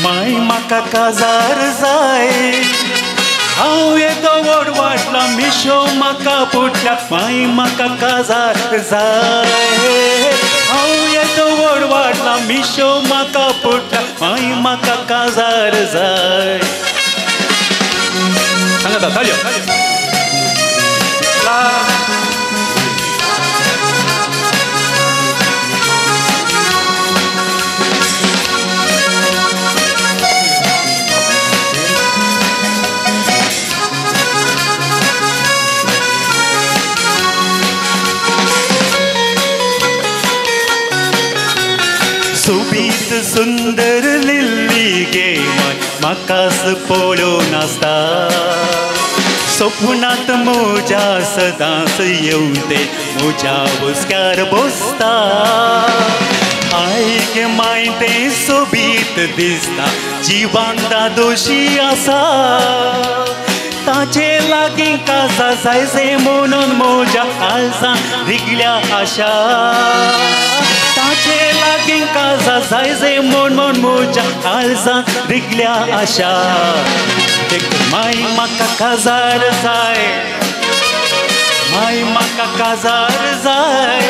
माय म्हाका काजार जाय हांव येदो व्हड वाडला मिशो म्हाका पुटल्या माय म्हाका काजार जाय हांव येदो व्हड वाडला मिशो म्हाका पुटल्या माय म्हाका काजार जाय. सांगात ताळयो. सोबीत सुंदर लिल्ली गे माय म्हाकास पळोवन आसता सपनांत म्हज्या सदांच येवन तें म्हज्या हुस्क्यार बसता आई गे माय तें सोबीत दिसता जिवान दादोशी आसा ताचे लागीं काजा जायचे म्हणून म्हज्या काळजान रिगल्या आशा ताचे लागीं काजा जायचे म्हणून म्हज्या काळजान रिगल्या आशा. देखून माय म्हाका काजार जाय माय म्हाका काजार जाय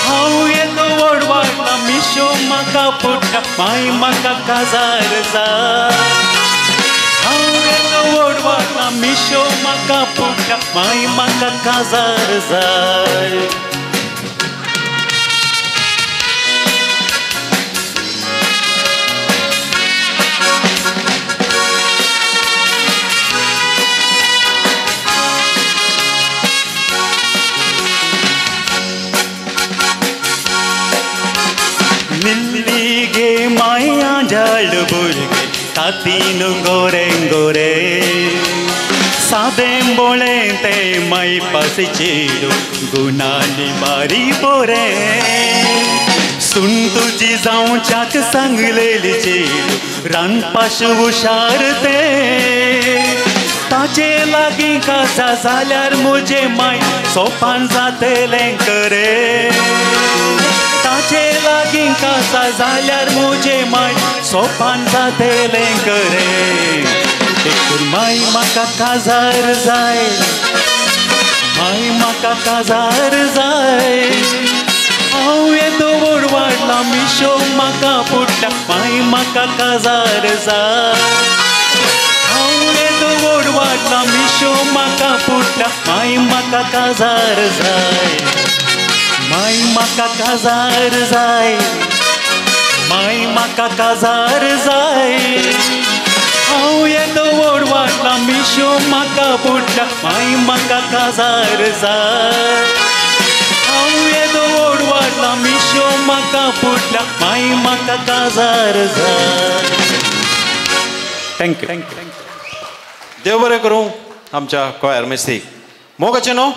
हांव येदो व्हड वाडला मिशो म्हाका पुटल्या माय म्हाका काजार जाय हांव येदो व्हड वाडला मिशो म्हाका पुटल्या माय म्हाका काजार जाय. लिल्ली गे माया जाळ बुरगे तातीन गोरे गोरे सादें बोळे ते माय पास चेडू गुणानी बारी बोरे सुन तुजी जावच्याक सांगलेली चेडू रांदपाश हुशार ते ताचे लागीं काजा जाल्यार म्हजें माय सोपान जातलें करे ताचे लागीं काजा जाल्यार म्हजें माय सोपान जातलें करे. देखून माय म्हाका काजार जाय माय म्हाका काजार जाय हांव येदो व्हड वाडला मिशो म्हाका पुटल्या माय म्हाका काजार जाय हांव येदो व्हड वाडला मिशो म्हाका पुटल्या माय म्हाका काजार जाय माय म्हाका काजार जाय माय म्हाका काजार जाय हांव येदो व्हड वाडला मिशो म्हाका पुटल्या माय म्हाका काजार जाय हांव येदो व्हड वाडला मिशो म्हाका पुटल्या माय म्हाका काजार जाय. Thank you. देव बरें करूं आमच्या कॉयर मिस्त्रीक. मोगाचें न्हू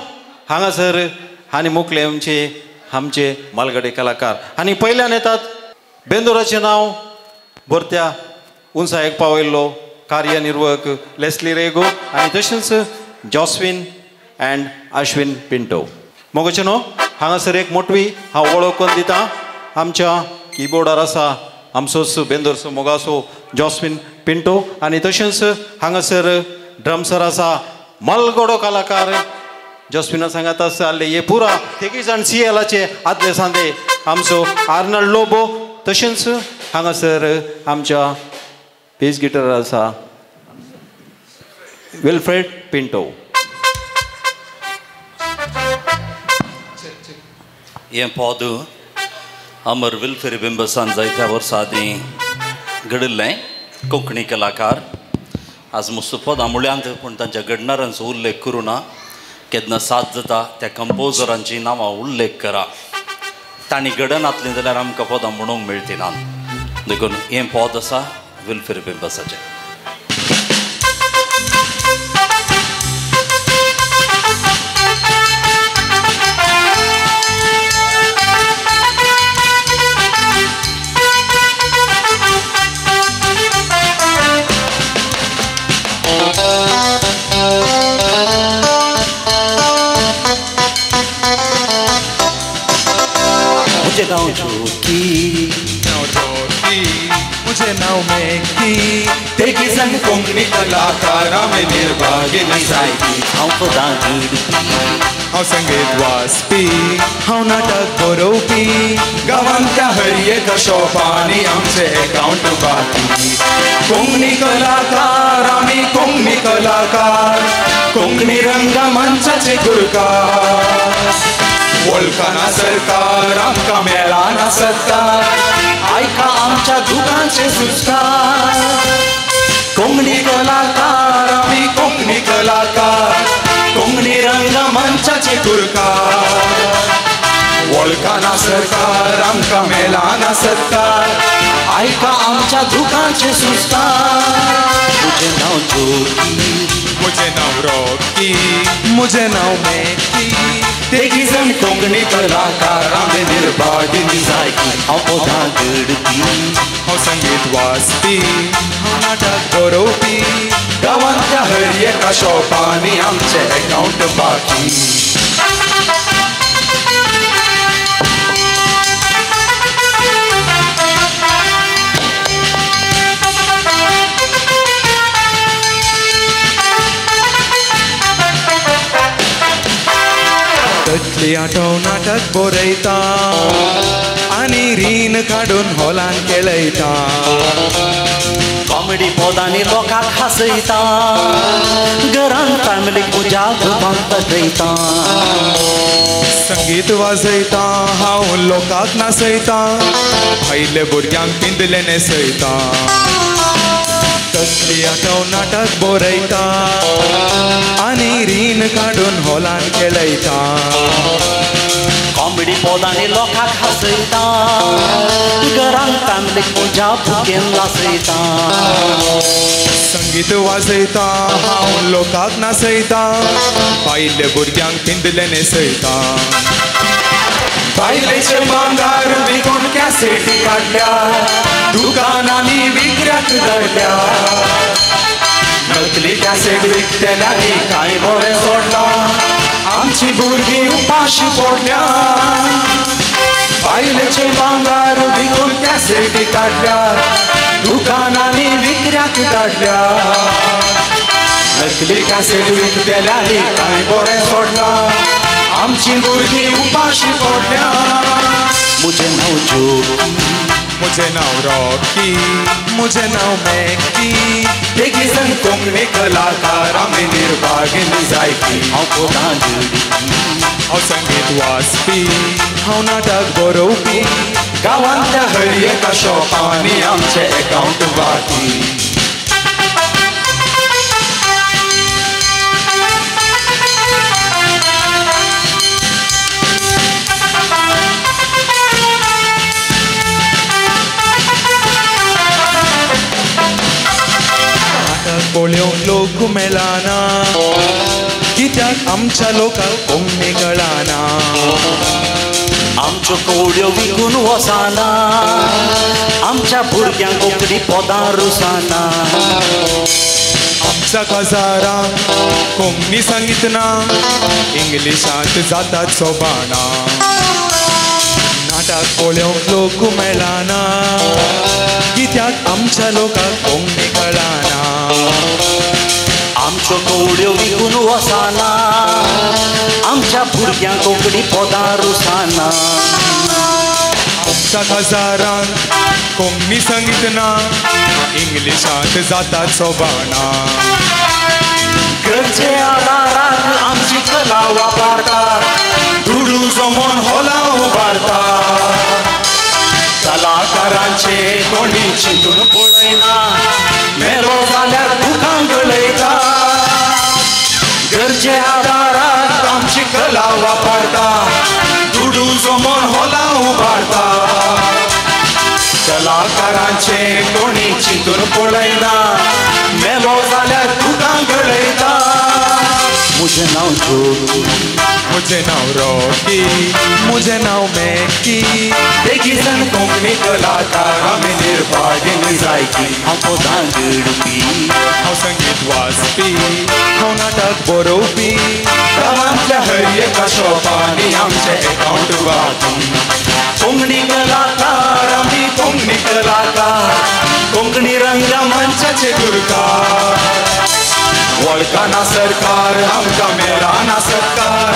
हांगासर आनी मुखले आमचे आमचे मालगडे कलाकार आनी पयल्यान येतात बेंदुराचें नांव भरत्या उंचायेक पावयल्लो कार्यनिर्वाहक लेस्ली रेगो आनी तशेंच जॉस्विन अँड आश्विन पिंटो. मोगाचें न्हू हांगासर एक मोटवी हांव वळख करून दिता आमच्या किबोर्डार आसा आमचोच बेंदोरचो मोगासो जॉस्विन पिंटो आनी तशेंच हांगासर ड्रम्सर आसा मलगोडो कलाकार जस्मिना सांगात आसले हे पुरा तेगी जाण सी एलाचे आदले सांदे आमचो आर्नल्ड लोबो तशेंच हांगासर आमच्या बेस गिटार आसा विल्फ्रेड पिंटो. हें पद अमर विल्फ्रेड बिंबसान जायत्या वर्सां आदीं घडिल्लें. कोंकणी कलाकार आज मस्त पदां म्हळ्यांत पूण तांच्या घडणारांचो उल्लेख करूं ना. केन्ना साथ जाता त्या कंपोजरांची नांवां उल्लेख करा, तांणी घडनातलीं जाल्यार आमकां पदां म्हणूंक मेळटी ना. देखून हें पद आसा विल्फ्रेड बिंबसाचें. मुझे नाव जोकी मुझे नाव मेकी तेगी संग कोंकणी कलाकारा में निर्भागिनी जायती. हांव पदां घडपी, हांव संगीत वाजपी, हांव नाटक बरोवपी, गांवांतल्या हर एका शॉपांनी आमचे एकावंट बाकी. कोंकणी कलाकार आमी, कोंकणी कलाकार, कोंकणी रंगमंचाचे गुरकार. वळखना सरकार आमकां मेळना सत्कार, आयका आमच्या दुकांचे सुस्कार. कोंकणी कलाकार आमी, कोंकणी कलाकार, कोंकणी रंगमंचाचे गुरकार. वळखना सरकार आमकां मेळना सत्कार, आयका आमच्या दुकांचे सुस्कार. मुझे नाव जोकी, मुझे नाव रॉकी, मुझे नाव मेकी, तेगी जण कोंकणी कलाकार आमी निर्भागिनी जायती. हांव पदां घडपी, हांव संगीत वाजपी, हांव नाटक बरोवपी, गांवांतल्या हर एका शॉपांनी आमचे एकावंट बाकी. तटली आठव नाटक बरयता आनी रीण काडून हॉलान खेळयता. कॉमेडी पदांनी लोकांक हांसयता, घरान फॅमिलीक म्हज्या दुकान तटयता. संगीत वाजयता हांव लोकांक नाचयता, भायले भुरग्यांक पिंदले न्हेसयता. तसली आठव नाटक बरयता आनी रीण काडून हॉलान खेळयता. कॉमेडी पदांनी लोकांक हांसयता, घरान फॅमिलीक म्हज्या भुकेन नाचयता. संगीत वाजयता हांव लोकांक नाचयता, भायले भुरग्यांक पिंदले न्हेसयता. बायलेचे भांगार विकून कॅसेटी काडल्या, दुकानांनी विकऱ्याक धाडल्या. नकली कॅसेट विकतल्यांनी कांय बरें सोडलां, आमची भुरगीं उपाशी पडल्या. बायलेचे भांगार विकून कॅसेटी काडल्या, दुकानांनी विकऱ्याक धाडल्या. नकली कॅसेट विकतल्यांनी कांय बरें सोडलां, आमची भुरगीं उपाशी पडल्या. मुझे नाव जोकी, मुझे नाव रॉकी, मुझे नाव मेकी, तेगी जण कोंकणी कलाकार आमी निर्भागिनी जायती. हांव पदां घडपी, हांव संगीत वाजपी, हांव नाटक बरोवपी, गांवांतल्या हर एका शॉपांनी आमचे एकावंट बाकी. पळोवंक लोक मेळना, कित्याक आमच्या लोकांक कोंकणी कळना. आमच्यो कोवड्यो विकून वचना, आमच्या भुरग्यांक कोंकणी पदां रुसना. आमच्या काजाराक कोंकणी संगीत ना, इंग्लिशांत जातात सोबाना. नाटक पळोवंक लोक मेळना, कित्याक आमच्या लोकांक कोंकणी कळना. आमच्यो कवड्यो विकून वसाना आमच्या भुरग्यांक कोंकणी पदां रुसाना आमच्या काजारान कोंकणी संगीत ना इंग्लिशांत जाता सोबाना गरजे आदारान आमची कला वापरता दुडू जमोन होला उबारता कलाकारांचे कोणी चिंतून पळयना मेलो जाल्यार दुकान गळयता गरजे आदारान आमची कला वापरता दुडू जमोन होला उबारता कलाकारांचे कोणी चिंतून पळयना मेलो जाल्यार दुकान गळयता मुझे नाव जोगी मुझे नाव रॉकी मुझे नाव मैकी देखी जण कोंकणी कलाकार आमी निर्भागिनी जायकी हांव पदां घडपी हांव संगीत वाजपी हांव नाटक बरोवपी गांवांतल्या हर एका शॉपांनी आमचें एकावंट बाकी कोंकणी कलाकार आमी कोंकणी कलाकार कोंकणी रंगमंचाचे गुरकार वळखाना सरकार आमकां मेळना सरकार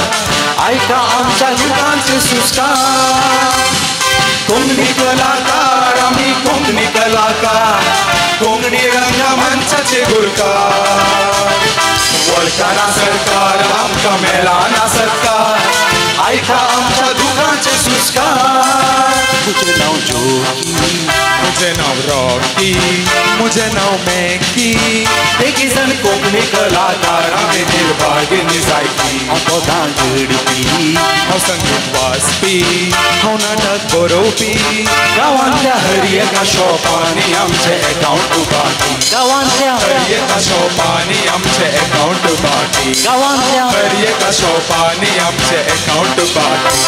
आयका आमच्या दुकांचे सुस्कार कोंकणी कलाकार आमी कोंकणी कलाकार कोंकणी रंगमंचाचे गुरकार वळखाना सरकार आमकां मेळना सरकार आयका आमच्या दुकांचे सुस्कार मुझे नाव जोगी मुझे नाव रॉकी मुझे नाव मैकी देखी जण कोंकणी कलाकार आमी निर्भागिनी जायकी हांव पदां घडपी हांव संगीत वाजपी हांव नाटक बरोवपी गांवांतल्या हर एका शॉपांनी आमचें एकावंट बाकी गांवांतल्या हर एका शॉपांनी आमचें एकावंट बाकी गांवांतल्या हर एका शॉपांनी आमचें एकावंट बाकी.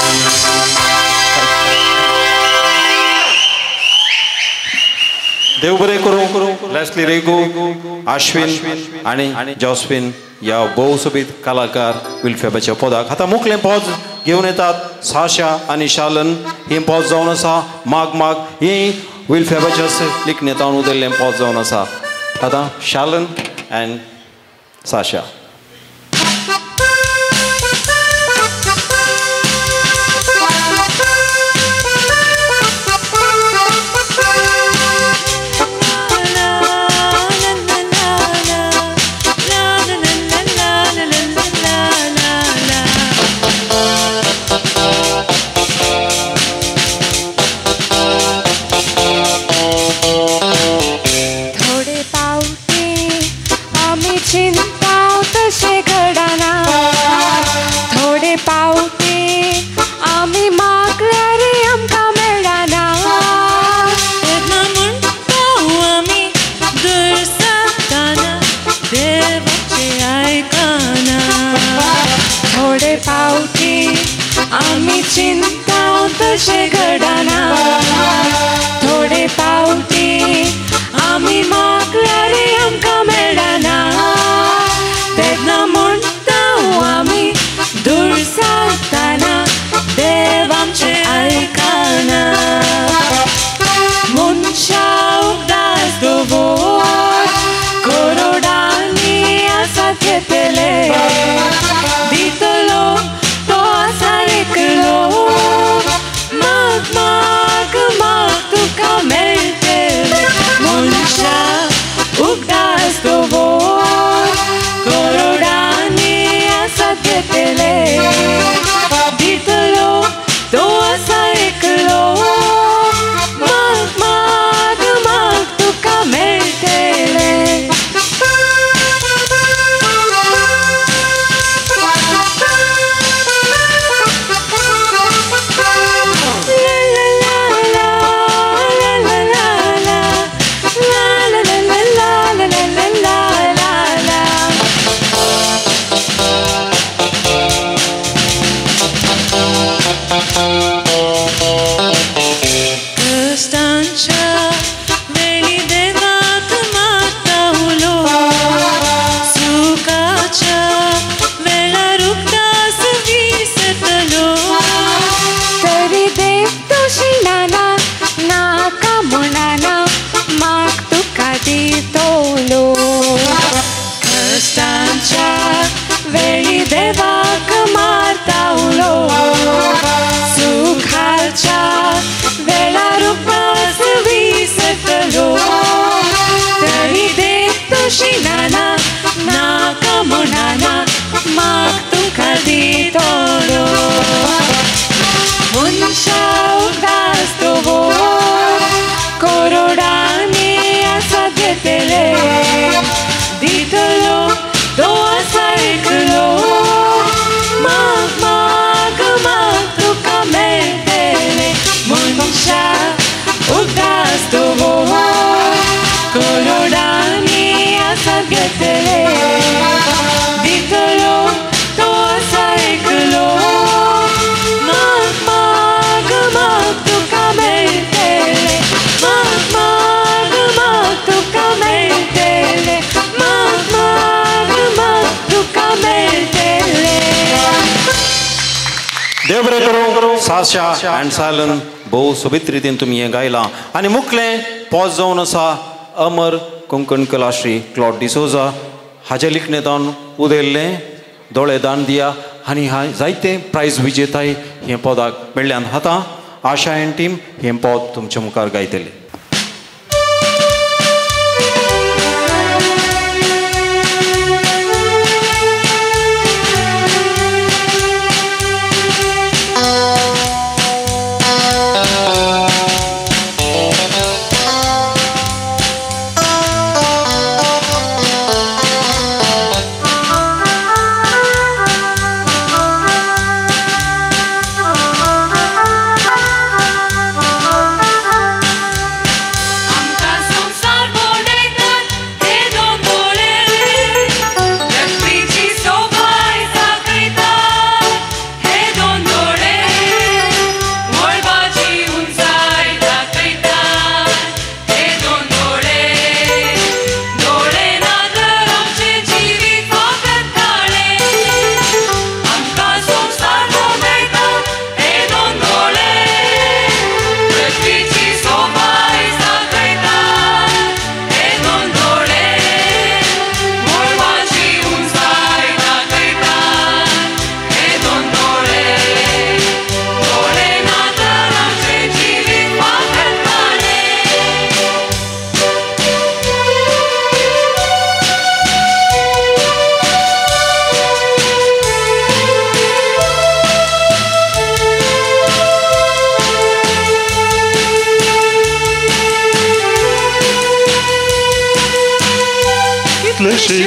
देव बरें करूं लेस्ली रेगो आश्विन आनी जॉस्विन ह्या भोव सोबीत कलाकार विल्फेबाच्या पदाक आतां मुखलें पद घेवन येतात साशा आनी शालन हें पद जावन आसा माग माग ही विल्फेबाच्या लिखणेंत उदयल्लें पद जावन आसा. आतां शालन एंड साशा. थोडे पावटी आमी मागल्यार आमकां मेळना तेन्ना म्हणटा आमी दुर्सातना देव आमचें आयकना. मनशा उगडास दवर करोडांनी आसा घेतले दितलो तो आसा एकलो. माग माग देव बरें करूं. साशा आनी सायलन भोव सोबीत रितीन तुमी हें गायलां आनी मुखलें पॉज जावन आसा अमर कोंकण कलाश्री क्लॉड डिसोजा हाजे लिखणेंतावन उदयल्लें दोळे दान दिया आनी हा जायते प्रायज विजेताय हें पदाक मेळ्ळ्यान. आतां आशा एंड टीम हें पद तुमच्या मुखार गायतली.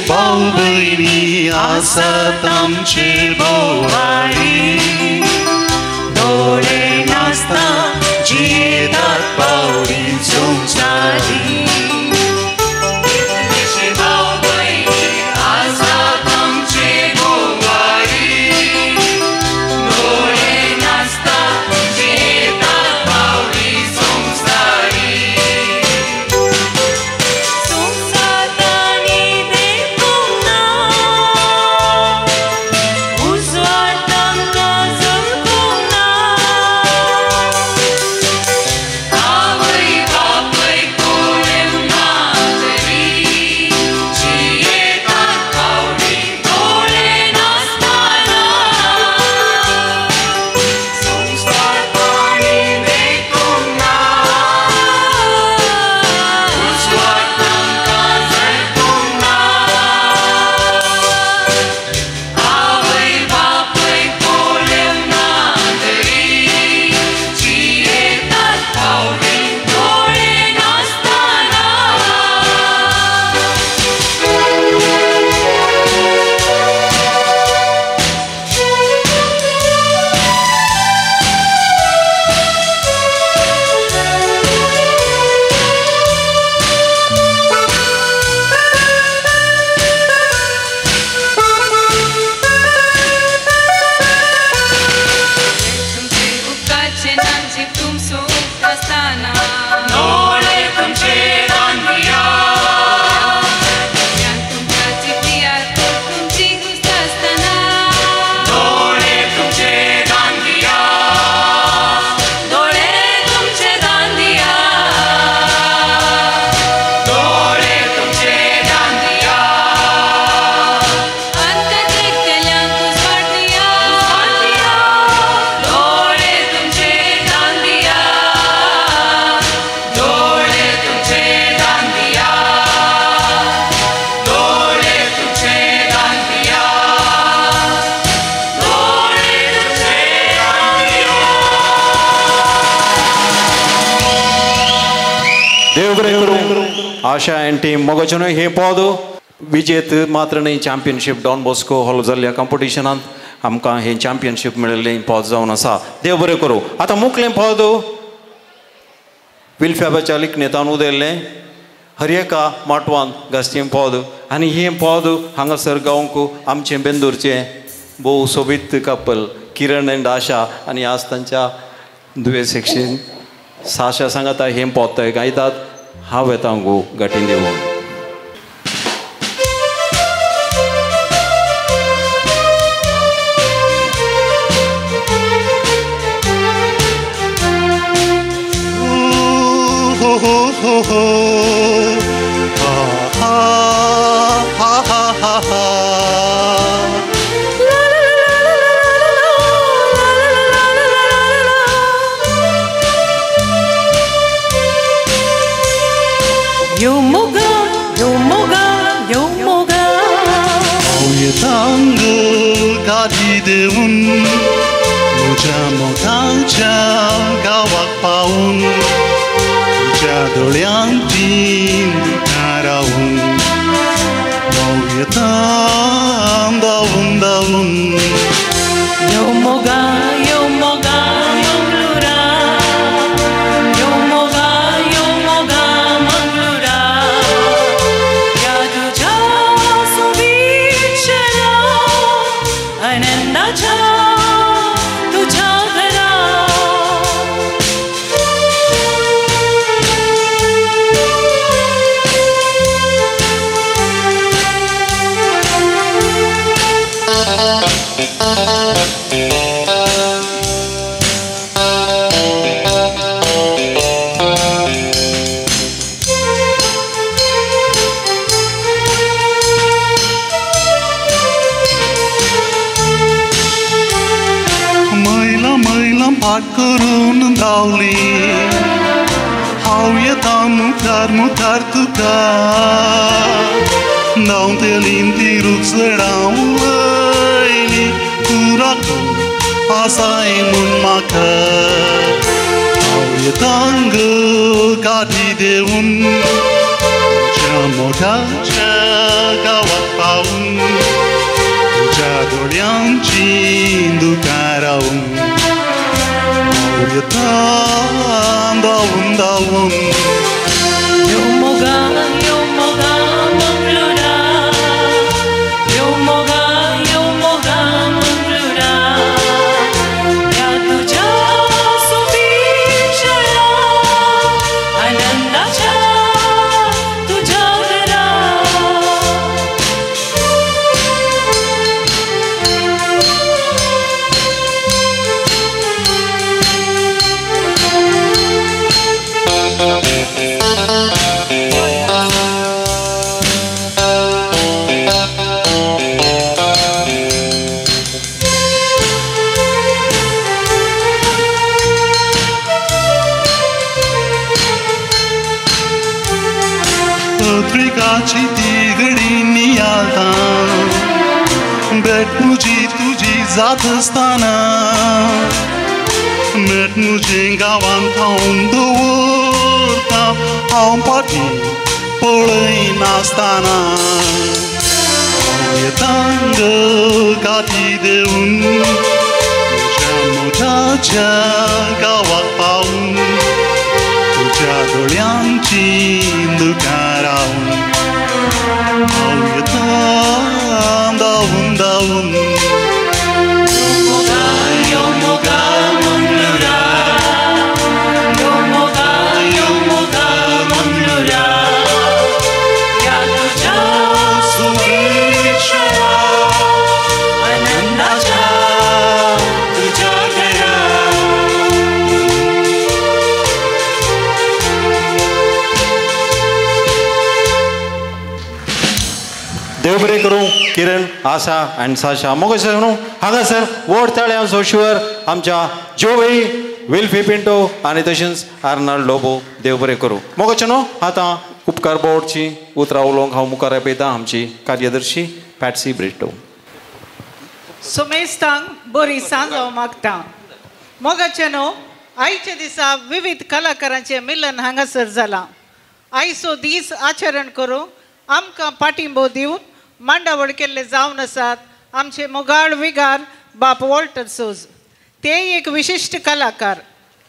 भाव भयणी आसात आमचे भोवारी दोळे नासता जियेतात पावडी संवसारी. भाव भयणी आसात आमचे भोवारी दोळे नासता जियेतात पावडी संवसारी. आशा एंड टीम मोगाचें न्हय हें पद विजेत मात्र न्हय चॅम्पियनशीप डॉन बॉस्को हॉल जाल्ल्या कॉम्पिटिशनांत आमकां हें चॅम्पियनशीप मेळिल्लें पद जावन आसा. देव बरें करूं. आतां मुखलें पद विल्फ्याबाच्या लिखणेंतान उदयल्लें हर एका माटवान गाजचें पद आनी हें पद हांगासर गावंक आमचें बेंदूरचें भोव सोबीत कपल किरण एंड आशा आनी आज तांच्या दुवे सेक्शन साशा सांगाता हें पद थंय गायतात. हांव येता गो गांठीन देवून. हो हो हा हा हा हा हा हा. यो मोगा यो मोगा यो मोगा हांव गादी देवन म्हज्या मोगाच्या गांवाक पावून तुज्या दोळ्यांत तीन दुकां रावून हांव येता धांवून धांवून. यो मोगा यो मोगा मंगळुरा यो मोगा यो मोगा मंगळुरा या तुझ्या सुविक्षणा आनंदाच्या तुझ्या घरा. मैला मैला फाट करून धांवली हांव येता मुखार मुखार तुका धांवतली ती रूख चडावयली तूं राखून आसाय म्हूण म्हाका. हांव येता गो गादी देवन म्हज्या मोगाच्या गांवाक पावून तुज्या दोळ्यांची दुकां रावून हांव येता धांवून धांवून. यो मोगा यो मोगा मंगळुरा यो मोगा यो मोगा मंगळुरा या तुझ्या सुविक्षणा आनंदाच्या तुझ्या घरा. पत्रिकाची ती घडी नियाळता भेट म्हजी तुजी जात आसतना मेट म्हजे गांवांत हांव दवरता हांव फाटीं पळयनासतना. हांव येता गो गादी देवन म्हज्या मोगाच्या गांवाक पावून तुज्या दोळ्यांची दुकां रावून हांव येता धांवून धांवून. यो मोगा मंगळुरा यो मोगा यो मोगा मंगळुरा या तुझ्या सुविक्षणा आनंदाच्या तुझ्या घरा. देव बरें करूं किरण आशा आनी साशा. मोगेश न्हू हांगासर व्हड ताळयांचो शिवर आमच्या जोवी विल्फी पिंटो आनी तशेंच आर्नाल्ड लोबो. देव बरें करूं. मोगेश न्हू आतां उपकार बोर्डची उतरां उलोवंक हांव मुखार आपयतां आमची कार्यदर्शी पॅट्सी ब्रिटो. सुमेस्तांक बरी सांज हांव मागता. मोगाचे न्हू आयच्या दिसा विविध कलाकारांचें मिलन हांगासर जालां. आयचो दीस आचरण करूंक आमकां पाठिंबो दिवन मांडावळ केल्ले जावन आसात आमचे मोगाळ विगार बाप वॉल्टर सोज. ते एक विशिश्ट कलाकार.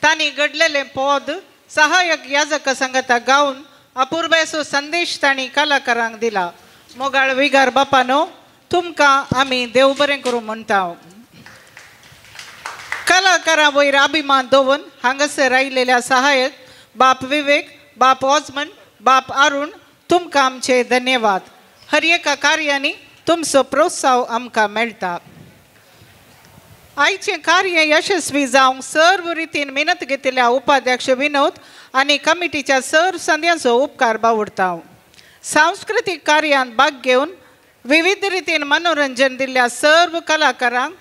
तांणी घडलेलें पद सहायक याजका संगता गावन अपुर्बायेचो संदेश तांणी कलाकारांक दिला. मोगाळ विगार बापानो तुमकां आमी देव बरें करूं म्हणटा. कलाकारां वयर अभिमान दवरून हांगासर आयिल्ल्या सहायक बाप विवेक, बाप ऑजमन, बाप अरुण तुमकां आमचे धन्यवाद. हर एका कार्यांनी तुमचो प्रोत्साह आमकां मेळटा. आयचें कार्य यशस्वी जावंक सर्व रितीन मेहनत घेतिल्ल्या उपाध्यक्ष विनोद आनी कमिटीच्या सर्व संद्यांचो उपकार बावडता. सांस्कृतीक कार्यांत भाग घेवन विविध रितीन मनोरंजन दिल्ल्या सर्व कलाकारांक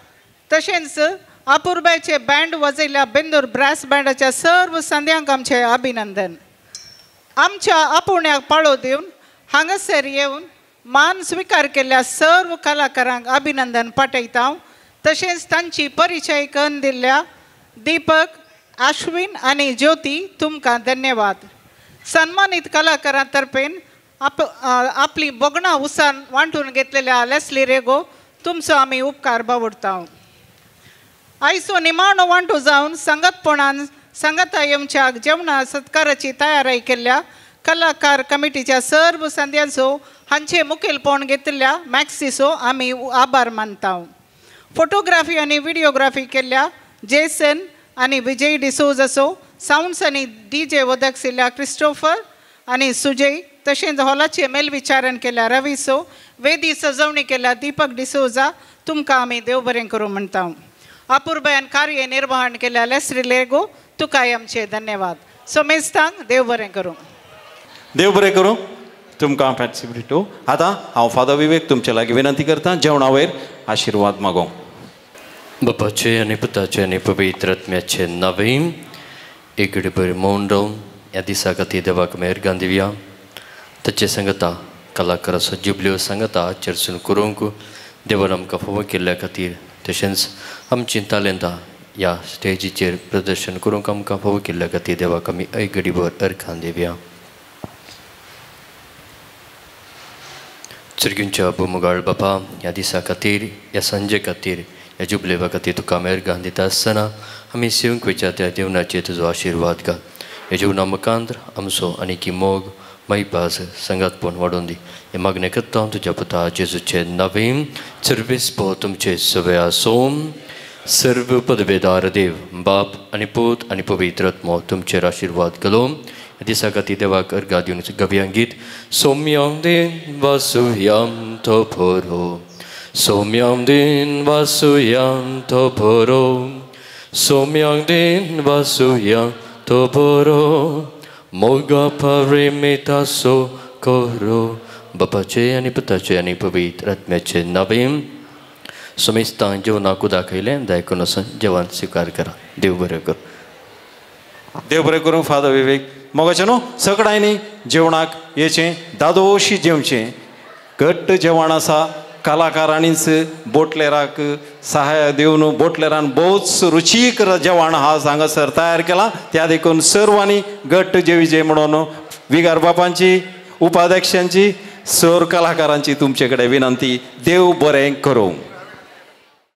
तशेंच अपुरबायचे बँड वाजयल्ल्या बेंदूर ब्रास बँडाच्या सर्व संद्यांक आमचें अभिनंदन. आमच्या आपोवण्याक पाळो दिवन हांगासर येवन मान स्विकार केल्ल्या सर्व कलाकारांक अभिनंदन पाठयता. तशेंच तांची परिचय करून दिल्ल्या दीपक, आश्विन आनी ज्योती तुमकां धन्यवाद. सन्मानीत कलाकारां तर्फेन आपली भोगणां उसान वांटून घेतलेल्या लेस्ली रेगो तुमचो आमी उपकार बावडता. आयचो निमाणो वांटो जावन संगतपणान संगता येवच्या जेवणा सत्काराची तयारी केल्ल्या कलाकार कमिटीच्या सर्व संद्यांचो हांचे मुखेलपण घेतिल्ल्या मॅक्सिसो आमी आभार मानता. फोटोग्राफी आनी व्हिडियोग्राफी केल्ल्या जेसन आनी विजय डिसोजाचो, सावंड्स आनी डी जे वदकसिल्ल्या क्रिस्टोफर आनी सुजय, तशेंच हॉलाचें मेलविचारण केल्या रवीसो, वेदी सजवणी केल्या दीपक डिसोजा तुमकां आमी देव बरें करूं म्हणटा. अपुरबायान कार्य निर्वहण केल्या लेस्री लेगो तुकाय आमचे धन्यवाद. सोमेस्तांक देव बरें करूं. देव बरें करूं तुमकां पॅट्सी ब्रिटो. आतां हांव फादर विवेक तुमचे लागीं विनंती करता जेवणा वयर आशिर्वाद मागोवंक. बापाचे आनी पुताचे आनी पवित्र आत्म्याचे नांवे एक बरें मौन रावन ह्या दिसा खातीर देवाक मेहरगान दिवया. ताचे सांगता कलाकाराचो जिबल्यो सांगता चर्चून करूंक देवान आमकां फावो केल्ल्या खातीर तशेंच आमचीं तालेंतां ह्या स्टेजीचेर प्रदर्शन करूंक आमकां फावो केल्ल्या खातीर देवाक आमी एक घडीभर अर्खान दिवया. चुरगींच्या भुमगाळ बापा ह्या दिसा खातीर ह्या सांजे खातीर ह्या जुबलेवा खातीर तुका मेहरगान दिता आसतना आमी सेवंक वयच्या त्या जेवणाचेर तुजो आशिर्वाद घाल. ह्या जेवणा मुखांत आमचो आनी मोग मायपास संगातपण वाडोवन दी. हें मागणें करता हांव तुज्या पुता जेजूचे नांवे. सर्वेस्पो तुमचे सगळे आसूं. सर्व पदवेदार देव बाप आनी पूत आनी पवित्र आत्मो तुमचेर आशिर्वाद घालूं. दिसा खातीर देवाक अर्घा दिवन गवया गीत सौम्यां दिन वासुयां तो भरो, सौम्यां दिन वासुयां तो भरो, सौम्यां दिन वासुयां तो भरो, मोगा परिमितासो करो. बापाचे आनी पुताचे आनी पवित्र आत्म्याचे नांवे. समेस्तांक जेवणाक दाखयलें दायकून वचून जेवण स्विकार करा. देव बरें करूं. देव बरें करूं फादर विवेक. मोगाचें न्हू सगळ्यांनी जेवणाक येचें, दादोशी जेवचें. घट्ट जेवण आसा. कलाकारांनीच बोटलेराक सहाय दिवन बोटलेरान भोवच रुचीक जेवण हा हांगासर तयार केलां. त्या देखून सर्वांनी घट्ट जेवचें म्हणून विगार बापांची, उपाध्यक्षांची, सर कलाकारांची तुमचे कडेन विनंती. देव बरें करूं.